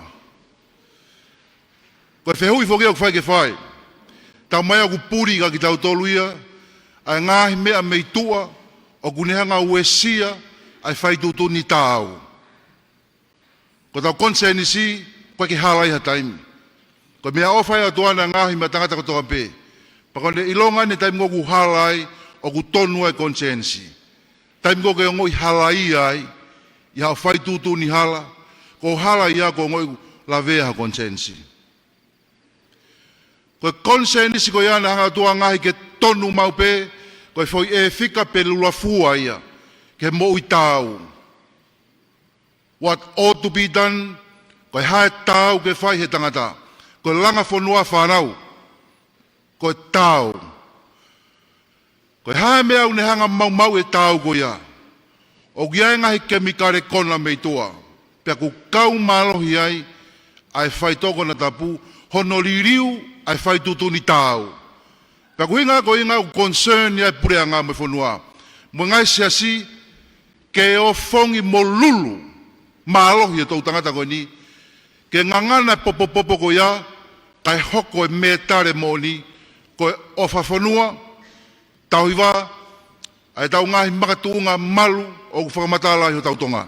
Ko e fehuʻi foki ʻoku fai ke fai. Talamai ʻoku puli kia kitautolu ia ʻa e ngaahi meʻa mei tuʻa ʻoku ne hanga ʻo uesia ʻa e fai tuʻutuʻuni taau. Ko hotau konisēnisi, ʻoku ʻikai ke hala ia ha taimi. Ko e meʻaʻofa ia ʻa e ʻOtua naʻe ngaohi maʻa e tangata kotoa pē. Pea ko ʻene ʻilonga ʻi he taimi ʻoku hala ai, ʻoku tonu ai e konisēnisi. Taimi ʻoku ke ongoʻi halaia ai ʻi haʻo fai tuʻutuʻuni hala, ko e hala ia ʻoku ongoʻi ʻoku lavea ho konisēnisi. Ko e konisēnisi ko ia naʻe hanga ʻe he ʻOtua ʻo ngaohi ke tonu maʻu pē, ko e foʻi ʻefika pe lulafua ia ki he moʻui taau. What ought to be done, ko e hā e taau ke fai ʻe he tangata. Ko e langa fonua, fānau, ko e taau. Ko e hā e meʻa ʻoku ne hanga ʻo maumauʻi e taau ko ia? ʻOku ʻi ai e ngaahi kemikale kona mei tuʻa. Pea ʻoku kau mālohi ai ʻa e faitoʻo konatapu, hono liliu ʻa e fai tuʻutuʻuni taau. Pea ko e ʻuhinga ko ia ʻoku concern ia e puleʻanga mo e fonua, mo e ngaahi siasi, ke ofongi mo lulu mālohi e toʻutangata ko eni, ke ngangana e popopopo ko ia, kae hoko e mētale moʻoni, ko e ʻofa fonua, tauhi vā, ʻa ʻetau ngaahi makatuʻunga malu ʻoku fakamatala ai hotau Tonga.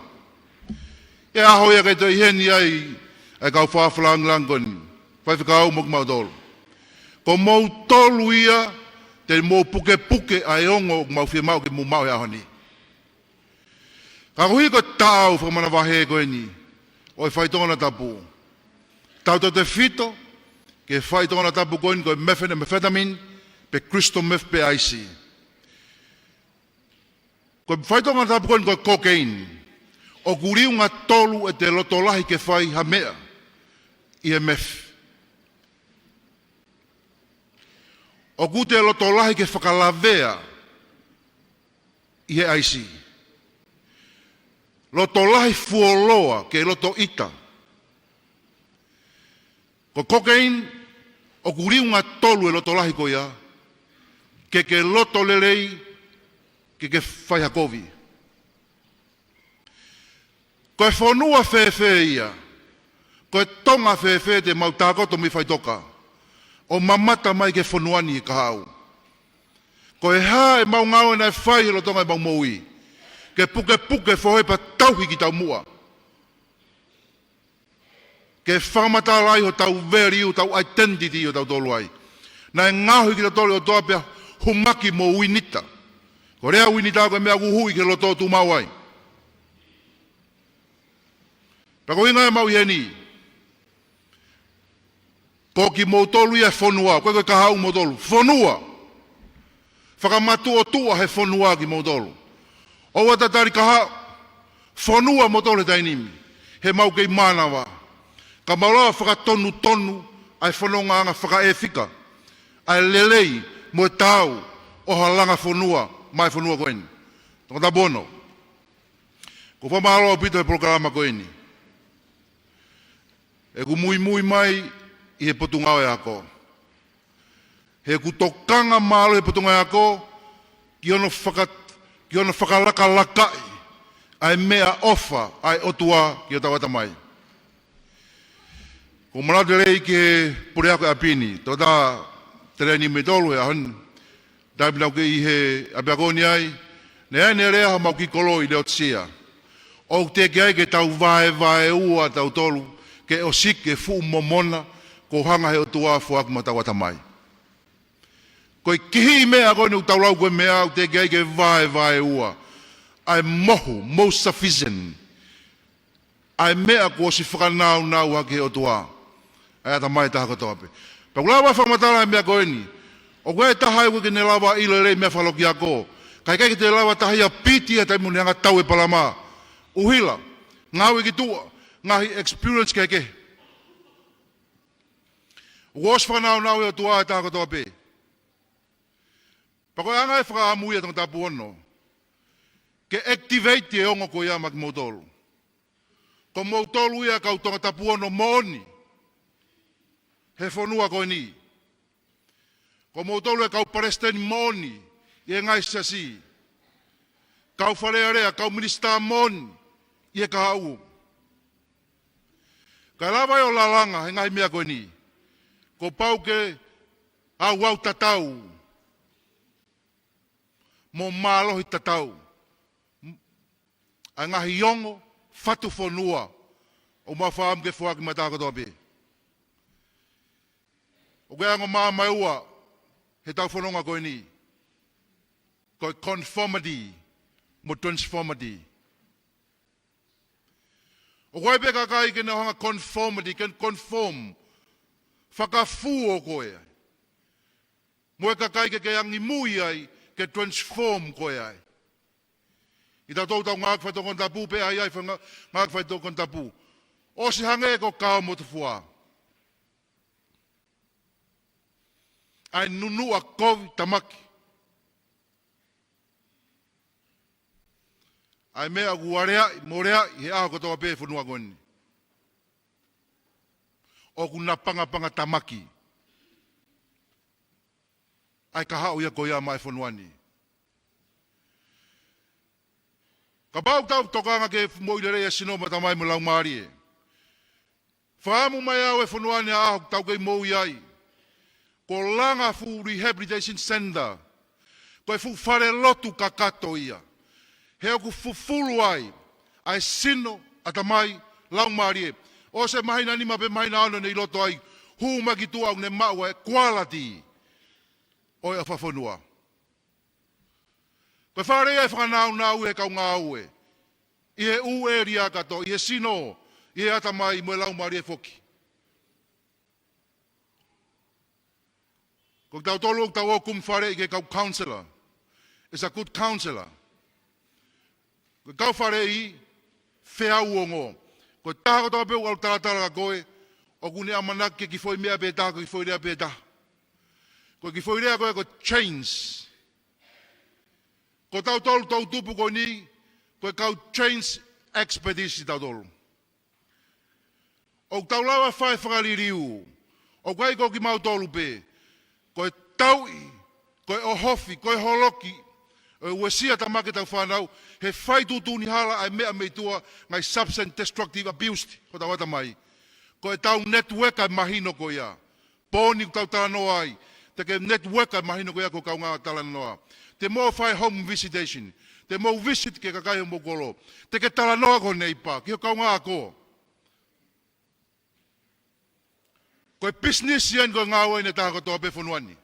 ʻI he ʻaho ia ʻikai toe ʻi heni ai ʻa e kau fakalangilangi ko eni, faifekau mo kimautolu. Ko moutolu ia te mou pukepuke ʻa e ongo ʻoku mau fiemaʻu ke mou maʻu he ʻaho ni. Ka koeʻuhi ko e taau fakamanavahē ko eni ʻo e faitoʻo konatapu, tautautefito ki he faitoʻo konatapu ko eni ko e methamphetamine, pe crystal meth, pe ʻaisi. Ko e faitoʻo konatapu ko eni ko e cocaine, ʻoku liunga tolu ʻete loto lahi ke fai ha meʻa ʻi he meth. ʻOku te loto lahi ke fakalavea ʻi he ʻaisi. Loto lahi fuoloa ke loto ʻita. Ko e cocaine, ʻoku liunga tolu e loto lahi ko ia, ke ke loto lelei, ke ke fai ha kovi. Ko e fonua fēfē ia, ko e Tonga fēfē te mau tākoto mei faitoka, ʻo mamata mai ki he fonua ni he kahaʻu? Ko e hā ʻemau ngāue naʻe fai he lolotonga ʻemau moʻui ke pukepuke fohe pea tauhi kitaumuʻa, ke fakamatala ai hotau value, hotau identity ʻo tautolu ai? Naʻe ngaohi kitautolu ʻe he ʻOtua pea humaki mo uinita. Ko e lea uinita ko e meʻa ʻoku huhuʻi ki he loto ʻo tuʻu maʻu ai. Pea ko e ʻuhinga ia ʻemau ʻi heni. Ko kimoutolu ia e fonua, ko e, ko e kahaʻu moutolu. Fonua. Fakamatuʻotuʻa he fonua kimoutolu. ʻOua te tali kahaʻu, fonua moutolu he taimi ni. He ʻoku mau kei mānava. Ka mau lava fakatonutonu ʻa e fonongaʻanga fakaʻefika, ʻa e lelei mo e taau ʻo ha langa fonua, maʻa e fonua ko eni. Tongatapu ono. ʻOku ou fakamālō ʻaupito he polokalama ko eni. ʻOku muimui mai ʻi he Potungāue Ako. He ʻoku tokanga mālohi he Potungāue Ako ki hono faka-, ki hono fakalakalakaʻi ʻa e meʻaʻofa ʻa e ʻOtua ki hotau ʻatamai. ʻOku ou manatu lelei ki he puleako ʻi ʻapi ni, Toketā Teleni Mitolu he ʻaho ni. Taimi naʻa ku kei ʻi he ʻapiako ni ai, naʻe ʻi ai ʻene lea ʻa homau kiʻi kolo ʻi Leotisia. ʻOku teʻeki ai ke tau vaevaeua tautolu ke ʻosi ki he fuʻu momona kuo hanga he ʻOtua ʻo foaki maʻa hotau ʻatamai. Ko e kihiʻi meʻa ko eni ʻoku tau lau ko e meʻa ʻoku teʻeki ai ke vaevaeua. ʻA e mohu, most sufficient. ʻA e meʻa kuo ʻosi fakanaunau hake he ʻOtua ʻa e ʻatamai ʻo e taha kotoa pē. Pea ʻoku lava fakamatala e meʻa ko eni. ʻOku ʻi ai e taha ʻoku ʻikai ke ne lava ʻilo lelei e meʻa fakalokiako. Ka ʻikai ke te lava taha ia piti ʻi he taimi ʻoku ne hanga ʻo tau e palama. ʻUhila, ngāue ki tuʻa, ngaahi experience kehekehe. ʻOku ʻosi fakanaunau he ʻOtua ʻa e taha kotoa pē. Pea ko e anga e fakaʻamu ia Tongatapu ono. Ke activate e ongo ko ia maʻa kimoutolu. Ko moutolu ia kau Tongatapu ono moʻoni he fonua ko eni. Ko moutolu e kau palesiteni moʻoni ʻi he ngaahi siasi. Kau Fale Alea, kau minisitā moʻoni ʻi he kahaʻu. Ka lava ʻo lalanga he ngaahi meʻa ko eni. Kuo pau ke ʻauʻau tatau mo mālohi tatau ʻa e ngaahi ongo fatu fonua ʻoku mau fakaʻamu ke foaki maʻa e taha kotoa pē. ʻOku ʻi ai e ongo maama ʻe ua he tau fononga ko eni. Ko e conformity mo transformity. ʻOku ʻi ai pē kakai ke nau hanga ʻo conformity, ke conform. Fakafuo koe ai. Mo e kakai ke ke angimui ai, ke transform koe ai. ʻI he tau tau ngāue fai Tongatapu pē ʻa ia ʻi he ngā-, ngāue fai Tongatapu. ʻOsi hangē ko e kao mo e tofua. ʻA e nunuʻa kovi tamaki. ʻA e meʻa ʻoku aleaʻi, mo leaʻi, he ʻaho kotoa pē he fonua ko eni. ʻOku napangapanga tamaki ʻa e kahaʻu ia ko ia maʻa e fonua ni. Kapau ʻoku tau tokanga ke moʻui lelei e sino mo e ʻatamai mo e laumālie. Fakaʻamu mai au e fonua ni ʻa e ʻaho ʻoku tau kei moʻui ai. Ko e langa fuʻu rehabilitation center. Ko e fuʻu fale lotu kakato ia. He ʻoku fufulu ai ʻa e sino, ʻatamai, laumālie. ʻOsi e māhina nima pe māhina ono ne ʻi loto ai. Hū mai ki tuʻa ʻoku ne maʻu ʻa e quality ʻo e ʻofa fonua. Ko e fale ia ʻe fakanaunau ʻe he kau ngāue. ʻI he ʻū ʻēlia kātoa, ʻi he sino, ʻi he ʻatamai mo e laumālie foki. Ko kitautolu ʻoku tau ō ʻo kumi faleʻi ki he kau counselor. It's a good counselor. Ko e kau faleʻi, feau ongo. Ko e taha kotoa pē ʻoku ʻalu talatala kia koe, ʻoku ne ʻamanaki ki he kiʻi foʻi meʻa pē taha, ko e kiʻi foʻi lea pē taha. Ko e kiʻi foʻi lea ko e, ko e change. Ko tautolu toʻutupu ko eni, ko e kau change expertise tautolu. ʻOku tau lava fai e fakaliliu. ʻOku ʻikai ko kimautolu pē. Ko e tauʻi, ko e ʻohofi, ko e holoki ʻo e uesia tamaki ʻetau fānau, he fai tuʻutuʻuni hala ʻa e meʻa mei tuʻa, ngaahi substance destructive abuse, hotau ʻatamai. Ko ʻetau network ʻa e mahino ko ia. Pō ni ʻoku tau talanoa ai. Te ke network ʻa e mahino ko ia ʻoku ou kaungā talanoa. Te mou fai home visitation. Te mou visit ki he kakai homou kolo. Te ke talanoa ki ho neighbor, ki ho kaungā ako. Ko e business ia eni ko e ngāue ʻa e taha kotoa pē fonua ni.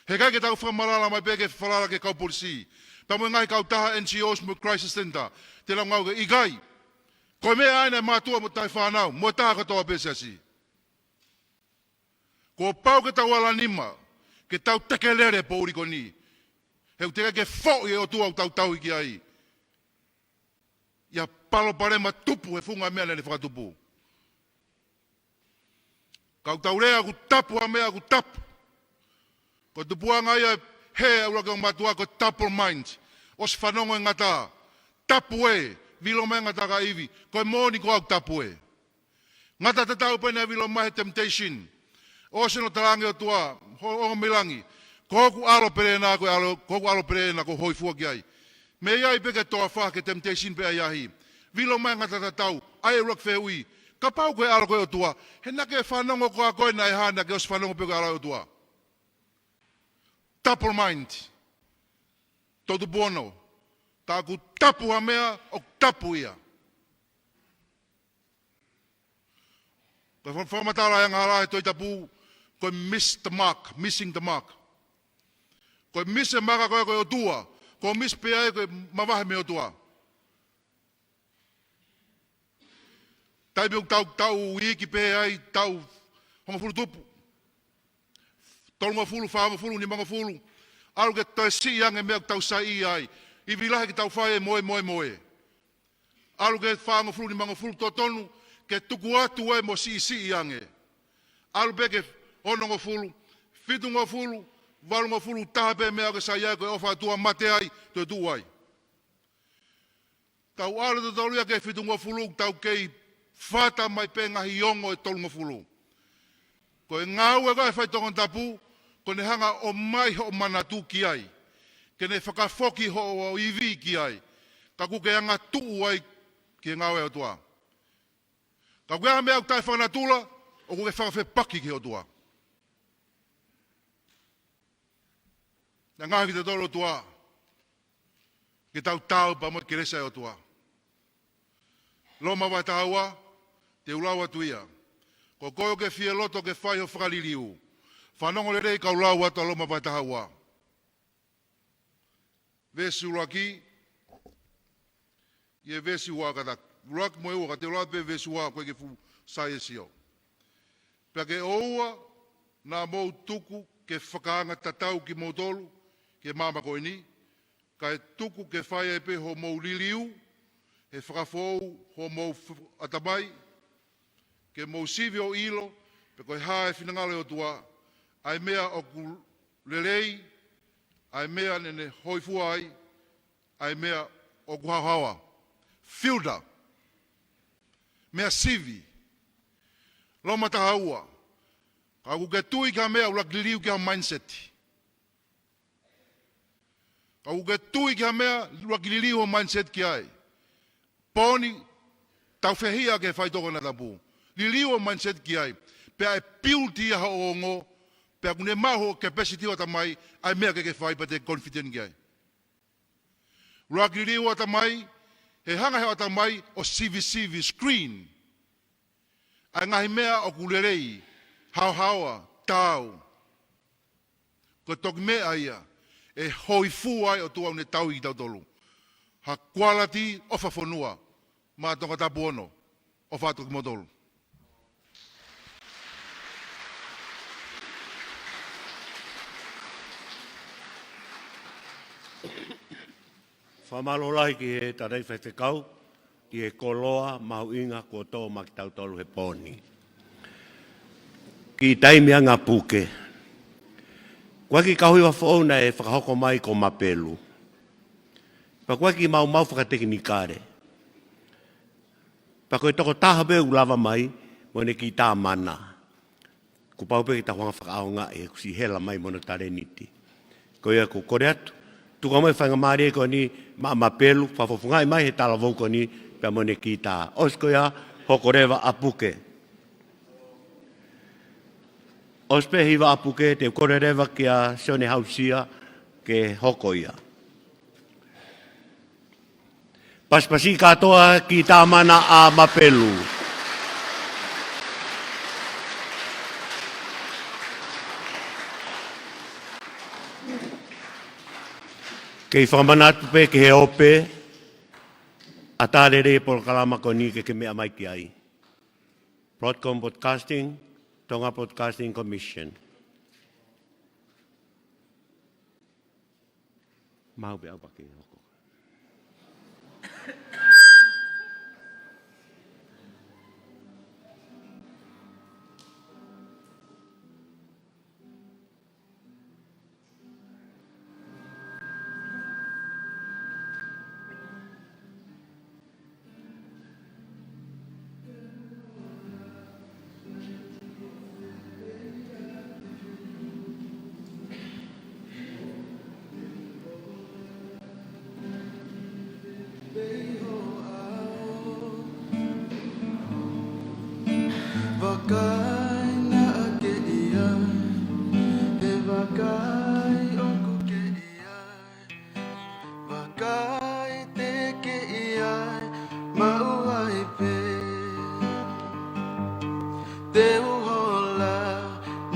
He ʻikai ke tau fakamalala mai pē ke falala ki he kau polisi. Pea mo e ngaahi kautaha N G Os mo e crisis center. Te nau ngāue ki ai. Ko e meʻa ʻa ē naʻe mātuʻa mo taʻefānau, mo e taha kotoa pē siasi. Kuo pau ke tau ala nima, ke tau tekelele poʻuli ko eni. He ʻoku teʻeki ke foʻi e ʻOtua ʻoku tau tauhi ki ai ʻi ha palopalema tupu he funga meʻa naʻa ne fakatupu. Ka ʻoku tau lea ʻoku tapu ha meʻa ʻoku tapu. Ko e tupuʻanga ia he ʻuluaki ʻo mātuʻa ko e double mind. ʻOsi fanongo e ngata. Tapu ē, vilo mai ngata ka ivi. Ko e moʻoni ko ʻoku tapu ē. Ngata tatau pē naʻe vilo mai he temptation. ʻOsi hono talaange ʻOtua, ho, ʻo mei langi. Ko hoku ʻAlo pele ena, ko e ʻAlo, ko hoku ʻAlo pele ena, ko hoifua ki ai. Mei ai pē ke toafa ke temptation pē ʻahiʻahi. Vilo mai ngata tatau, ʻa e ʻuluaki fehuʻi. Kapau ko e ʻAlo ko e ʻOtua, he naʻa ke fanongo ko ā koe naʻe hā naʻa ke ʻosi fanongo pē ko e ʻAlo ʻo e ʻOtua. Double mind. Toʻu tupu ono. Ka ʻoku tapu ha meʻa, ʻoku tapu ia. Ko e fa-, fakamatala e angahala he Tohi Tapu, ko e miss the mark, missing the mark. Ko e miss e maka ko ē ko e ʻOtua, ko e miss pē ai ko e mavahe mei he ʻOtua. Taimi ʻoku tau, tau iiki pē ai, tau hongofulu tupu. Tolungofulu, fāngofulu, nimangofulu. ʻAlu ke toe siʻi ange meʻa ʻoku tau saiʻia ai. Ivi lahi ke tau fai e moe, moe, moe. ʻAlu ke fāngofulu, nimangofulu totonu, ke tuku atu ai mo siʻisiʻi ange. ʻAlu pē ke onongofulu, fitungofulu, valungofulu, taha pē meʻa ʻoku ke saiʻia ai ko e ʻofa ʻa e ʻOtua mate ai, toe tuʻu ai. Tau ʻalu totonu ia ki he fitungofulu, tau kei fata mai pē ngaahi ongo e tolungofulu. Ko e ngāue ko ē ʻa e faitoʻo tapu, ko ʻene hanga ʻo ʻomai hoʻo manatu ki ai. Ke ne fakafoki hoʻo ivi ki ai. Ka ʻoku ke angatuʻu ai ki he ngāue ʻa e ʻOtua. Ka ʻoku ʻi ai ha meʻa ʻoku taʻefakanatula, ʻoku ke fakafepaki ki he ʻOtua. Naʻe ngaahi kitautolu ʻOtua. Ke tau taau pea mo e kelesi ʻa e ʻOtua. Loma vahe taha ua, te u lau atu ia. Ko koe ʻoku ke fie loto ke fai hoʻo fakaliliu. Fanongo lelei kau lau atu ʻa Loma vahe taha ua. Veesi ʻuluaki, ʻi he veesi ua kātaki. ʻUluaki mo e ua, ka te u lau pē veesi ua, ko e ke fuʻu sai e sio. Pea ke ʻoua naʻa mou tuku ke fakaanga tatau kimoutolu ki he maama ko eni, kae tuku ke fai ai pē hoʻomou liliu, he fakafoʻou hoʻomou f-, ʻatamai, ke mou sivi ʻo ʻilo, pe ko e hā e finangalo ʻo e ʻOtua, ʻa e meʻa ʻoku lelei, ʻa e meʻa naʻa ne hōifua ai, ʻa e meʻa ʻoku haohaoa. Filter. Meʻa sivi. Loma taha ua. Ka ʻoku ke tui ki ha meʻa, ʻuluaki liliu ki ho mindset. Ka ʻoku ke tui ki ha meʻa, ʻuluaki liliu ho mindset ki ai. Pō ni, tau fehiʻa ki he faitoʻo konatapu. Liliu ho mindset ki ai. Pea ʻe build ia hoʻo ongo. Pea ʻoku ne maʻu hoʻo capacity ʻo e ʻatamai, ʻa e meʻa ke ke fai pea te ke confident ki ai. ʻUluaki liliu ʻatamai, he hanga he ʻatamai ʻo sivisivi, screen. ʻA e ngaahi meʻa ʻoku lelei, haohaoa, taau. Ko e toki meʻa ia, ʻe hōifua ai ʻOtua ʻoku ne tauhi kitautolu. Ha quality ʻofa fonua, maʻa Tongatapu ono. ʻOfa atu kimoutolu. Fakamālō lahi ki he tangataʻi faifekau, ʻi he koloa mahuʻinga kuo tō maʻa kitautolu he pō ni. Kiʻi taimi anga puke. Ko e kiʻi kau hiva foʻou naʻe fakahoko mai ko Mapelu. Pea ko e kiʻi maumau fakatekinikale. Pea ko e tokotaha pē ʻoku lava mai, mo ʻene kiʻi tā mana. Kuo pau pē ke tau hanga fakaʻaongaʻi, he kuo siʻi hela mai mo hono talēniti. Ko ia ʻoku ou kole atu, tuku mai e faingamālie ko eni maʻa Mapelu, fakafofongaʻi mai he talavou ko eni, pea mo ʻene kiʻi tā. ʻOsi ko ia, hoko leva ʻa puke. ʻOsi pē hiva ʻa puke, te u kole leva kia Sione Hausia, ke hoko ia. Pasipasi kātoa kiʻi tā mana ʻa Mapelu. Kei fakamanatu pē ki he ope, ʻAtā lelei e polokalama ko eni ke ke meʻa mai ki ai. Broadcom Broadcasting, Tonga Broadcasting Commission. Mau pē au pake hoko. Vakai naʻa ke ʻi ai, he vakai ʻoku ke ʻi ai. Vakai te ke ʻi ai, maʻu ai pē. Te u hola,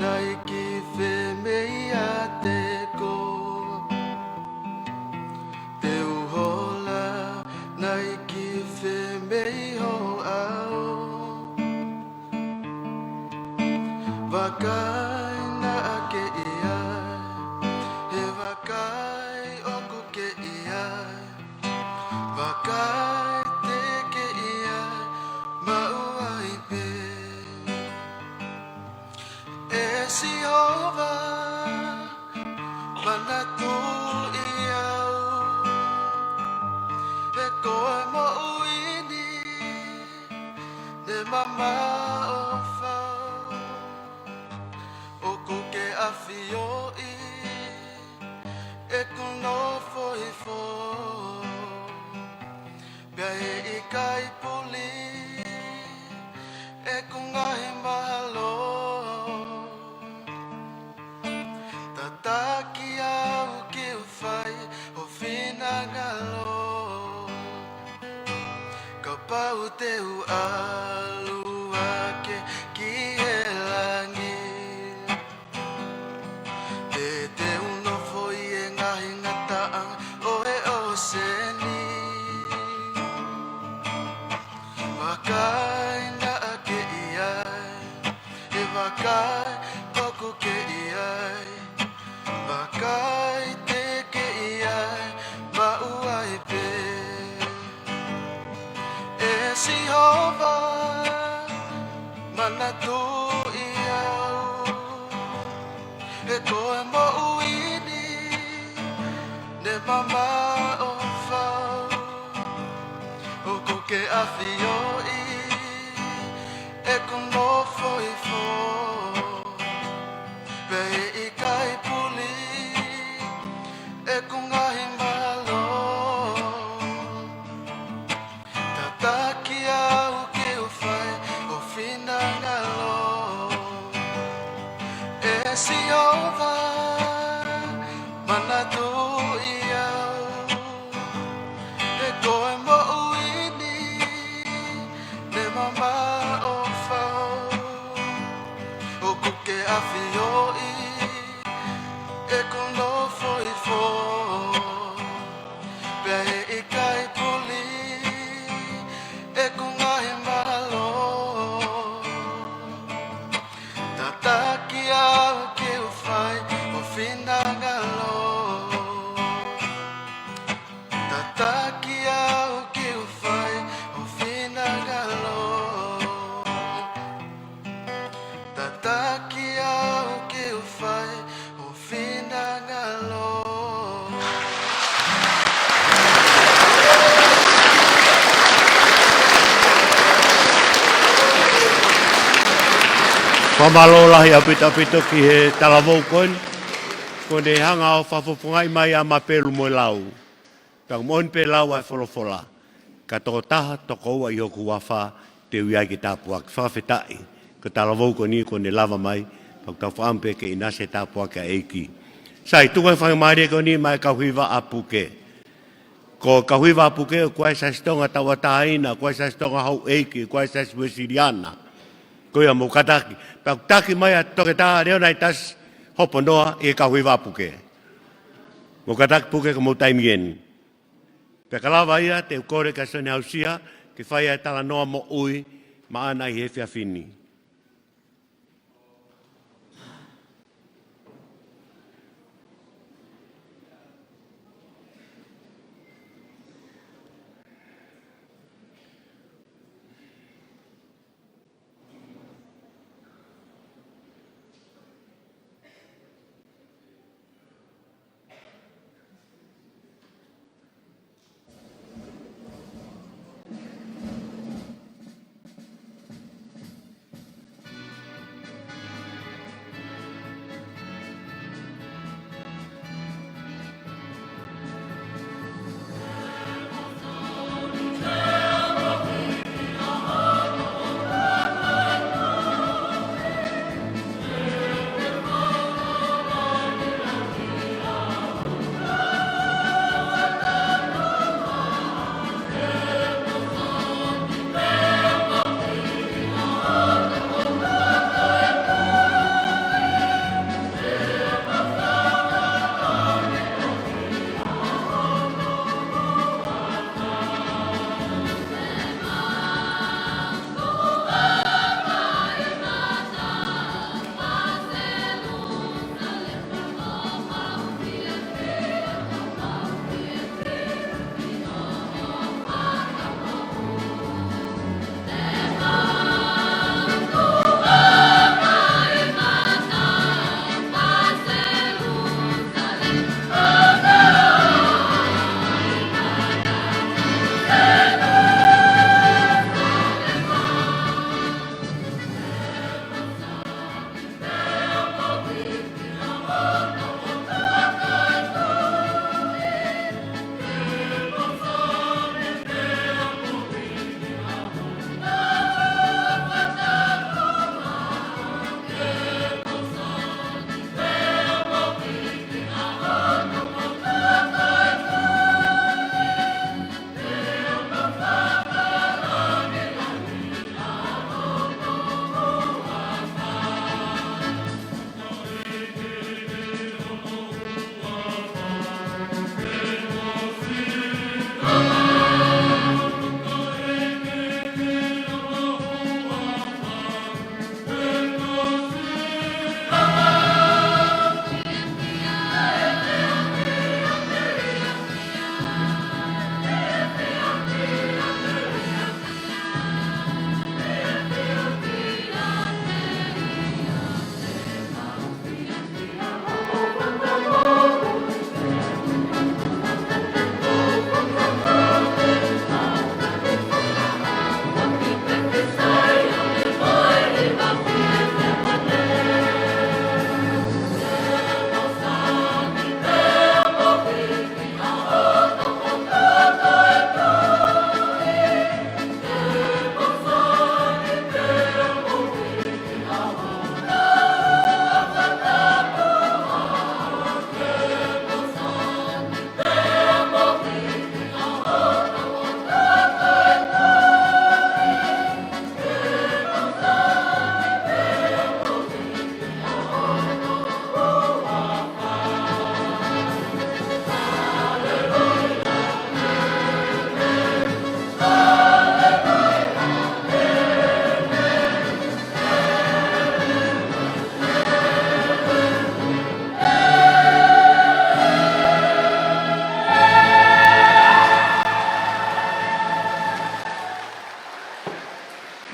naʻe ʻikai ke femeʻa ʻiate koe. Te u hola, naʻe ʻikai ke femeʻa ʻi ho ʻao. Vakai naʻa ke ʻi ai, he vakai ʻoku ke ʻi ai. Vakai te ke ʻi ai, maʻu ai pē. ʻE Sihova, manatuʻi au, he ko e moʻui ni ne mamaʻo fau. ʻOku ke ʻafioʻi ʻeku nofo hifo, pea ʻe ʻikai puli ʻeku ngaahi mahalo. Tataki au ke u fai ho finangalo. Kapau te u ʻalu hake ki he langi, pe te u nofo ʻi he ngaahi ngataʻanga ʻo e ʻōseni. Vakai naʻa ke ʻi ai, he vakai ʻoku ke ʻi ai. Vakai te ke ʻi ai, maʻu ai pē. ʻE Sihova, manatuʻi au, he ko e moʻui ni ne mamaʻo fau. ʻOku ke ʻafioʻi ʻeku nofo hifo, pea ʻe ʻikai puli ʻeku ngaahi mahalo. Tataki au ke u fai ho finangalo. ʻE Sihova, manatuʻi au, he ko e moʻui ni ne mamaʻo fau. ʻOku ke ʻafioʻi ʻeku nofo hifo, pea ʻe ʻikai puli ʻeku ngaahi mahalo. Tataki au ke u fai ho finangalo. Tataki au ke u fai ho finangalo. Tataki au ke u fai ho finangalo. Fakamālō lahi ʻaupito ʻaupito ki he talavou ko eni. Kuo ne hanga ʻo fakafofongaʻi mai ʻa Mapelu mo e lau. Pea ʻoku moʻoni pē lau ʻa e folofola. Ka tokotaha, tokoua ʻi hoku huafa, te u ʻi ai ke tāpuaki. Fakafetaʻi. Ko e talavou ko eni kuo ne lava mai, pea ʻoku tau fakaʻamu pē ke ʻinasi e tāpuaki ʻa e ʻEiki. Sai, tuku e fakamālie ko eni maʻa e kau hiva ʻa Puke. Ko e kau hiva ʻa Puke, ʻoku ʻi ai e Siasi Tonga tauʻatāina, ʻoku ʻi ai e Siasi Tonga houʻeiki, ʻoku ʻi ai e Siasi Uēsiliana. Ko ia mou kātaki. Pea ʻoku taki mai ʻa Toketā Leonaitasi Hoponoa ʻi he kau hiva ʻa Puke. Mou kātaki Puke ko hoʻomou taimi eni. Pea ka lava ia, te u kole kia Sione Hausia ke fai ʻa e talanoa moʻui maʻana ʻi he efiafi ni.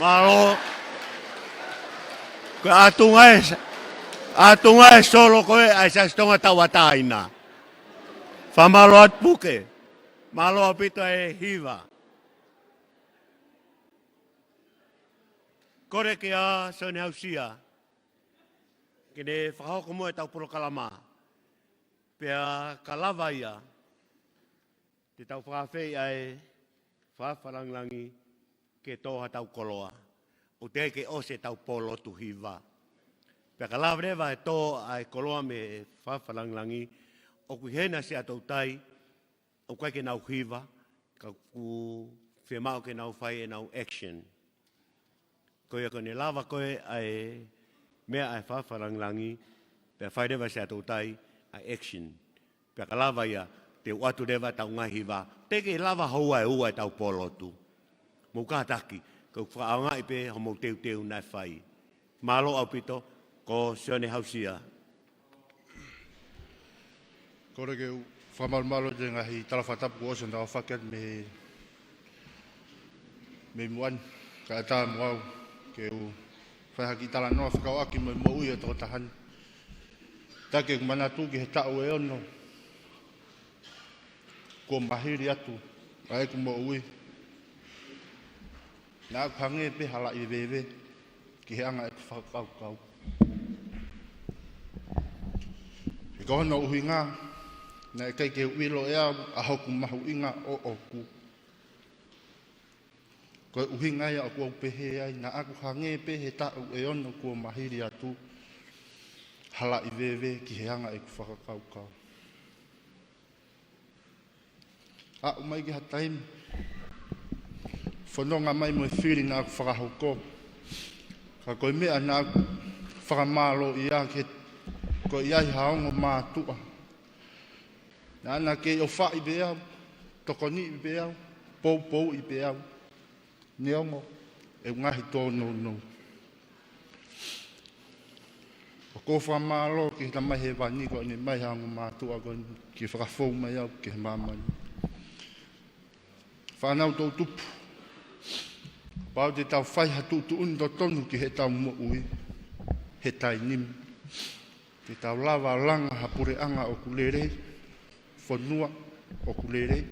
Mālō. Ko e ʻatunga ē, ʻatunga ē solo ko ē ʻa e Siasi Tonga Tauʻatāina. Fakamālō atu Puke. Mālō ʻaupito e hiva. Kole kia Sione Hausia ke ne fakahoko muʻa ʻetau polokalama. Pea ka lava ia, te tau fakaafeʻi ʻa e Fakafalangilangi ke tō haʻatau koloa. ʻOku teʻeki ke ʻosi ʻetau pōlotu hiva. Pea ka lava leva ʻe tō ʻa e koloa mei he Fakafalangilangi, ʻoku ʻi hena Siaʻatoutai, ʻoku ʻikai ke nau hiva, ka ʻoku fiemaʻu ke nau fai ʻenau action. Ko ia ko ʻene lava ko ē ʻa e meʻa ʻa e Fakafalangilangi, pea fai leva ʻe Siaʻatoutai ʻa e action. Pea ka lava ia, Te u ʻoatu leva ʻetau ngaahi hiva, teʻeki ke lava houa ʻe ua ʻetau pōlotu. Mou kātaki, ko e fakaʻaongaʻi pē hoʻomou teuteu naʻe fai. Mālō ʻaupito, ko Sione Hausia. Kole ke u fakamalumalu atu he ngaahi tala fakatapu kuo ʻosi hono aofaki atu mei, mei muʻa ni, kae ʻatā mo au ke u fai ha kiʻi talanoa fekauʻaki mo e moʻui ʻo e tokotaha ni. Taki ʻeku manatu ki he taʻu ʻe ono kuo mahili atu ʻa ʻeku moʻui, naʻa ku hangē pē ha laʻi veve ki he anga ʻeku fakakaukau. He ko hono ʻuhinga, naʻe ʻikai ke u ʻilo ʻe au ʻa hoku mahuʻinga ʻoʻoku. Ko e ʻuhinga ia ʻoku ou pehē ai, naʻa ku hangē pē he taʻu ʻe ono kuo mahili atu ha laʻi veve ki he anga ʻeku fakakaukau. Aʻu mai ki ha taimi, fononga mai mo e fili naʻa ku fakahoko. Ka ko e meʻa naʻa ku fakamālō ai ki he, ko e ʻi ai ha ongo mātuʻa naʻa na kei ʻofaʻi pē au, tokoniʻi pē au, poupouʻi pē au, neongo ʻeku ngaahi tōnounou. ʻOku ou fakamālō ki he Tamai Hēvani ko ʻene ʻomai ha ongo mātuʻa ko eni ke fakafou mai au ki he māmani. Fānau toʻutupu, pau te tau fai ha tuʻutuʻuni totonu ki heʻetau moʻui he taimi ni. Te tau lava langa ha puleʻanga ʻoku lelei, fonua ʻoku lelei,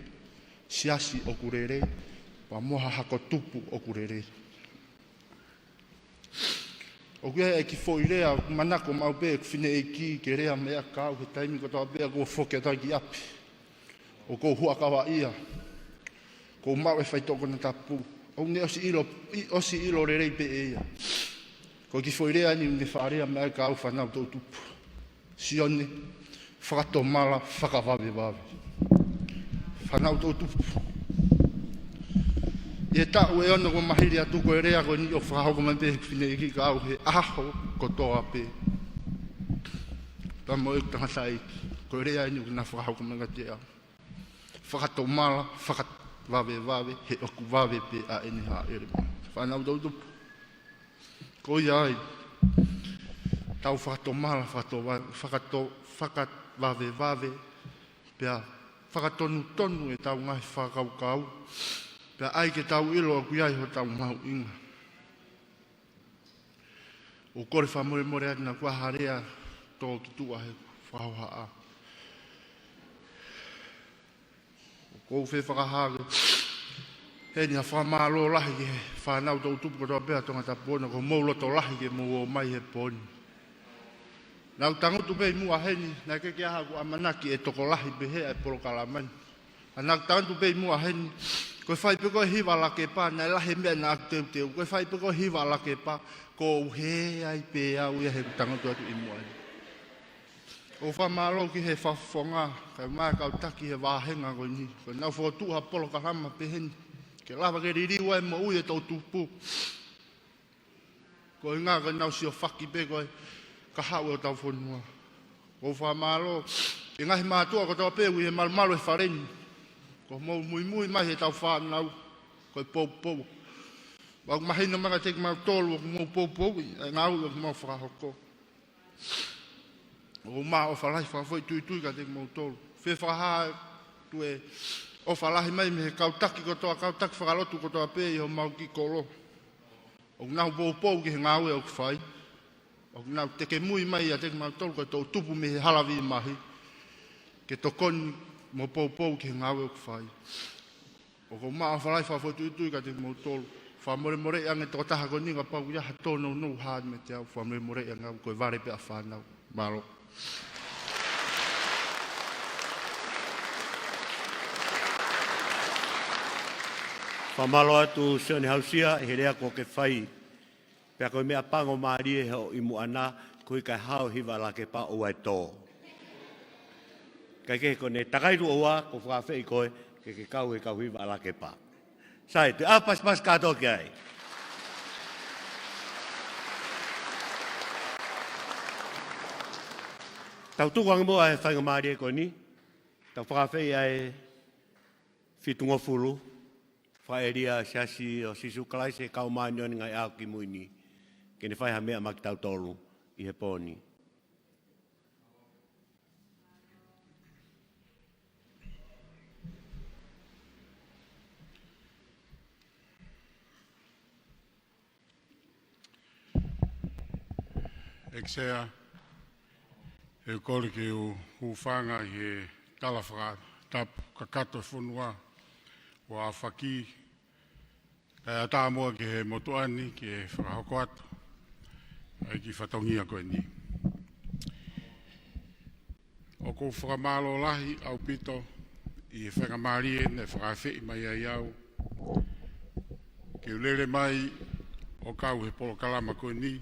siasi ʻoku lelei, pea mo ha hako tupu ʻoku lelei. ʻOku ʻi ai e kiʻi foʻi lea, ʻoku manako maʻu pē ʻeku fineʻeiki ke lea mai ʻa kau he taimi kotoa pē ʻoku ou foki atu ai ki ʻapi. ʻOku ou huʻakavaʻia. ʻOku ou maʻu e faitoʻo konatapu. ʻOku ne ʻosi ʻilo, ʻi-, ʻosi ʻilo lelei pē ʻe ia. Ko e kiʻi foʻi lea eni ʻoku ne faʻa lea mai ʻa kau fānau toʻutupu. Sione, fakatomala, fakavavevave. Fānau toʻutupu. ʻI he taʻu ʻe ono kuo mahili atu ko e lea ko eni ʻoku fakahoko mai pē ʻe he fineʻeiki kiate au he ʻaho kotoa pē. Pea mo ʻeku tangataʻeiki. Ko e lea eni ʻoku na fakahoko mai kiate au. Fakatomala, fakavavevave, he ʻoku vave pē ʻa ʻene hāʻele mai. Fānau toʻutupu. Ko ia ai, tau fakatomala, fakatova-, fakato-, fakavavevave, pea fakatonutonu ʻetau ngaahi fakakaukau, pea ʻai ke tau ʻilo ʻoku ʻi ai hotau mahuʻinga. ʻOku ou kole fakamolemole atu naʻa ku ʻalu ʻo tō ki tuʻa he fakahohaʻa. ʻOku ou fie fakahā atu heni ha fakamālō lahi ki he fānau toʻutupu kotoa pē ʻa Tongatapu Ono, ko hoʻomou loto lahi ke mou ō mai he pō ni. Naʻa ku tangutu pē ʻi muʻa heni, naʻe ʻikai ke ʻi ai haʻaku ʻamanaki ʻe tokolahi pehē ʻa e polokalama ni. Ka naʻa ku tangutu pē ʻi muʻa heni, ko e fai pē ko e hiva ʻa Lakepa, naʻe lahi e meʻa naʻa ku teuteu, ko e fai pē ko e hiva ʻa Lakepa, ko u hē ai pē au ia heʻeku tangutu atu ʻi muʻa heni. ʻOku ou fakamālō ki he fakafofonga, kae ʻumaʻā e kau taki he vāhenga ko eni. Ko ʻenau fokotuʻu ha polokalama pehē ni, ke lava ke liliu ai e moʻui ʻa e toʻutupu. Ko e ʻuhinga ko ʻenau siofaki pē ko e kahaʻu ʻo hotau fonua. ʻOku ou fakamālō ki he ngaahi mātuʻa kotoa pē ʻoku ʻi he malumalu he fale ni. Ko hoʻomou muimui mai heʻetau fānau, ko e poupou. ʻOku mahino mai kiate kimautolu ʻoku mou poupouʻi ʻa e ngāue ʻoku mou fakahoko. ʻOku ou maʻu ʻofa lahi fakafoʻituitui kiate kimoutolu. Fie fakahā atu e ʻofa lahi mai mei he kau taki kotoa, kau taki fakalotu kotoa pē ʻi homau kiʻi kolo. ʻOku nau poupou ki he ngāue ʻoku fai. ʻOku nau tekemui mai ʻiate kimautolu ko e toʻutupu mei he Hala Vīmahi, ke tokoni mo poupou ki he ngāue ʻoku fai. ʻOku ou maʻu ʻofa lahi fakafoʻituitui kiate kimoutolu. Fakamolemoleʻi ange tokotaha ko eni kapau ʻoku ʻi ai ha tōnounou hā meiate au. Fakamolemoleʻi ange au, ko e vale pē ʻa e fānau. Mālō. Fakamālō atu Sione Hausia, he lea kuo ke fai. Pea ko e meʻapango mālie hoʻo ʻi muʻa na, ko e ʻikai hao e hiva ʻa Lakepa ʻoua ʻe tō. Kae kehe ko ʻene takai tuʻo ua, ʻoku ou fakaafeʻi koe ke ke kau he kau hiva ʻa Lakepa. Sai, te u ʻā pasipasi kātoa ki ai. Tau tuku ange muʻa e faingamālie ko eni. Tau fakaafeʻi ʻa e fitungofulu fakaʻēlia Siasi ʻo Sīsū Kalaisi ʻo e Kau Māʻoniʻoni ʻi he Ngaahi ʻAho Kimui Ni ke ne fai ha meʻa maʻa kitautolu ʻi he pō ni. ʻEiki Sea, ʻoku ou kole ke u hūfanga ʻi he tala fakatapu kakato ʻa e fonua ʻo ʻAfaki, kae ʻatā muʻa ki he motuʻa ni ke fakahoko atu ʻa e kiʻi fatongia ko eni. ʻOku ou fakamālō lahi ʻaupito ʻi he faingamālie naʻe fakaafeʻi mai ai au ke u lele mai ʻo kau he polokalama ko eni,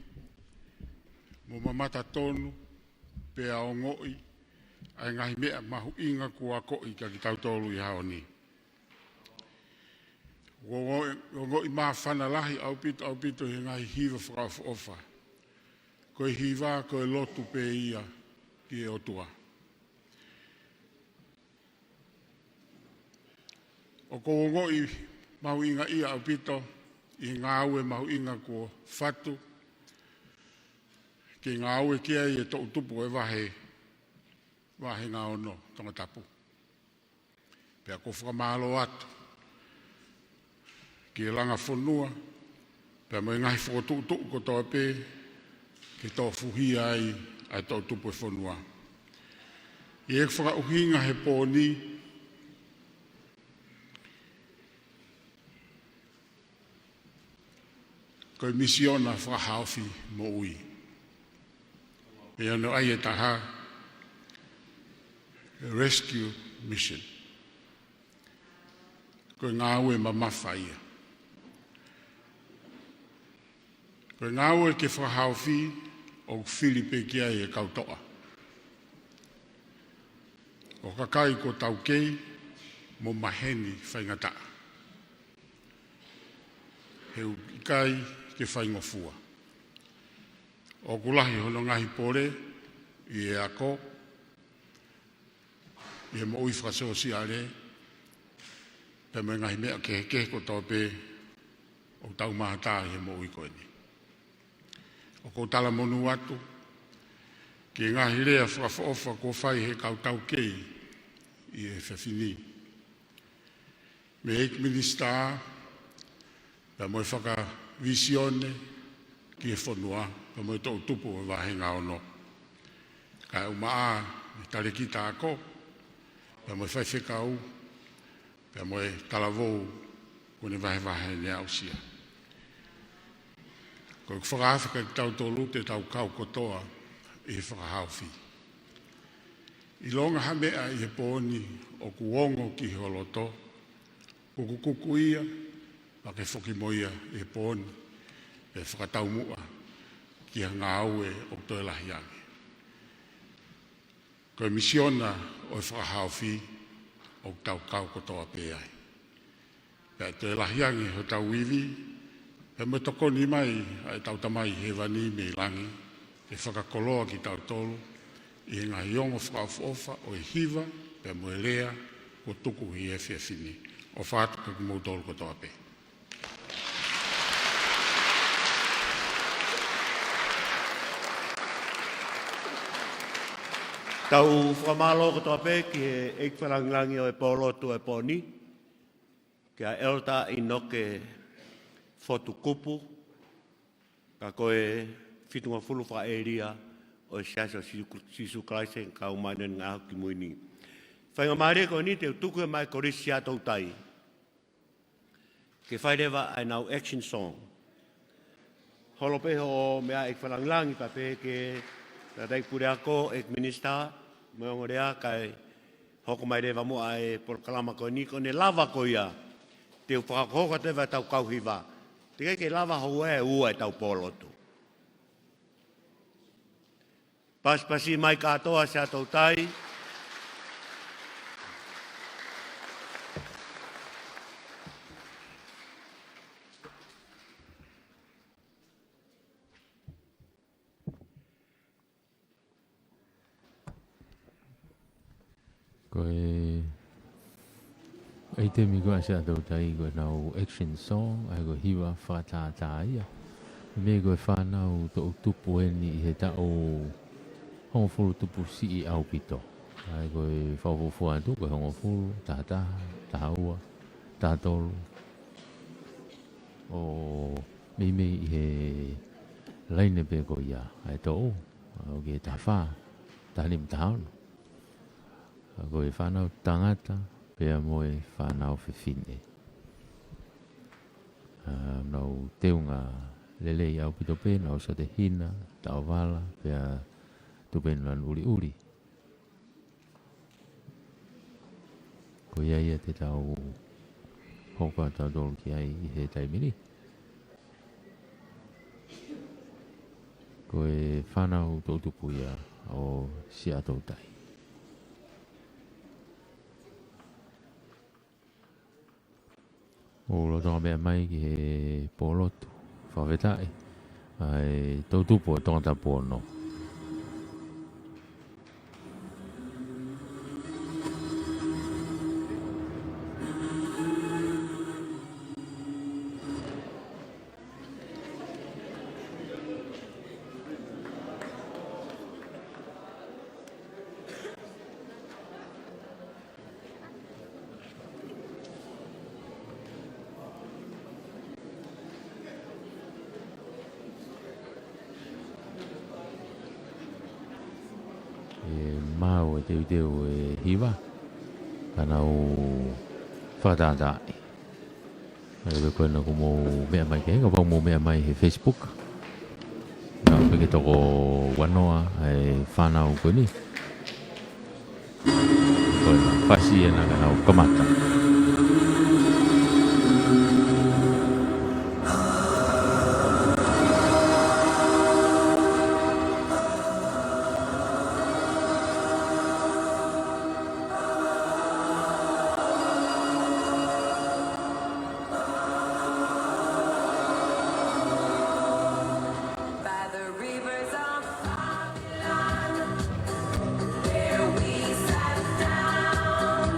mo mamata tonu pea ongoʻi ʻa e ngaahi meʻa mahuʻinga kuo akoʻi kia kitautolu ʻi he ʻaho ni. ʻOku ou ongoʻi, ongoʻi māfana lahi ʻaupito, ʻaupito ʻi he ngaahi hiva fakaʻofoʻofa. Ko e hiva, ko e lotu pē ia ki he ʻOtua. ʻOku ou ongoʻi mahuʻingaʻia ʻaupito ʻi he ngāue mahuʻinga kuo fatu ke ngāue ki ai e toʻutupu ʻo e vahe, vāhenga ono Tongatapu. Pea ʻoku ou fakamālō atu ki he langa fonua, pea mo e ngaahi fokotuʻutuʻu kotoa pē ke tofuhia ai ʻa e toʻutupu ʻo e fonua. ʻI heʻeku fakaʻuhinga he pō ni, ko e misiona fakahaofi moʻui. Pea ʻi hono ʻai ʻe taha, rescue mission. Ko e ngāue mamafa ia. Ko e ngāue ke fakahaofi ʻoku fili pē ki ai e kau toʻa. Ko e kakai kuo taukei mo maheni faingataʻa. He ʻoku ʻikai ke faingofua. ʻOku lahi hono ngaahi pole ʻi he ako, ʻi he moʻui fakasōsiale, pea mo e ngaahi meʻa kehekehe kotoa pē ʻoku tau mātā ʻi he moʻui ko eni. ʻOku ou talamonū atu ki he ngaahi lea fakaʻofoʻofa kuo fai ʻe he kau taukei ʻi he efiafi ni, mei he ʻEiki Minisitā, pea mo e fakavisione ki he fonua, pea mo e toʻutupu ʻo e vāhenga ono. Kae ʻumaʻā e talēkita ako, pea mo e faifekau, pea mo e talavou kuo ne vahevahe ʻene aʻusia. Ko ʻeku fakaafe kia kitautolu te tau kau kotoa ʻi he fakahaofi. ʻIlonga ha meʻa ʻi he pō ni ʻoku ongo ki ho loto, kukukuku ia, pea ke foki mo ia ʻi he pō ni, pea fakataumuʻa ki ha ngāue ʻoku toe lahi ange. Ko e misiona ʻo e fakahaofi ʻoku tau kau kotoa pē ai. Pea toe lahi ange hotau ivi, pea mo e tokoni mai ʻa ʻetau Tamai Hēvani mei langi, ke fakakoloa kitautolu ʻi he ngaahi ongo fakaʻofoʻofa ʻo e hiva, pea mo e lea kuo tuku ʻi he efiafi ni. ʻOfa atu kiate kimoutolu kotoa pē. Tau fakamālō kotoa pē ki he ʻEiki Fakalāngilangi ʻo e Pōlotu ʻo e pō ni, kia ʻEletā ʻInoke Fotu Kupu, ka ko e fitungofulu fakaʻēlia ʻo e Siasi ʻo Sīsū, Sīsū Kalaisi ʻo e Kau Māʻoniʻoni ʻi he Ngaahi ʻAho Kimui Ni. Faingamālie ko eni te u tuku ia maʻa e Kolisi Siaʻatoutai ke fai leva ʻa ʻenau action song. Holo pē hoʻo meʻa ʻEiki Fakalāngilangi pea pehē ki he tangataʻeiki puleako, ʻEiki Minisitā, mo e ongo lea kae hoko mai leva muʻa e polokalama ko eni, ko ʻene lava ko ia te u fakahoko atu leva ʻetau kau hiva. Teʻeki ke lava hoʻo ua ʻetau pōlotu. Pasipasi mai kātoa Siaʻatoutai. Ko e ʻaitemi ko ē ʻa Siaʻatoutai ko ʻenau action song, ʻa ia ko e hiva fakatātā ia. Meimei ko e fānau toʻu tupu eni ʻi he taʻu hongofulu tupu siʻi ʻaupito. ʻA ia ko e fakafuofua atu ko e hongofulu, taha taha, taha ua, taha tolu. ʻO meimei ʻi he laine pē ko ia, ʻa e toʻu, ʻo ki he taha fā, taha nima, taha ono. ʻA ia ko e fānau tangata, pea mo e fānau fefine. ʻA, nau teunga lelei ʻaupito pē, nau satehina, taʻovala, pea tuʻu pē ʻenau lanu ʻuliʻuli. Ko ia ia te tau hoko ʻa tautolu ki ai ʻi he taimi ni. Ko e fānau toʻu tupu ia ʻo Siaʻatoutai. ʻOku lolotonga meʻa mai ki he pōlotu fakafetaʻi ʻa e toʻu tupu ʻo Tongatapu ono. ʻE maʻu e teuteu e hiva, ka nau fakatātā. ʻA ia ko ena kuo mou meʻa mai ki ai, kapau mou meʻa mai he Facebook. Naʻa pē ke toko ua noa ʻa e fānau ko eni. Ko ena, fasi ena ka nau kamata. By the rivers of Babylon, there we sat down.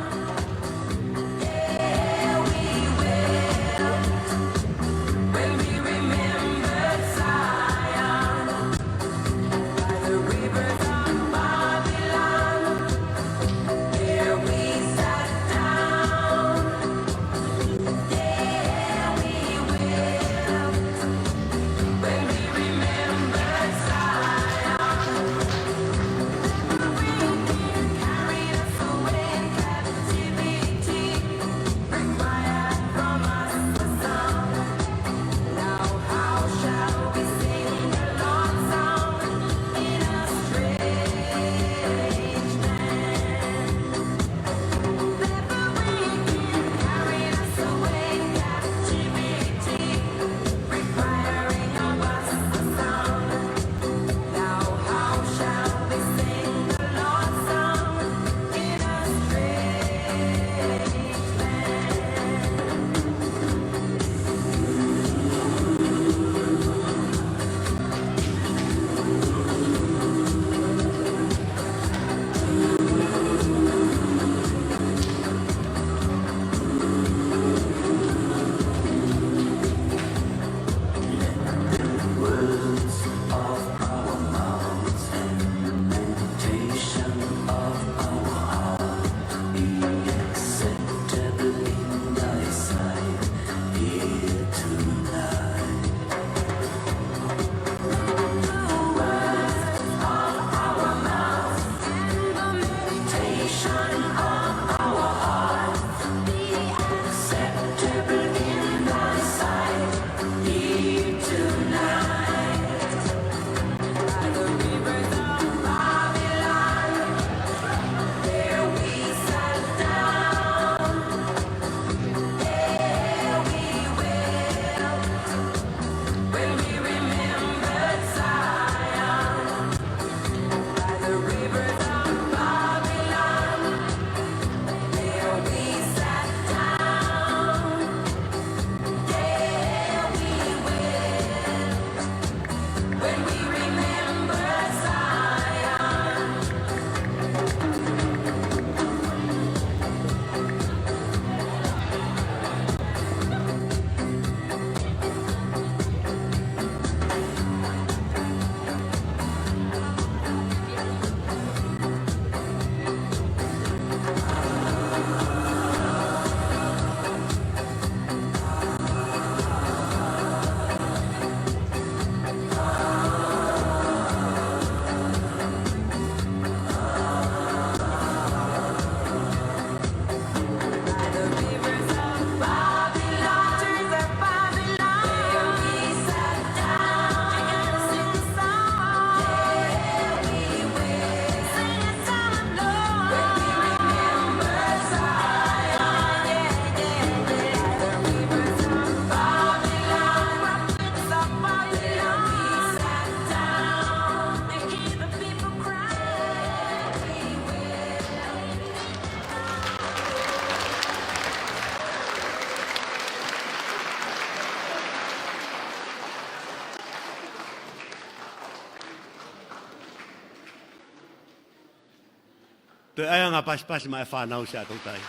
Toe ʻai ʻa e pasipasi maʻa e fānau Siaʻatoutai.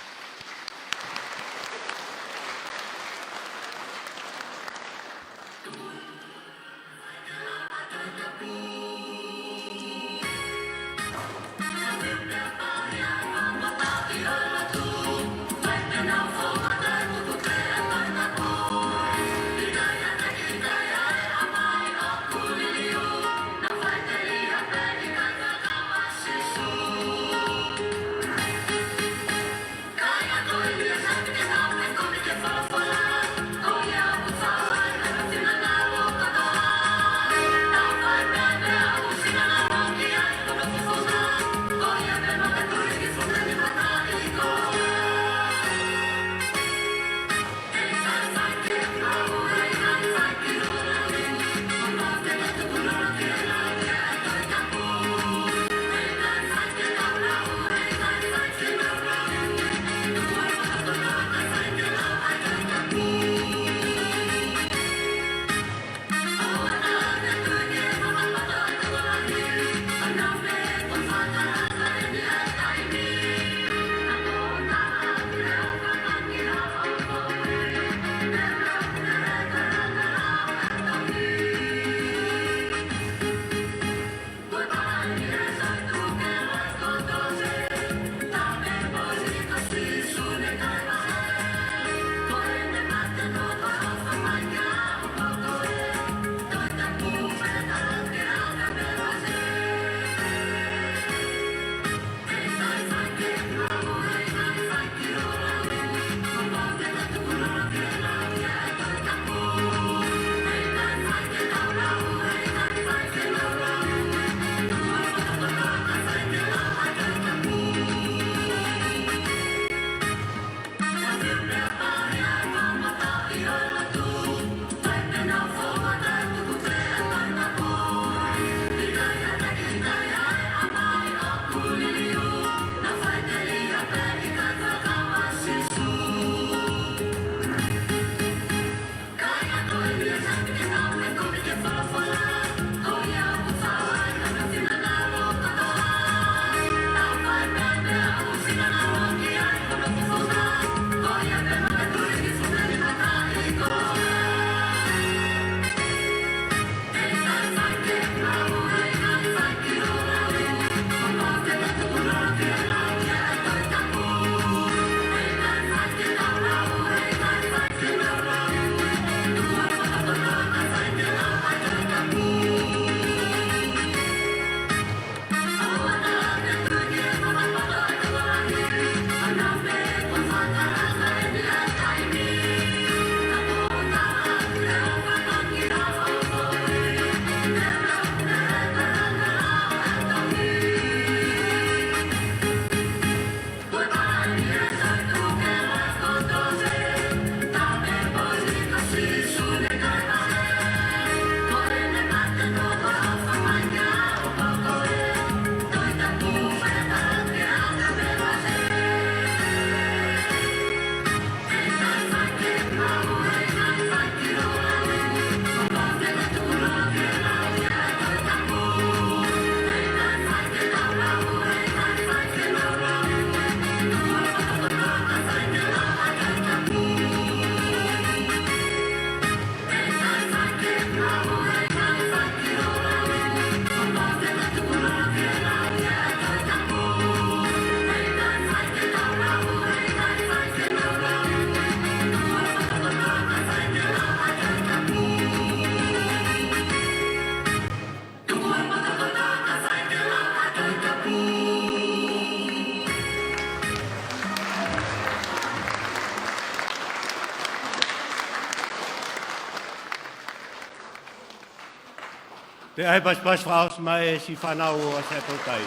Pea ʻai pasipasi fakaʻosi maʻa e siʻi fānau ʻo Siaʻatoutai.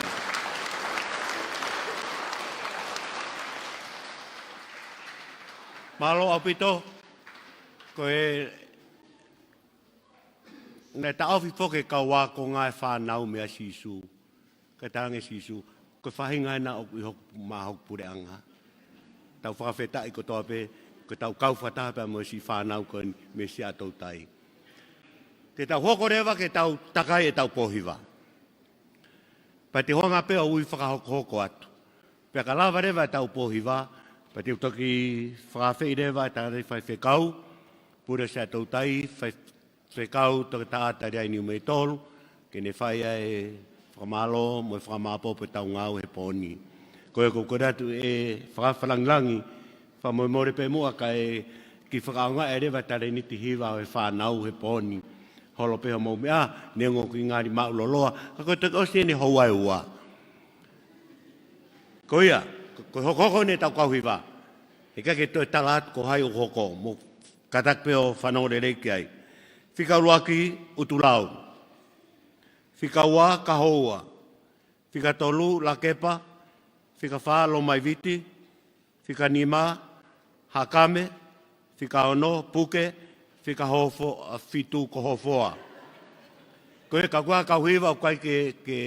Mālō ʻaupito, ko e naʻe taʻofi foki e kau ākonga e fānau meia Sīsū. Ka talaange Sīsū, ko e faʻahinga ena ʻoku ʻi hoku, maʻa hoku puleʻanga. Tau fakafetaʻi kotoa pē, ko ʻetau kau fakataha pea mo e siʻi fānau ko eni mei Siaʻatoutai. Te tau hoko leva ke tau takai ʻetau pōhiva. Pea te u hanga pē ʻo ui fakahokohoko atu. Pea ka lava leva ʻetau pō hiva, pea te u toki fakaafeʻi leva ʻa e tangataʻi faifekau, Pule Siaʻatoutai, faifekau Toketā Taliai Niumeʻi Tolu, ke ne fai ʻa e fakamālō mo e fakamāʻopoʻopo ʻetau ngāue he pō ni. Ko ia ʻoku ou kole atu ʻe fakafalangilangi, fakamolemole pē muʻa kae kiʻi fakaʻaongaʻi leva e talēniti hiva ʻo e fānau he pō ni. Holo pē hoʻomou meʻa, neongo ʻoku ngali maʻu loloa, ka ko e toki ʻosi eni e houa ʻe ua. Ko ia, ko, ko e hokohoko eni ʻetau kau hiva. He ʻikai ke toe tala atu ko hai ʻoku hoko, mou kātaki pē ʻo fanongo lelei ki ai. Fika ʻuluaki, ʻUtulau. Fika ua, Kahoua. Fika tolu, Lakepa. Fika fā, Lomaiviti. Fika nima, Haʻakame. Fika ono, Puke. Fika hofo-, ʻa, fitu ko Hofoa. Ko ia ka ko e kau hiva ʻoku ʻikai ke, ke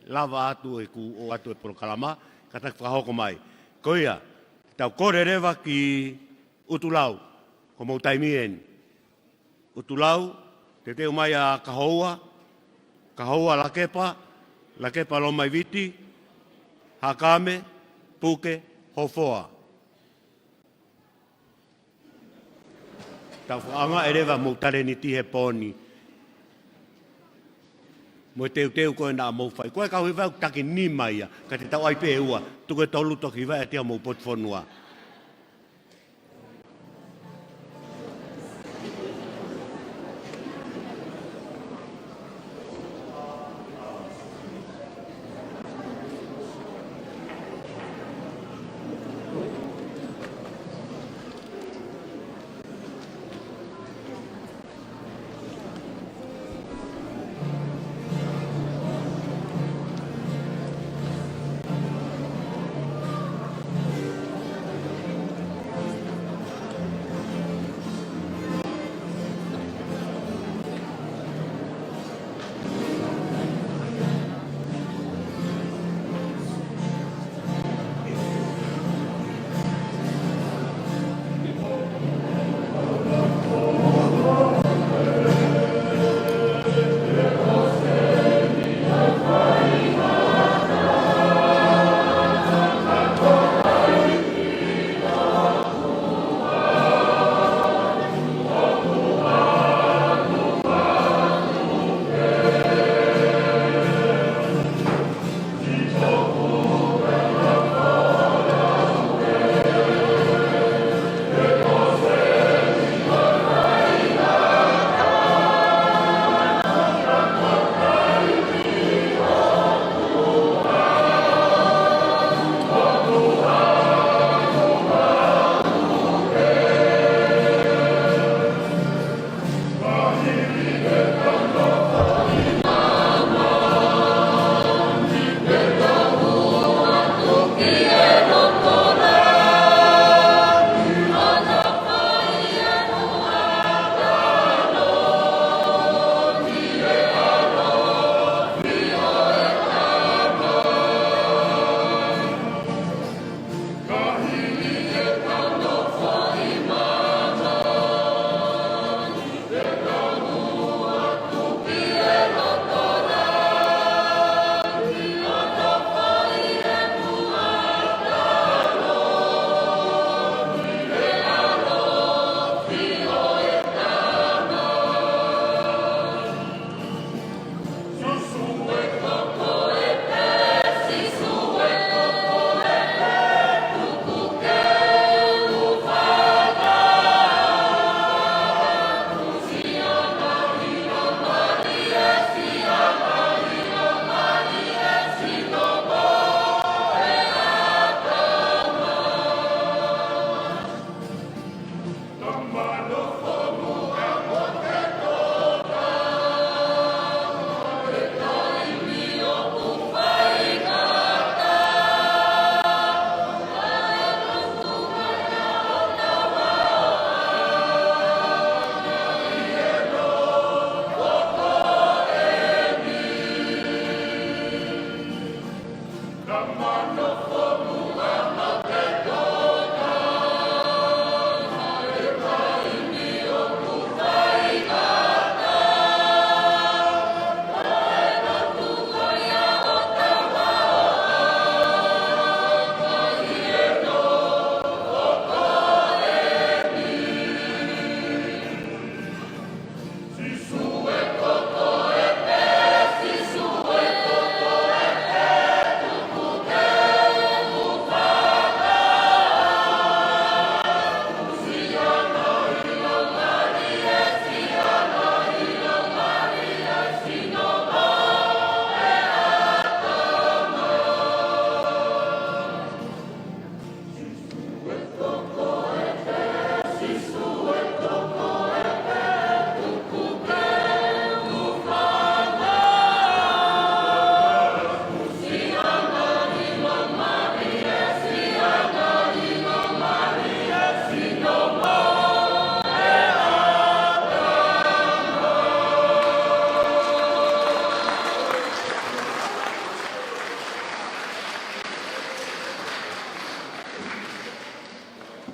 lava atu ʻeku ʻoatu e polokalama, kātaki fakahoko mai. Ko ia, tau kole leva ki ʻUtulau, ko hoʻomou taimi eni. ʻUtulau, teuteu mai ʻa Kahoua, Kahoua Lakepa, Lakepa Lomaiviti, Haʻakame, Puke, Hofoa. Tau fakaʻaongaʻi leva hoʻomou talēniti he pō ni. Mo e teuteu ko ē naʻa mou fai. Ko e kau hiva ʻoku taki nima ia, ka te tau ʻai pē ʻe ua. Tuku e tolu toki hiva ʻiate ia hoʻomou potu fonua.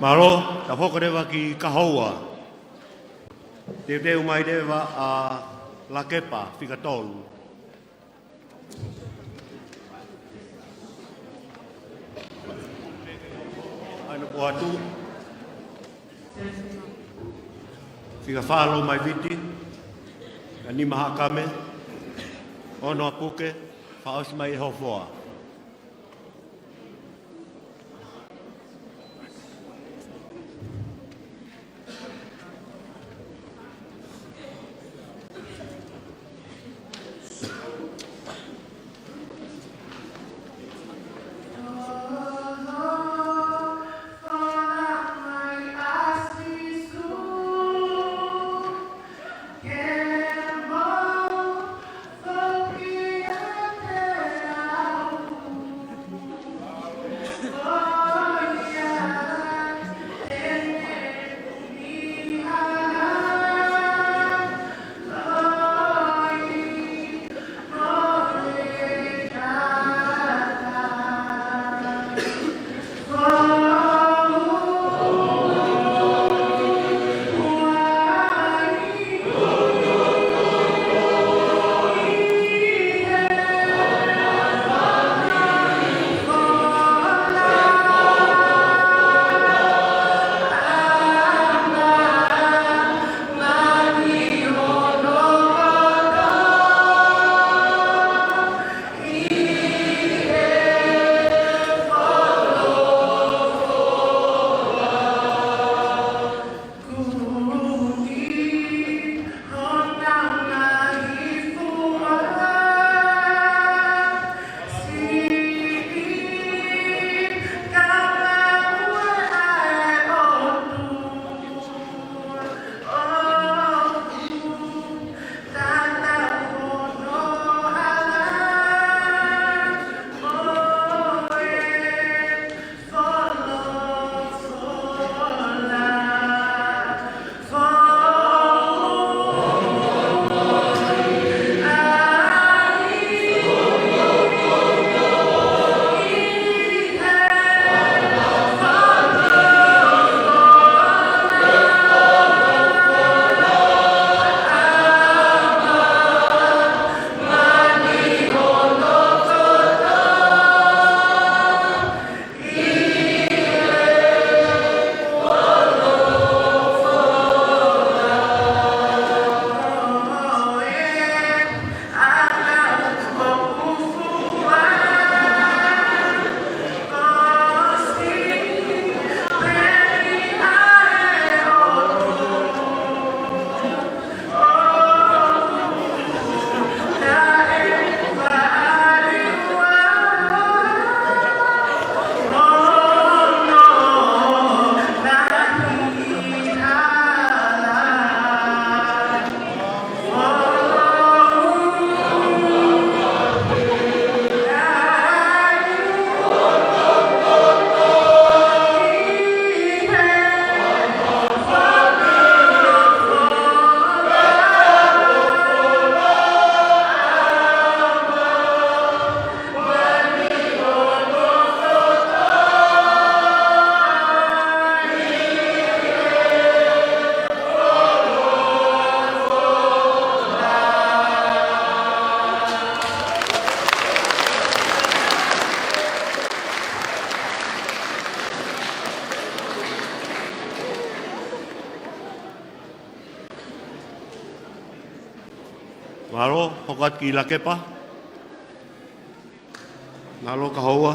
Mālō, tau hoko leva ki Kahoua. Teuteu mai leva ʻa Lakepa, fika tolu. ʻAi, nofo atu. Fika fā, Lomaiviti. Fika nima, Haʻakame. Ono, ʻa Puke. Fakaʻosi mai ʻe Hofoa. Mālō, hoko atu ki Lakepa. Mālō Kahoua.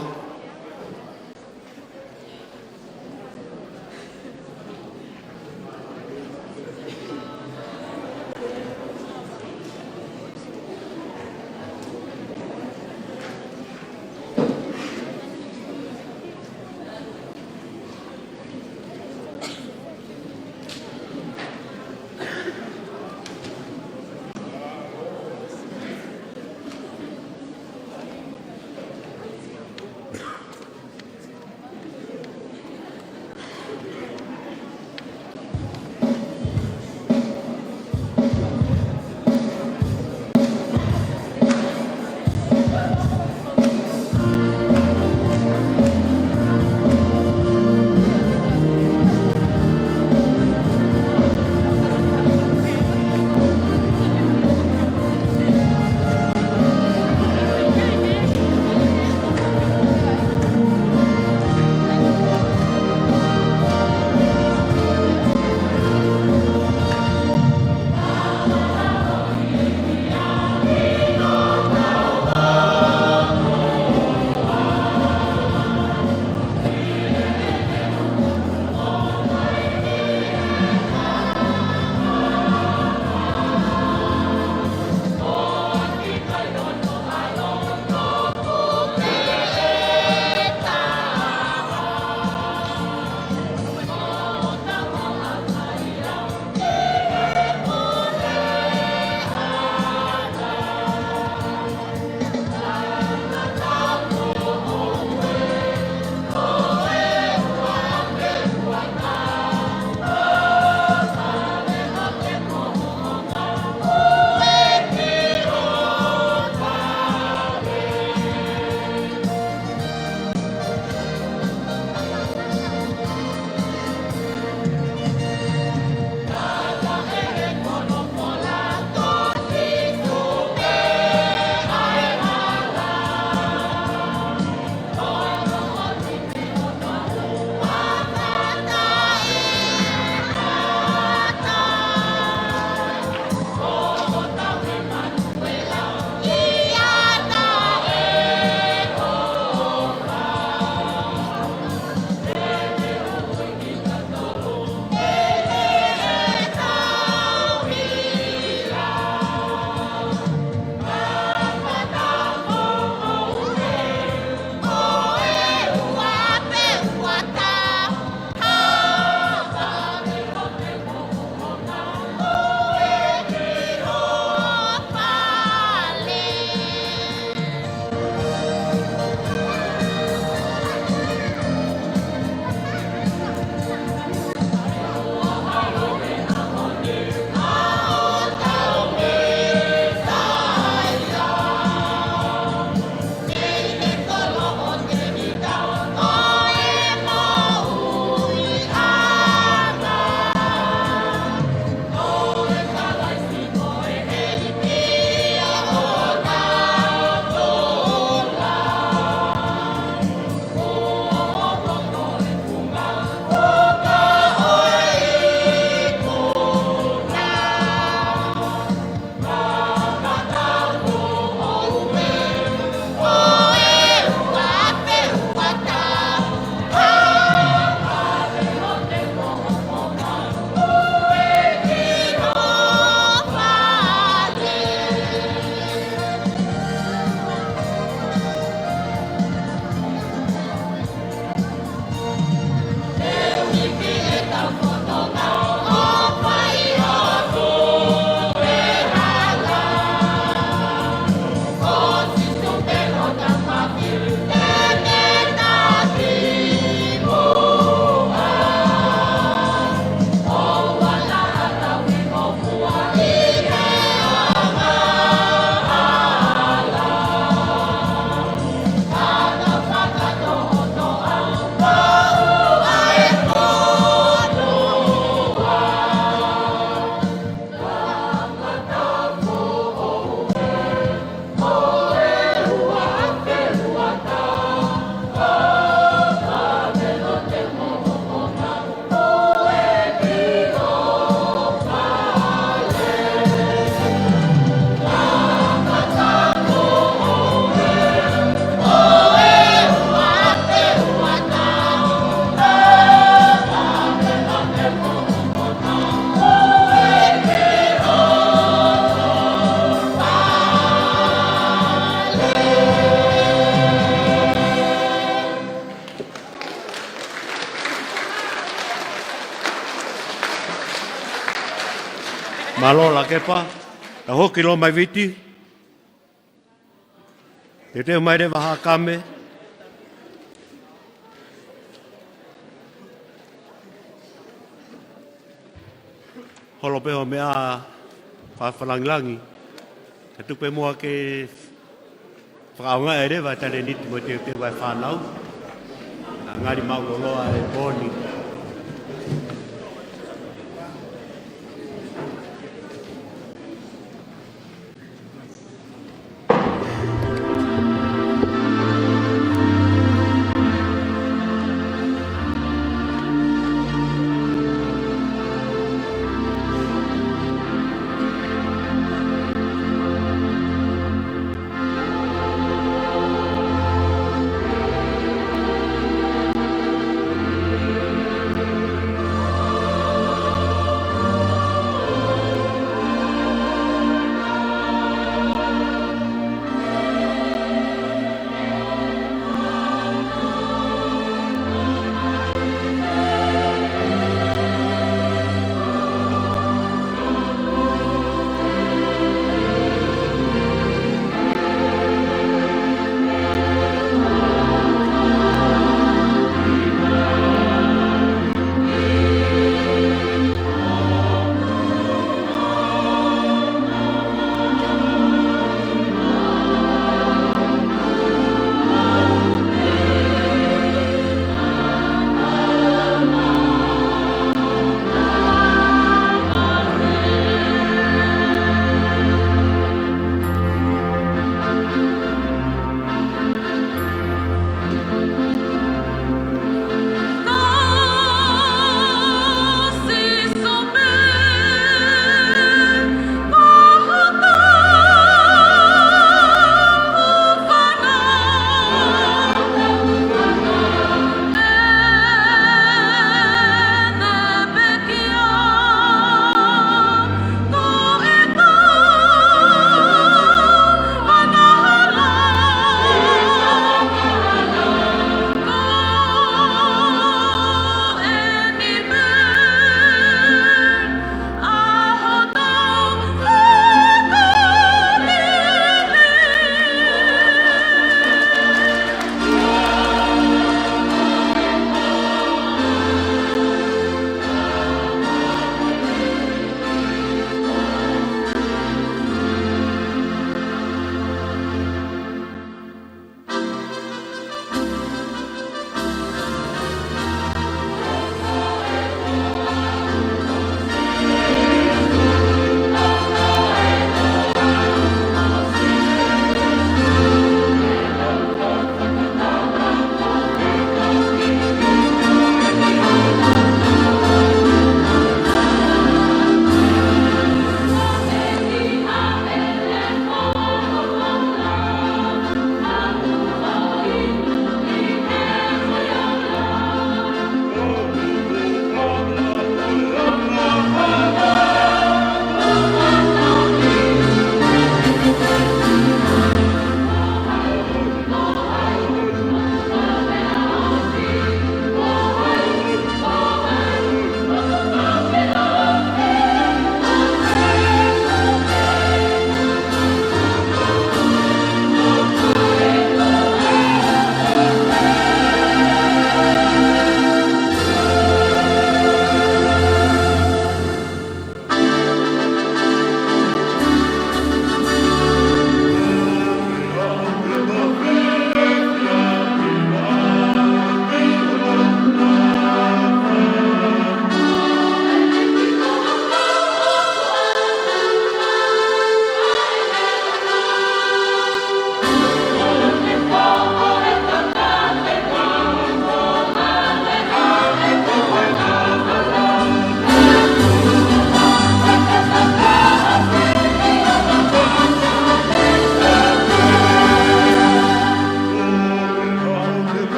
Mālō Lakepa. Tau hoko ki Loma ʻi Viti. Teuteu mai leva Haʻa Kame. Holo pē hoʻo meʻa fakalāngilangi. Kae tuku pē muʻa ke fakaʻaongaʻi leva e talēniti mo e teuteu ʻa e fānau. Ngali māʻulōloa e pō ni.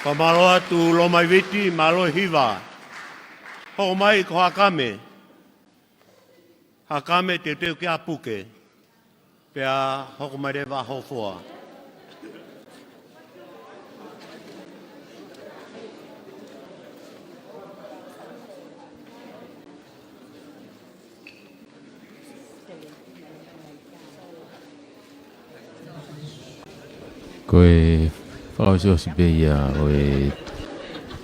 Fakamālō atu Lomaiviti, mālō e hiva. Hoko mai ko Hakame. Hakame teuteu ki ʻapi ke. Pea hoko mai leva Hofoa. Ko e fakaʻosiʻosi pē ia ʻo e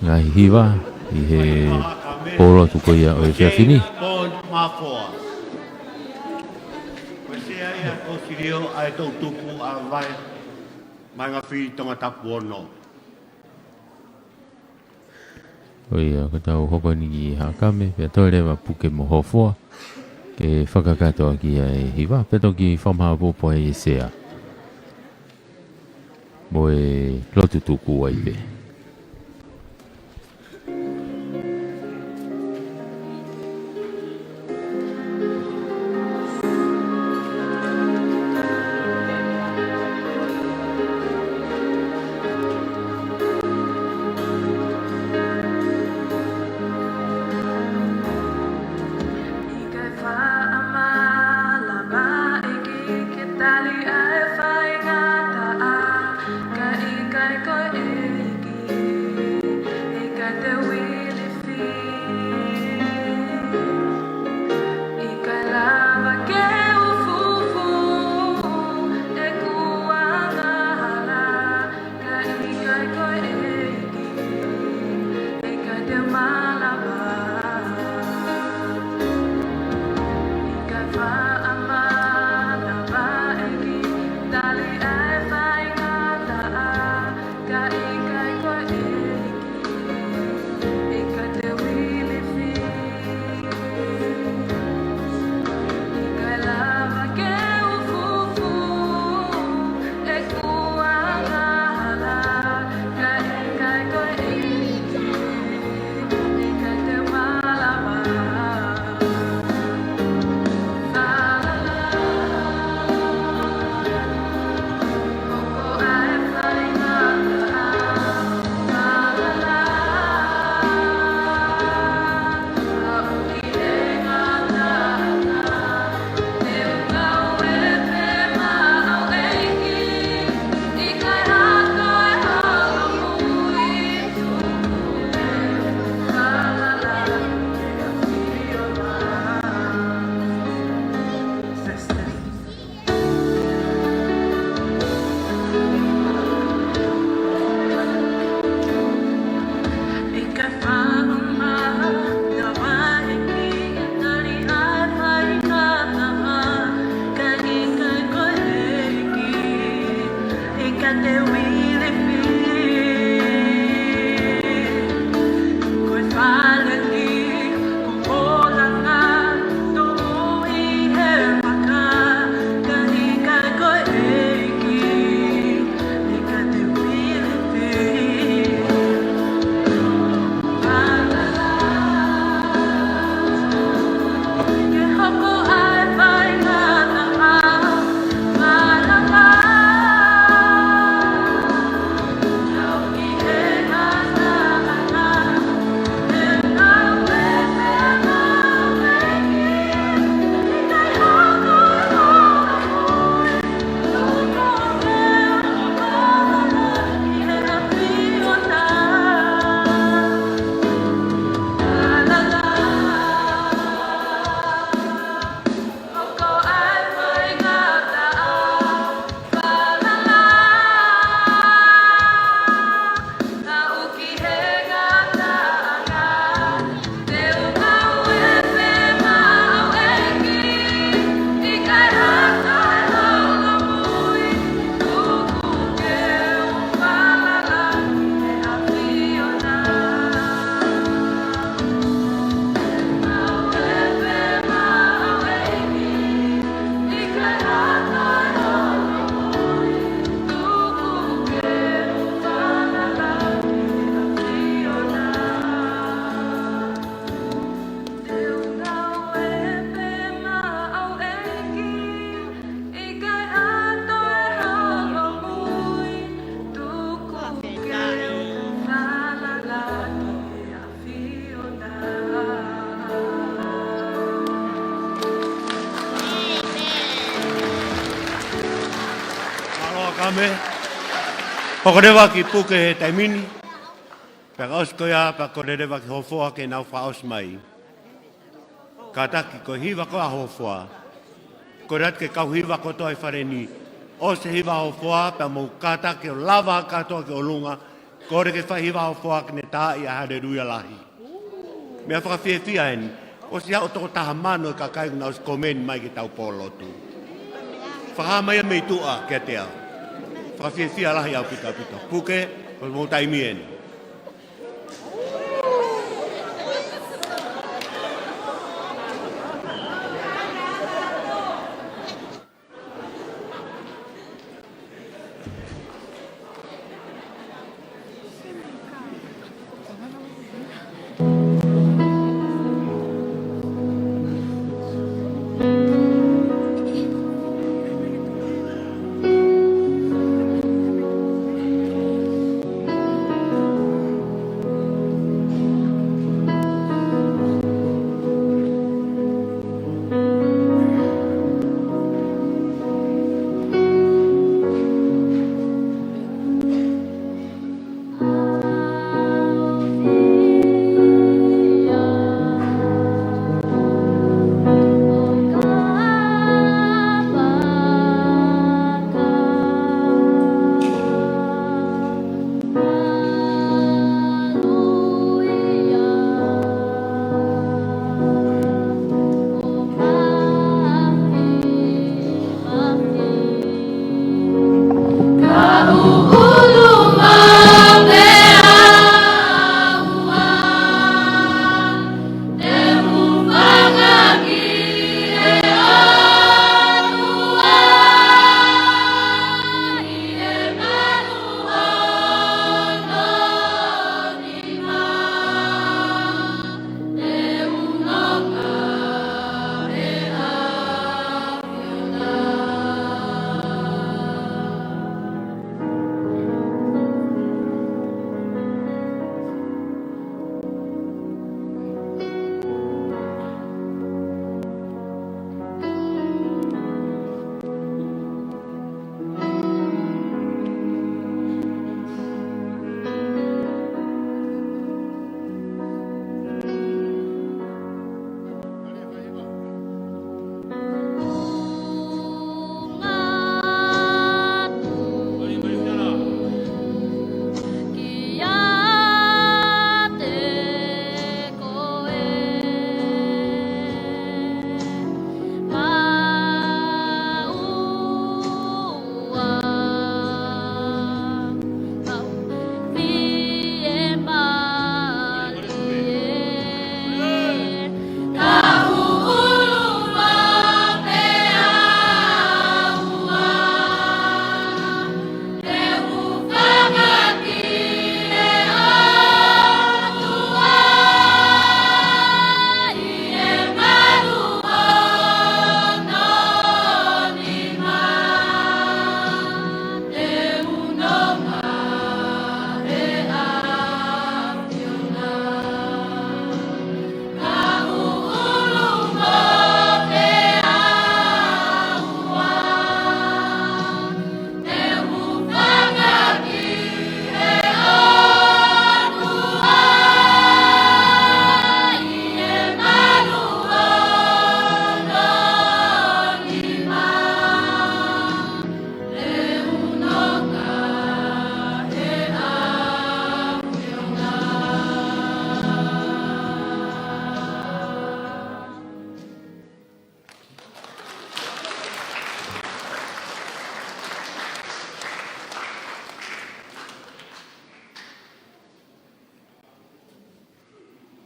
ngaahi hiva ʻi he pōlotu ko ia ʻo e efiafi ni. Ko e sea ia ko Silio ʻa e toʻutupu ʻa Vaemaingafili Tongatapu ono. ʻIo, ka tau hoko eni ki Hakame, pea toe leva Puke mo Hofoa, ke fakakakato ʻaki ʻa e hiva, pea toki fakamaʻopoʻopo ai e sea. Mo e lotu tuku ai pē. ʻIkai faʻa malava ʻEiki ke tali ʻa e faingataʻa, ka ʻikai ko e ʻEiki, ʻikai te u ilifili. ʻIkai lava ke u fufū ʻeku angahala, ka ʻikai ko e ʻEiki, ʻikai te u malava. ʻIkai faʻa malava ʻEiki, tali Kame, hoko leva ki puke he taimi ni. Pea ka ʻosi ko ia, pea kole leva ki hoʻo hoa ke nau fakaʻosi mai. Kātaki ko e hiva ko ia hoʻo hoa. Kole atu ki he kau hiva kotoa ʻi fale ni. ʻOsi e hiva hoʻo hoa, pea mou kātaki ʻo lava kātoa ki ʻolunga. Kole ki he fai hiva hoʻo hoa ke ne taaʻi ʻa e Haleluia lahi. Meʻa fakafiefia eni, ʻosi ʻa e tokotaha mano e kakai kuo nau ʻosi komeni mai ki heʻetau pōlotu. Fakahā mai ia mei tuʻa kiate au. Fakafiefia lahi ʻaupito ʻaupito. Puke, ko hoʻomou taimi eni.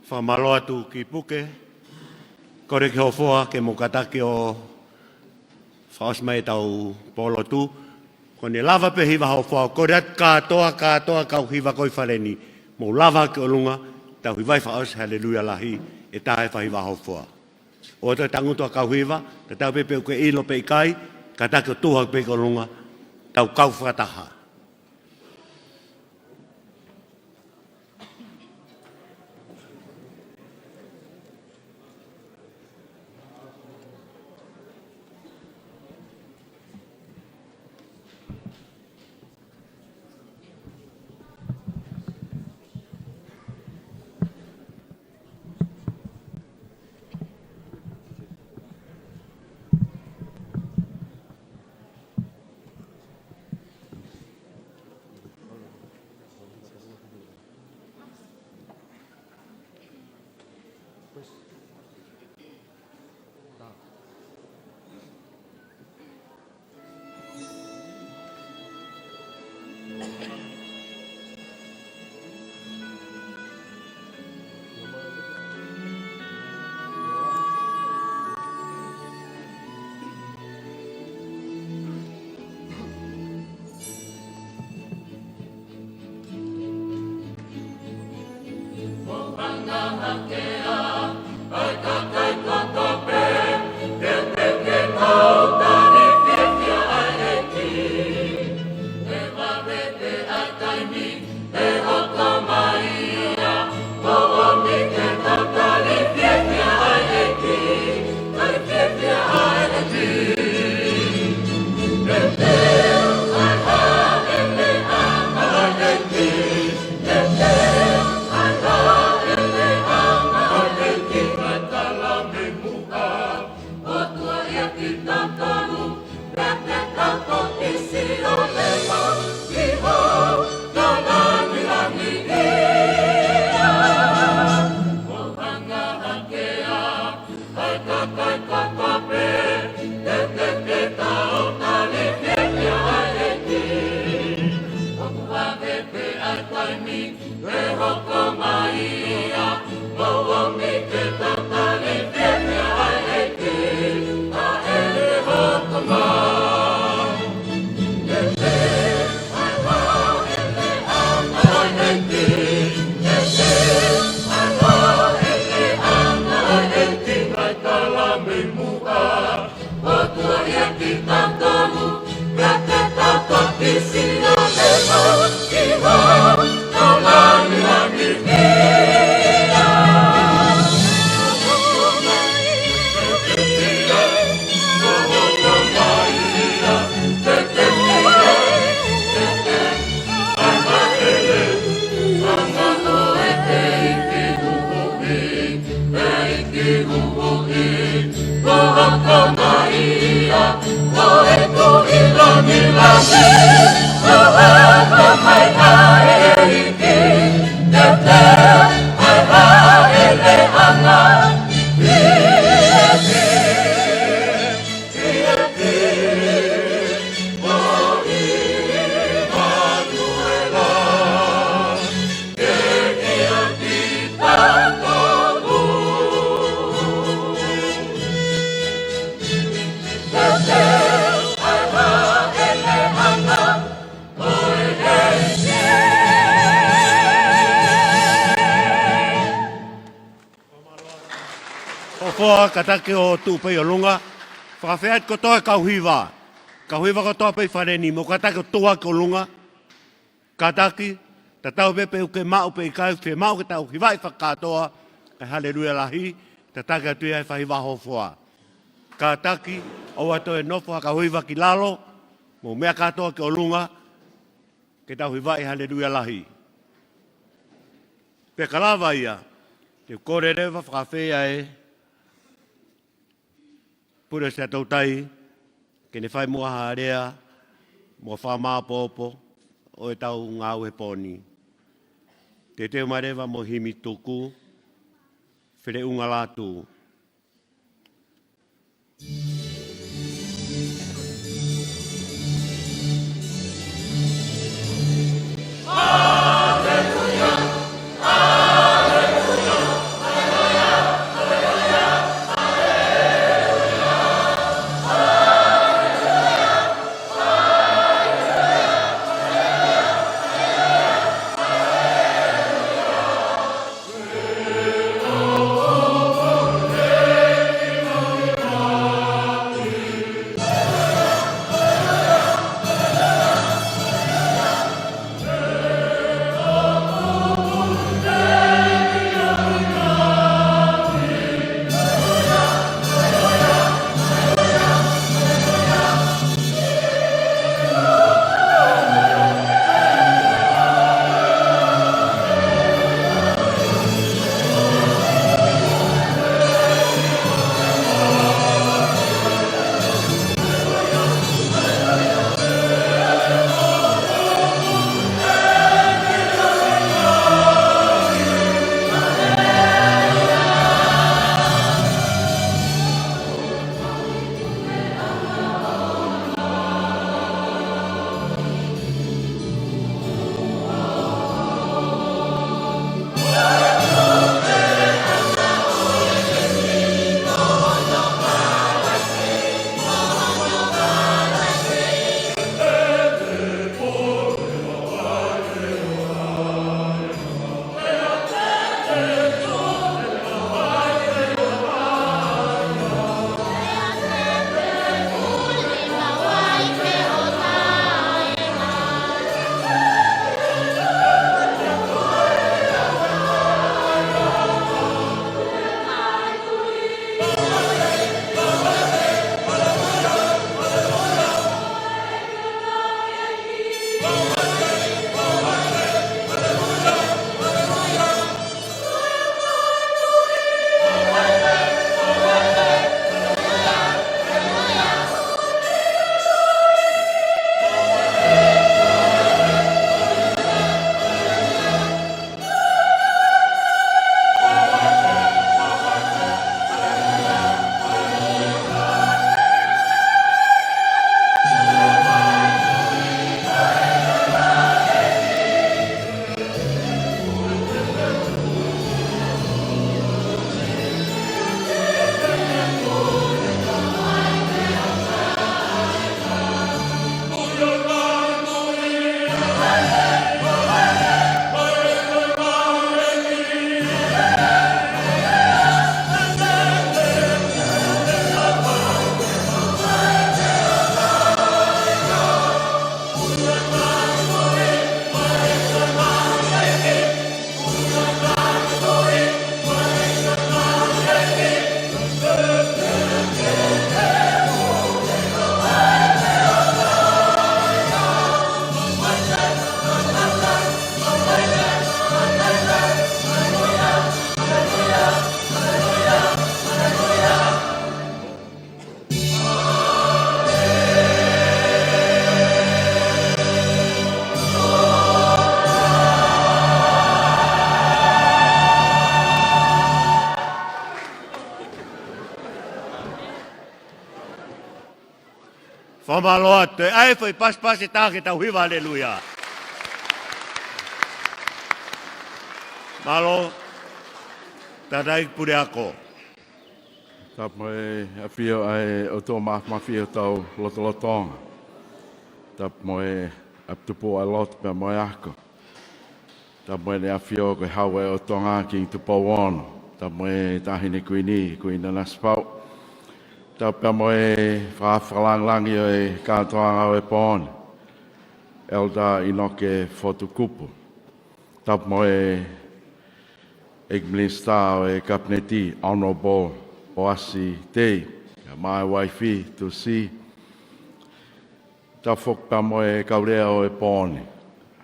Fakamālō atu ki puke, kole ki hoʻo hoa ke mou kātaki ʻo fakaʻosi mai ʻetau pōlotu, ko ʻene lava pē hiva hoʻo hoa, kole atu kātoa, kātoa kau hiva ko ē ʻi fale ni, mou lava ki ʻolunga, tau hivaʻi fakaʻosi Haleluia lahi, ʻe tā e fai hiva hoʻo hoa. ʻOua toe tangutu ʻa e kau hiva, tatau pē pe ʻoku ke ʻilo pe ʻikai, kātaki ʻo tuʻu hake pē ki ʻolunga, tau kau fakataha. ʻOfa, kātaki ʻo tuʻu pē ʻi ʻolunga. Fakafeʻiloaki kotoa e kau hiva. Kau hiva kotoa pē ʻi fale ni, mou kātaki ʻo tuʻu hake ʻi ʻolunga. Kātaki, tatau pē pe ʻoku ke maʻu pe ʻikai, fiemaʻu ke tau hivaʻi fakakātoa, ʻa e Haleluia Lahi, tataki atu ia ʻe he faiva Hofoa. Kātaki, ʻoua toe nofo ha kau hiva ki lalo, mou meʻa kātoa ki ʻolunga, ke tau hivaʻi Haleluia Lahi. Pea ka lava ia, te u kole leva fakafeʻiloaki ʻa e Pule Siaʻatoutai, ke ne fai muʻa ha lea, mo e fakamāʻopoʻopo ʻo ʻetau ngāue he pō ni. Teuteu mai leva mo e himi tuku, Feleʻunga Lātū. Mālō atu, ʻai foʻi pasipasi ʻe taha ke tau hiva haleluia. Mālō, tangataʻeiki puleako. Tapu mo e ʻafio ʻa e ʻOtua Māfimafi ʻi hotau lotolotonga. Tapu mo e ʻapi tupu ʻa e lotu pea mo e ako. Tapu mo ʻEne ʻAfio ko e Hau ʻo Tonga, Kingi Tupou Ono. Tapu mo e Taʻahine Kuini, Kuini Nanasipauʻu. Tapu pea mo e Fakafakalāngilangi ʻo e Kātoanga ʻo e Pō ni, ʻEletā ʻInoke Fotu Kupu. Tapu mo e ʻEiki Minisitā ʻo e Kapineti, Honourable Poasi Tei, kae ʻumaʻā e uaifi, Tusi. Tapu foki pea mo e kau lea ʻo e pō ni,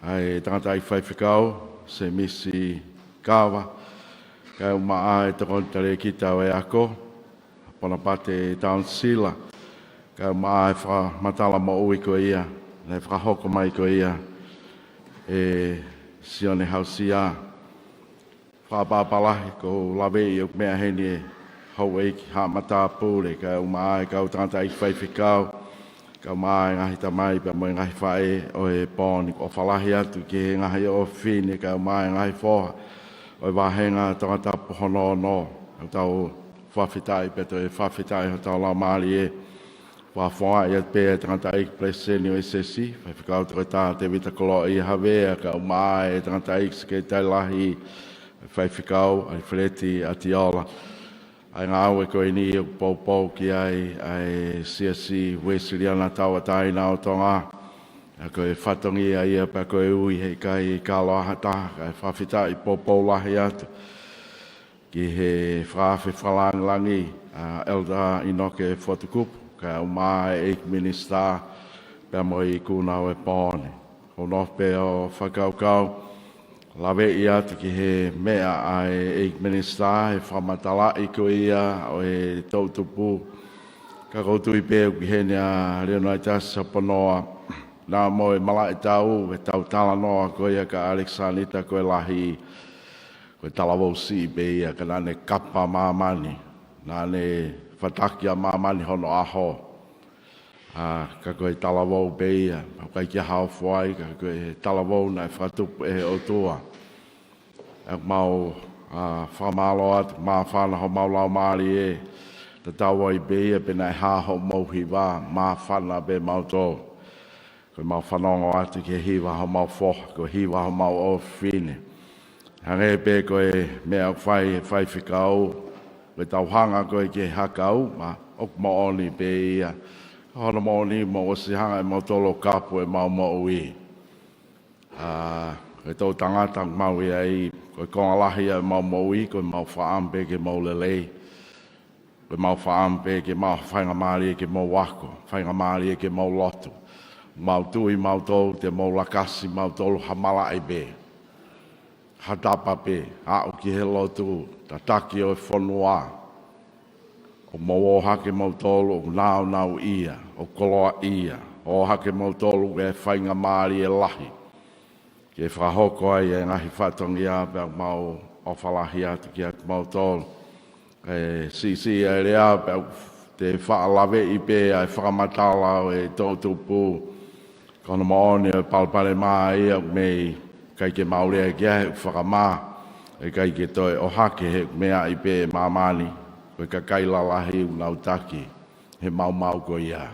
ʻa e tangataʻeiki faifekau, Semisi Kava, kae ʻumaʻā e tokoni talēkita ʻo e ako, Ponapate Townsend Sila, kae ʻumaʻā e fakamatala moʻui ko ia naʻe fakahoko mai ko ia ʻe Sione Hausia. Fakaʻapaʻapa lahi, ʻoku ou laveʻi ʻoku meʻa heni e houʻeiki haʻa matāpule, kae ʻumaʻā e kau tangataʻeiki faifekau, kae ʻumaʻā e ngaahi tamai pea mo e ngaahi faʻē ʻo e pō ni. ʻOfa lahi atu ki he ngaahi ʻofefine, kae ʻumaʻā e ngaahi foha ʻo e vāhenga Tongatapu hono ono. ʻOku tau fakafetaʻi pea toe fakafetaʻi hotau laumālie. Fakafofongaʻi atu pē e tangataʻeiki palesiteni ʻo e S S C, Faifekau Toketā Tēvita Koloaʻia Havea, kae ʻumaʻā e tangataʻeiki sekelitali lahi, Faifekau ʻAlifeleti ʻAtiola. ʻA e ngāue ko eni ʻoku poupou ki ai ʻa e Siasi Uēsiliana Tauʻatāina ʻo Tonga. ʻA ko e fatongia ia pea ko e ui he ʻikai kalo ʻa ha taha, kae fakafetaʻi poupou lahi atu ki he fakaafe fakalāngilangi ʻa ʻEletā ʻInoke Fotu Kupu, kae ʻumaʻā e ʻEiki Minisitā pea mo e ikuna ʻo e pō ni. ʻOku ou nofo pē ʻo fakakaukau, laveʻi atu ki he meʻa ʻa e ʻEiki Minisitā, he fakamatalaʻi ko ia ʻo e toʻutupu. Ka ʻoku ou tui pē ʻoku ʻi heni ʻa Leonaitasi Saponoa, naʻa mo e malaʻe tau, ʻetau talanoa ko ia kia ʻAlekisānita ko e Lahi, ko e talavou siʻi pē ia, ka naʻa ne kapa māmani, naʻa ne fataki ʻa māmani hono ʻaho. ʻA, ka ko e talavou pē ia, ʻoku ʻikai ke ʻi ai ha ofo ai, ka ko e talavou naʻe fakatupu ʻe he ʻOtua. ʻOku mau, ʻa, fakamālō atu, māfana homau laumālie, tatau ai pē ia pe naʻe hā hoʻomou hiva, māfana pē mautolu. Ko ʻemau fanongo atu ki he hiva homau foha, ko e hiva homau ʻofefine. Hangē pē ko e meʻa ʻoku fai ʻe he faifekau, ko ʻetau hanga ko ē ki he hakau, ma, ʻoku moʻoni pē ia. Ko hono moʻoni, mou ʻosi hanga ʻe mautolu ʻo kapu ʻemau moʻui. ʻA, ko e toʻutangata ʻoku mau ʻi ai, ko e konga lahi ʻa ʻemau moʻui, ko ʻemau fakaʻamu pē ke mau lelei. Ko ʻemau fakaʻamu pē ke maʻu ha faingamālie ke mau ako, faingamālie ke mau lotu. Mau tui mautolu te mau lakasi mautolu ha malaʻe pē, ha tapa pē, aʻu ki he lotu, tataki ʻo e fonua. ʻOku mau ō hake mautolu ʻoku nāunauʻia, ʻoku koloaʻia, ō hake mautolu ʻoku ʻi ai e faingamālie lahi ke fakahoko ai e ngaahi fatongia, pea ʻoku mau ʻofa lahi atu kiate kimoutolu. ʻE siʻisiʻi ʻa e lea pea ʻoku te faʻa laveʻi pē ʻa e fakamatala ʻo e toʻutupu. Ko hono moʻoni ʻo e palopalema ia ʻoku mei ʻikai ke mau lea ki ai he ʻoku fakamā, ʻikai ke toe ʻohake he ʻoku meaʻi pē ʻe māmani, ko e kakai lalahi ʻoku nau taki he maumau ko ia.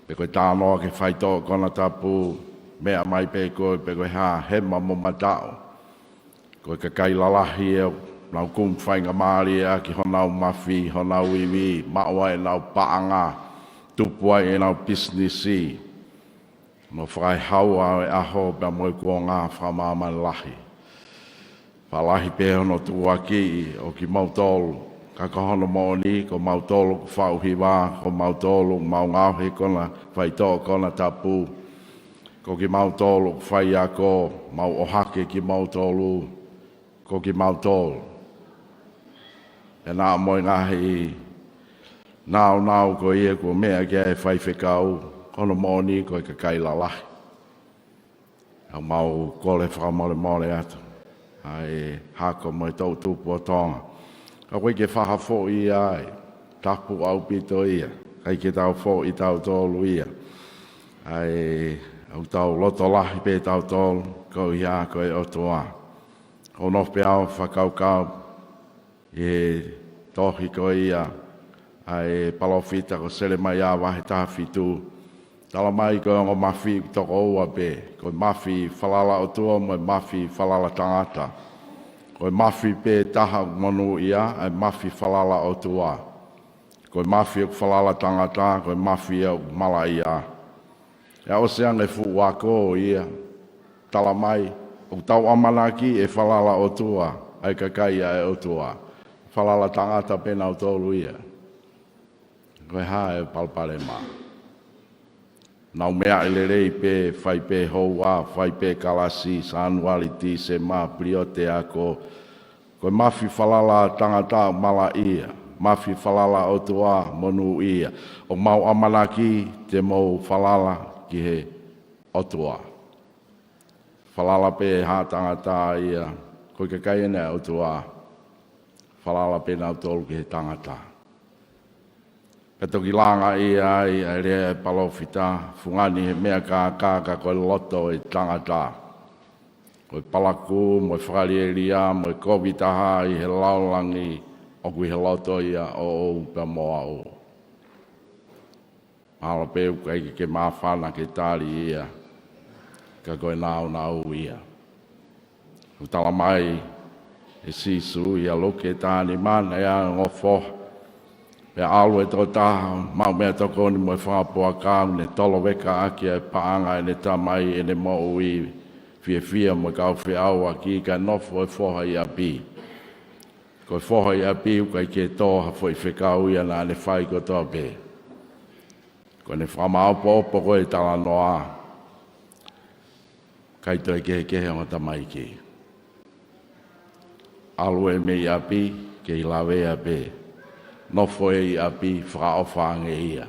Pe ko e talanoa ki he faitoʻo konatapu, meʻa mai pē koe, pe ko e hā, hema mo mataʻu. Ko e kakai lalahi ʻoku nau kumi faingamālie ʻaki honau mafi, honau ivi, maʻu ai ʻenau paʻanga, tupu ai ʻenau pisinisi. Mo fakaehaua ʻa e ʻaho pea mo e kuonga fakamāmani lahi. Faʻa lahi pē hono tukuakiʻi ʻo kimautolu. Ka ko hono moʻoni, ko mautolu ʻoku faʻu hiva, ko mautolu ʻoku mau ngaohi kona faitoʻo konatapu. Ko kimautolu ʻoku faiako, mau ʻohake kimautolu. Ko kimautolu. ʻE naʻa mo e ngaahi nāunau ko ia kuo meʻa ki ai e faifekau, ko hono moʻoni ko e kakai lalahi. ʻOku mau kole fakamolemole atu ʻa e hako mo e toʻutupu ʻo Tonga. Ka ʻoku ʻikai ke faʻa foʻi ai, tapu ʻaupito ia. ʻai ke tau foʻi tautolu ia. ʻA e, ʻoku tau loto lahi pē tautolu, ko ia ko e ʻOtua. ʻOku ou nofo pē au ʻo fakakaukau ʻi he tohi ko ia ʻa e palōfita ko Selemaia vahe taha fitu. Tala mai ko e ongo mafi ʻoku toko ua pē, ko e mafi falala ʻOtua mo e mafi falala tangata. Ko e mafi pē taha ʻoku monūʻia, ʻa e mafi falala ʻOtua. Ko e mafi ʻoku falala tangata, ko e mafi ia ʻoku malaʻia. ʻE ʻosi ange fuʻu ako ia, tala mai, ʻoku tau ʻamanaki ʻe falala ʻOtua ʻa e kakai ʻa e ʻOtua. Falala tangata pē nautolu ia. Ko e hā e palopalema? Nau meaʻi lelei pē, fai pē houa, fai pē kalasi, Sānuali, Tīsema, piliote ako. Ko e mafi falala tangata malaʻia, mafi falala ʻOtua monūʻia. ʻOku mau ʻamanaki te mou falala ki he ʻOtua. Falala pē ha tangata ia, ko e kakai ʻeni ʻa e ʻOtua. Falala pē nautolu ki he tangata. Pea toki langa ia ai ʻa e lea ʻa e palōfita, fungani he meʻa kākā ka ko e loto ʻo e tangata. Ko e palakū, mo e fakalielia, mo e kovi taha ʻi he lāulangi, ʻoku ʻi he loto ia ʻoʻou pea mo au. Mahalo pē ʻoku ʻikai ke ke māfana ke tali ia, ka ko e nāunau ia. ʻOku tala mai ʻe Sīsū ʻia Luke taha nima, naʻe ʻi ai e ongo foha. Pea ʻalu e tokotaha maʻu meʻatokoni mo e fanga puaka, ne tolo veka ʻaki ʻa e paʻanga ʻene tamai ʻene moʻui, fiefia mo e kau feʻauaki, kae nofo e foha ʻi ʻapi. Ko e foha ʻi ʻapi ʻoku ʻikai ke tō ha foʻi fekau ia naʻa ne fai kotoa pē. Ko ʻene fakamāopoopo ko e talanoa, ʻikai toe kehekehe ongo tamaiki. ʻAlu ʻe mei ʻapi, kei lavea pē. Nofo ʻe ʻi ʻapi, fakaʻofa ange ia.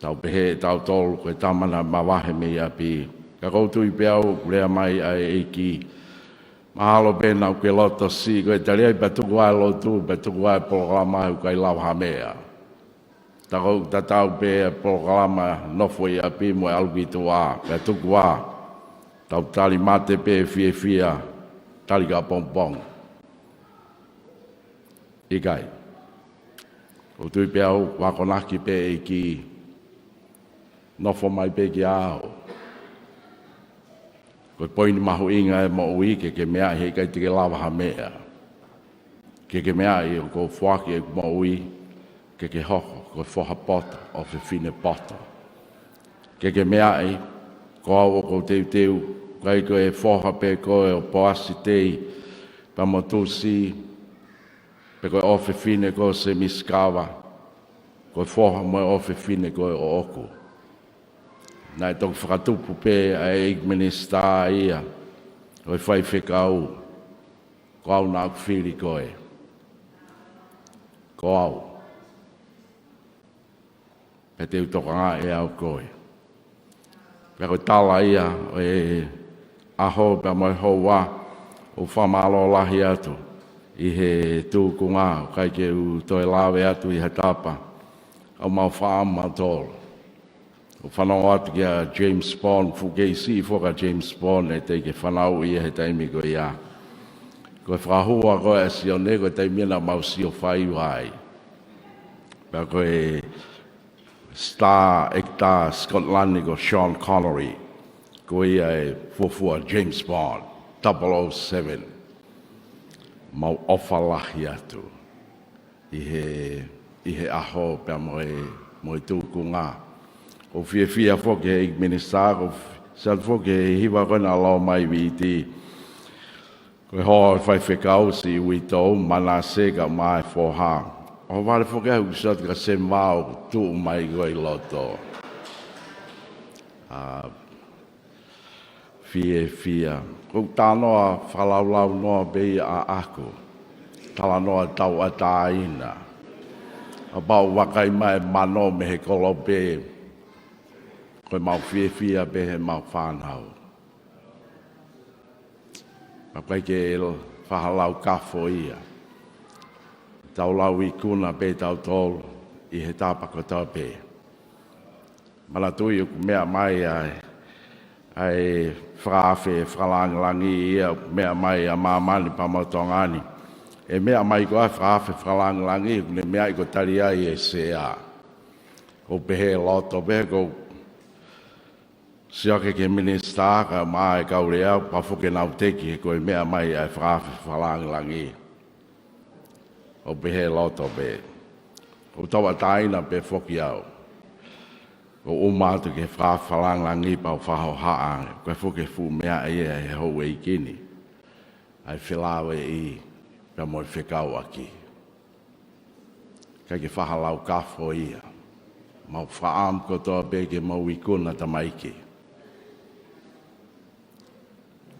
Tau pehē ʻe tautolu ko e tama naʻe mavahe mei ʻapi. Ka ʻoku ou tui pē au ʻoku lea mai ʻa e ʻEiki. Mahalo pē naʻa ke loto siʻi, ko e tali ai pea tuku ʻa e lotu, pea tuku ʻa e polokalama ʻoku ʻikai lava ha meʻa. Ka ʻoku tatau pē ʻa e polokalama nofo ʻi ʻapi mo e ʻalu ki tuʻa, pea tuku ā, tau tali mate pē fiefia, tali ka pongipongi. ʻIkai. ʻOku ou tui pē au, ʻoku akonaki pē ʻEiki, nofo mai pē kiate au. Ko e poini mahuʻinga ʻo e moʻui, ke ke meaʻi he ʻikai te ke lava ha meʻa. Ke ke meaʻi ʻoku ou foaki ʻeku moʻui, ke ke hoko ko e foha poto, ʻofefine poto. Ke ke meaʻi, ko au ʻoku ou teuteu, ʻikai ko e foha pē koe ʻo Poasi Tei, pea mo Tusi, pe ko e ʻofefine ko Semisikava, ko e foha mo e ʻofefine ko ē ʻoʻoku. Naʻe toki fakatupu pē ʻa e ʻEiki Minisitā ia, ʻo e faifekau, ko au naʻa ku fili koe. Ko au. Pea te u tokangaʻi ʻe au koe. Pea ko e tala ia ʻo e ʻaho pea mo e houa, ʻoku ou fakamālō lahi atu ʻi he tūkunga, ʻoku ʻikai ke u toe lave atu ʻi ha tapa. ʻOku mau faʻa mautolu. ʻOku ou fanongo atu kia James Bond, fuʻu kei siʻi foki ʻa James Bond, ʻe teʻeki ke fanauʻi ia he taimi ko ia. Ko e fakahua ko ē ʻa Sione, ko e taimi naʻa mau sio faiva ai. Pea ko e star actor Scotland ko Sean Connery. Ko ia e fuofua James Bond, double oh seven. Mau ʻofa lahi atu ʻi he, ʻi he ʻaho pea mo e, mo e tūkunga. ʻOku ou fiefia foki he ʻEiki Minisitā, ʻoku ou sio atu foki he hiva ko ē naʻa lau mai Viti. Ko e hoa ʻo e faifekau, siʻi uitou, Manase kae ʻumaʻā e foha. ʻOhovale foki ʻa e huki sio atu kia Semivao, tuʻu mai ko ē ʻi loto. ʻA, fiefia. Ko e talanoa fakalaulau noa pē ia ʻaʻaku. Talanoa tauʻatāina. Kapau ʻe vakai mai e mano mei he kolope, ko e mau fiefia pē he mau fānau. Pea ʻikai ke faʻa lau kafo ia. Tau lau ikuna pē tautolu, ʻi he tapa kotoa pē. Manatuʻi ʻoku meʻa mai ʻa e, ʻa e fakaafe fakalāngilangi ia, meʻa mai ʻa māmani pea mo Tonga ni. ʻE meʻa mai ko ā e fakaafe fakalāngilangi, ʻoku ne meaʻi ko e tali ai ʻe he Sea. ʻOku pehē loto pē, ʻoku sio hake ki he minisitā kae ʻumaʻā e kau lea, pea foki ke nau teki he ko e meʻa mai ʻa e fakaafe fakalāngilangi. ʻOku pehē loto pē. ʻOku tauʻatāina pē foki au. ʻOku ou ʻuma atu ki he fakaafe fakalāngilangi pea u fakahohaʻa ange. Ko e foki e fuʻu meʻa ia ʻe he houʻeiki ni. ʻA e felāveʻi pea mo e fekauʻaki. ʻIkai ke fakalaukafo ia. Mau fakaʻamu kotoa pē ke mau ikuna tamaiki.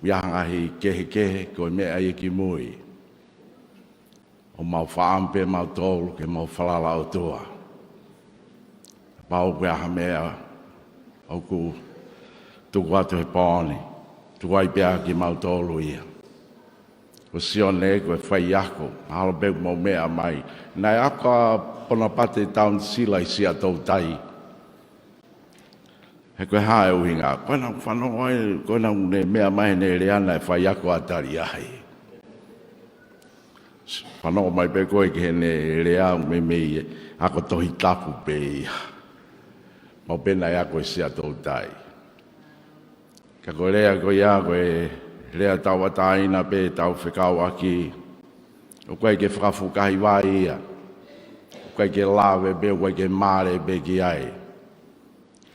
ʻI ai ha ngaahi kehekehe ko e meʻa ia ki mui. ʻOku mau fakaʻamu pē mautolu ke mau falala ʻOtua. Kapau ʻoku ʻi ai ha meʻa ʻoku tuku atu he pō ni, tuku ai pē ʻa kimautolu ia. Ko Sione, ko e faiako, mahalo pē ʻoku mou meʻa mai. Naʻe ako ʻa Ponapata Taunisila ʻi Siaʻatoutai. He ko e hā e ʻuhinga? Ko ʻena fanongo ai, ko ʻena ne meʻa mai heʻene lea naʻe faiako ʻa Taliahi. Fanongo mai pē koe ki heʻene lea ʻoku meimei ako Tohi Tapu pē ia. Mau pē naʻe ako ʻi Siaʻatoutai. Ka ko e lea ko ia, ko e lea tauʻatāina pē, tau fekauʻaki. ʻOku ʻikai ke fakafukahi vai ia. ʻOku ʻikai ke lave pē, ʻoku ʻikai ke male pē ki ai.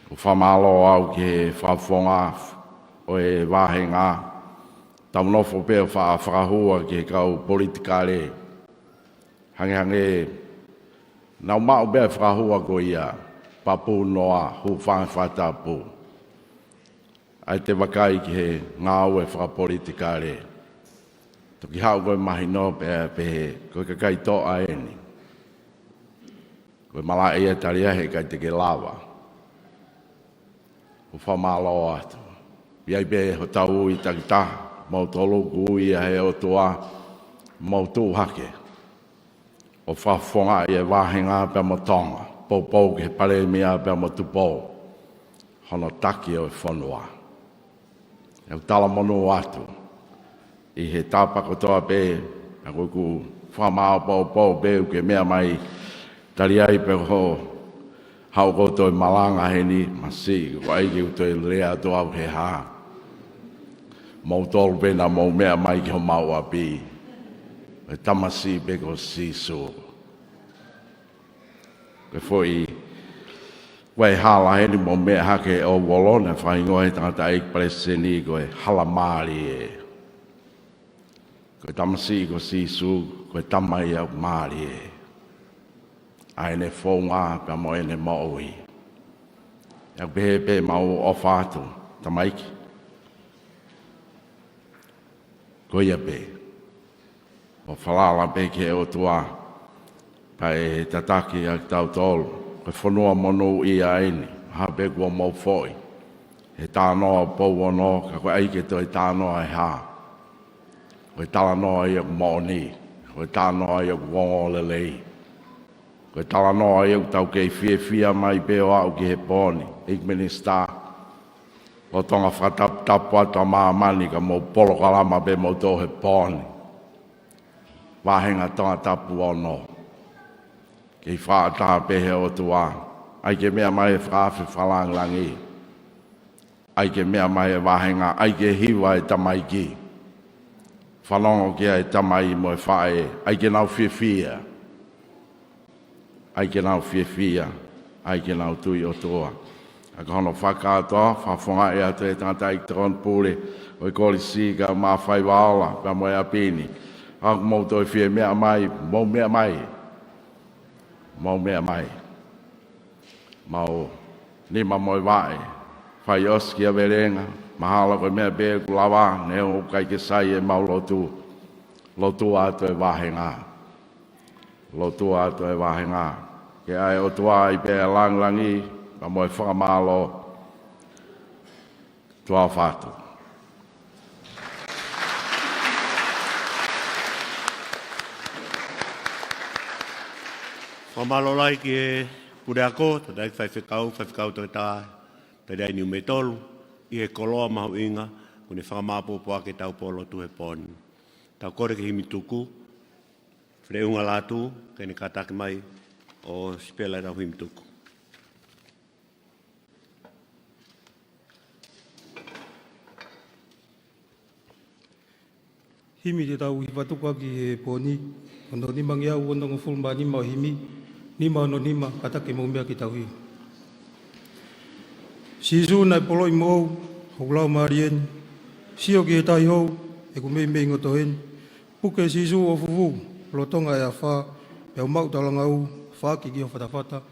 ʻOku fakamālō au ki he fakafofonga ʻo e vāhenga. Tau nofo pē ʻo fa-, fakahua ki he kau politikale. Hangehangē, nau maʻu pē ʻa e fakahua ko ia, papū noa, hūfanga he fakatapu. ʻAi te vakai ki he ngāue fakapolitikale. Toki haʻu koe mahino pē, pehē, ko e kakai toʻa eni. Ko e malaʻe ia Taliahi, ʻikai te ke lava. ʻOku fakamālō atu. ʻI ai pē hotau ui takitaha, mautolu ʻoku ui ia he ʻOtua, mau tuʻu hake. ʻO fakafofongaʻi e vāhenga pea mo Tonga, poupou ki he Palēmia pea mo Tupou, hono taki ʻo e fonua. ʻOku talamonū atu, ʻi he tapa kotoa pē, ʻa ko ʻeku fakamaʻopoʻopo pē ʻoku ke meʻa mai, Taliahi pē ko hoʻo haʻu ʻo toe malanga heni, masiʻi, ko ai ke u toe lea atu au he hā. Mautolu pē naʻa mou meʻa mai ki homau ʻapi. Ko e tamasiʻi pē ko Sīsū. Ko e foʻi, ko e hala heni mou meʻa hake ʻo volo naʻe fakahingoa he tangataʻeiki palesiteni ko e hala mālie. Ko e tamasiʻi ko Sīsū, ko e tama ia ʻoku mālie. ʻA ʻene founga pea mo ʻene moʻui. ʻOku pehē pē mau ʻofa atu, tamaiki. Ko ia pē. ʻO falala pē ki he ʻOtua. Pea ʻe tataki ʻa kitautolu. Ko e fonua monūʻia eni. Mahalo pē kuo mou foʻi. He talanoa Pouono, ka ko e ʻai ke toe talanoa e hā. Ko e talanoa ia ʻoku moʻoni. Ko e talanoa ia ʻoku ongo lelei. Ko e talanoa ia ʻoku tau kei fiefia mai pē ʻo aʻu ki he pō ni. ʻEiki Minisitā, ʻo Tonga fakataputapu atu ʻa māmani ka mou polokalama pē mou tō he pō ni. Vāhenga Tongatapu ono. Kei fakaʻatā pē he ʻOtua. ʻAi ke meʻa mai e fakaafe fakalāngilangi. ʻAi ke meʻa mai e vāhenga, ʻai ke hiva e tamaiki. Fanongo ki ai e tamai mo e faʻē, ʻai ke nau fiefia. ʻAi ke nau fiefia, ʻai ke nau tui ʻOtua. ʻA ka hono fakakātoa, fakafofongaʻi atu e tangataʻeiki tokoni pule, ʻo e Kolisi kae ʻumaʻā Faiva Ola, pea mo e ʻapi ni. ʻOku mou toe fie meʻa mai, mou meʻa mai. Mou meʻa mai. Mau nima mo e vaʻe. Fai ʻosi kia Velenga. Mahalo ko e meʻa pē ʻoku lava, neongo ʻoku ʻikai ke sai ʻemau lotu. Lotua atu e vāhenga. Lotua atu e vāhenga. Ke ʻai ʻOtua ʻi pē ʻa e langilangi, pea mo e fakamālō. Tuʻa ʻofa atu. Fakamālō lahi ki he puleako, toketā faifekau, faifekau toketā, toketā Niu Metolu, ʻi he koloa mahuʻinga, kuo ne fakamāʻopoʻopo ʻaki ʻetau pōlotu he pō ni. Tau kole ki he himi tuku, Feleʻunga Lātū, ke ne kātaki mai ʻo sipela ʻetau himi tuku. Himi te tau hiva tuku ʻaki he pō ni, hono nimangeau onongofulu mā nima ʻo e himi, nima ono nima, kātaki mou meʻa ke tau hiva. Sīsū naʻe poloʻi moʻou, hoku laumālie ni, sio ki he tahi hou, ʻeku meimei ngoto heni, puke Sīsū ʻo fufū, lolotonga e afā, pea u maʻu talangau, faʻaki ki ho fatafata.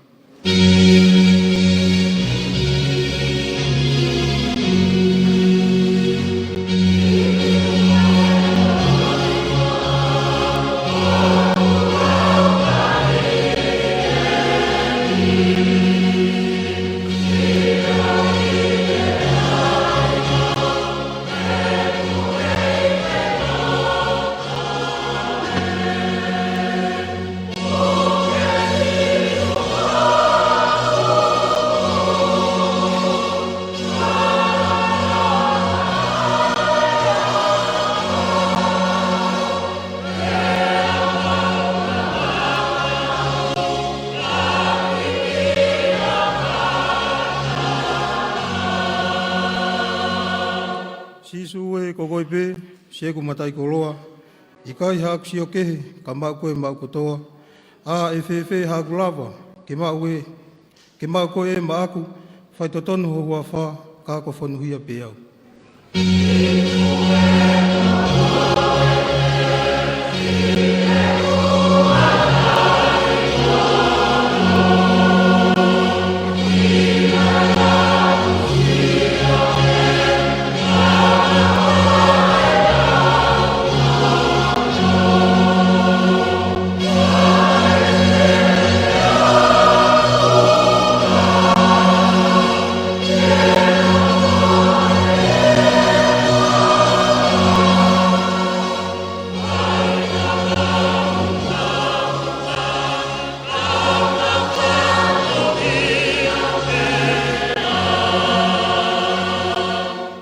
Sīsū ē, ko koe pē, siʻeku mataʻikoloa, ʻikai haʻaku sio kehe, ka maʻu koe maʻu kotoa. ʻA e fēfē haʻaku lava ke maʻu ē, ke maʻu koe ē maʻaku, faitotonu ho huafa, ka ko e fonu hia pē au.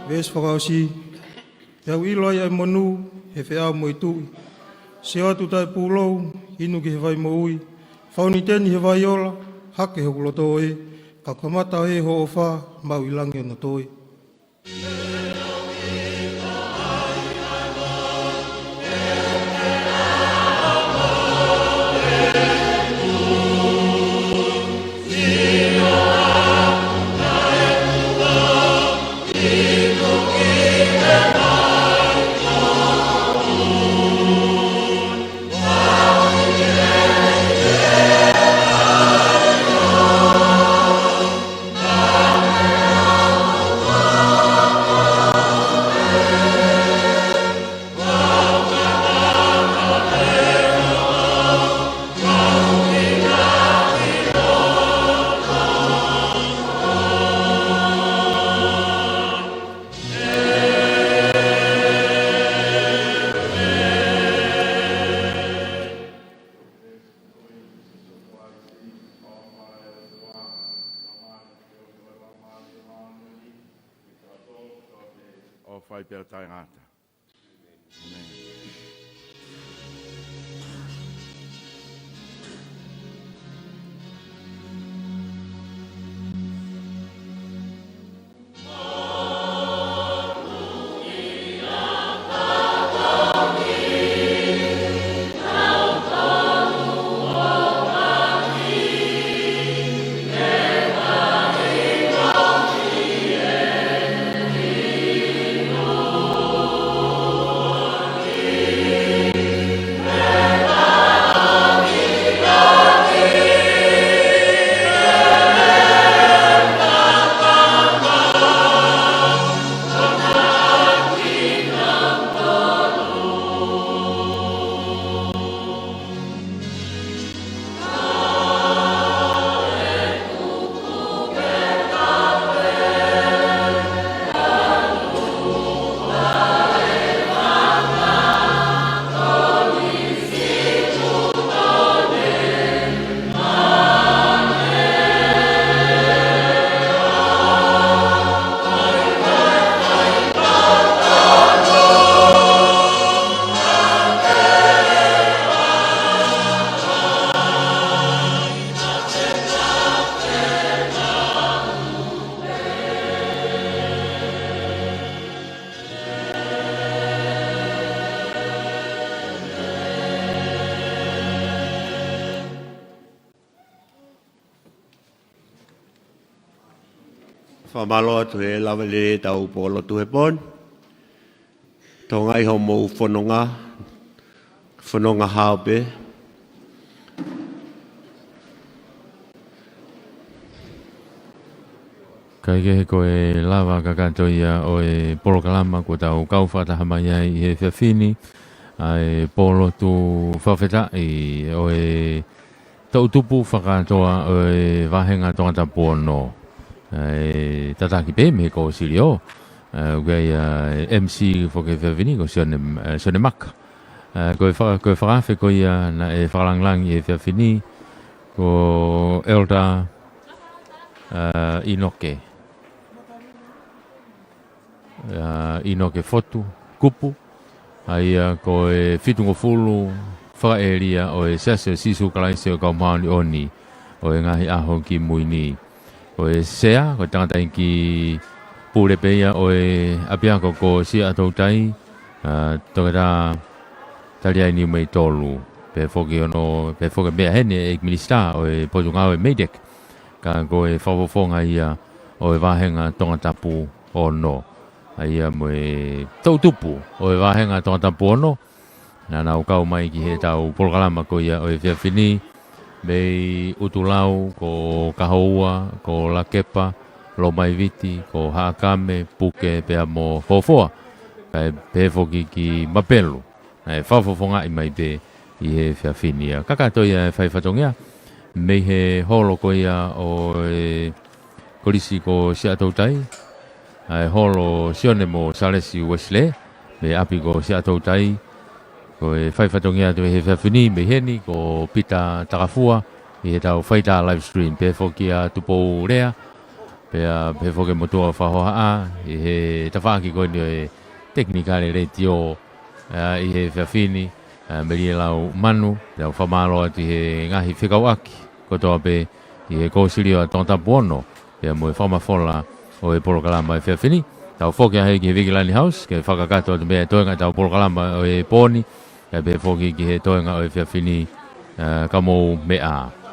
Veesi fakaʻosi. Pea u ʻilo ai ʻa e monū, he feʻao mo e tuʻi. Sio atu taʻepūlou, inu ki he vai moʻui. Fānau teni he vai ola, hake hoku loto ē, ka kamata ē hoʻo ʻofa, maʻu ʻi langi hono toe. ʻO fai pē ʻo taʻengata. ʻĒmeni. Fakamālō atu he lava lelei ʻetau pō lotu he pō ni. Tokangaʻi hoʻomou fononga, fononga hao pē. Kae kehe, ko e lava kakato ia ʻo e polokalama kuo tau kau fakataha mai ai ʻi he efiafi ni, ʻa e pō lotu fakafetaʻi ʻo e toʻutupu fakakātoa ʻo e vāhenga Tongatapu ono. ʻA e tataki pē mei he kōsilio, ʻa, ʻoku ʻi ai ʻa e M C foki he efiafi ni, ko Sione, ʻa, Sione Maka. ʻA, ko e faka-, ko e fakaafe ko ia naʻe fakalāngilangi he efiafi ni, ko Elder, ʻa, ʻInoke. ʻA, ʻInoke Fotu Kupu, ʻa ia ko e fitungofulu fakaʻēlia ʻo e Siasi ʻo Sīsū Kalaisi ʻo e Kau Māʻoniʻoni ʻo e Ngaahi ʻAho Kimui Ni. Ko e sea, ko e tangataʻeiki pule pē ia ʻo e ʻapiako ko Siaʻatoutai, ʻa, Toketā Taliaini Umeitolu. Pehē foki hono, pehē foki meʻa heni ʻEiki Minisitā ʻo e Potungāue MEIDECC. Ka ko e fakafofonga ia ʻo e vāhenga Tongatapu ono. ʻA ia mo e toʻutupu ʻo e vāhenga Tongatapu ono, naʻa nau kau mai ki heʻetau polokalama ko ia ʻo e efiafi ni, mei ʻUtulau, ko Kahoua, ko Lakepa, Lomaiviti, ko Haʻakame, Puke, pea mo Hofoa, kae pehē foki ki Mapelu. Naʻe fakafofongaʻi mai pē ʻi he efiafi ni. ʻA, kakato ia e fai fatongia mei he holo ko ia ʻo e Kolisi ko Siaʻatoutai, ʻa e holo Sione mo Salesi Uesilē, mei ʻapi ko Siaʻatoutai. Ko e fai fatongia atu he efiafi ni mei heni ko Pita Takafua ʻi heʻetau faitā live stream, pehē foki ʻa Tupou Lea, pea pehē foki mo Tuʻa Fakahohaʻa ʻi he tafaʻaki ko eni ʻo e tekinikale letiō, ʻa, ʻi he efiafi ni, ʻa, Melie Laumanu, pea fakamālō atu ʻi he ngaahi fekauʻaki kotoa pē ʻi he kōsilio ʻa Tongatapu ono, pea mo e fakamafola ʻo e polokalama he efiafi ni. Tau foki ā heni ki he Vikilani House ke fakakakato atu mei ai e toenga ʻetau polokalama ʻo e pō ni, kae pehē foki ki he toenga ʻo e efiafi ni, ʻa, ka mou meʻa.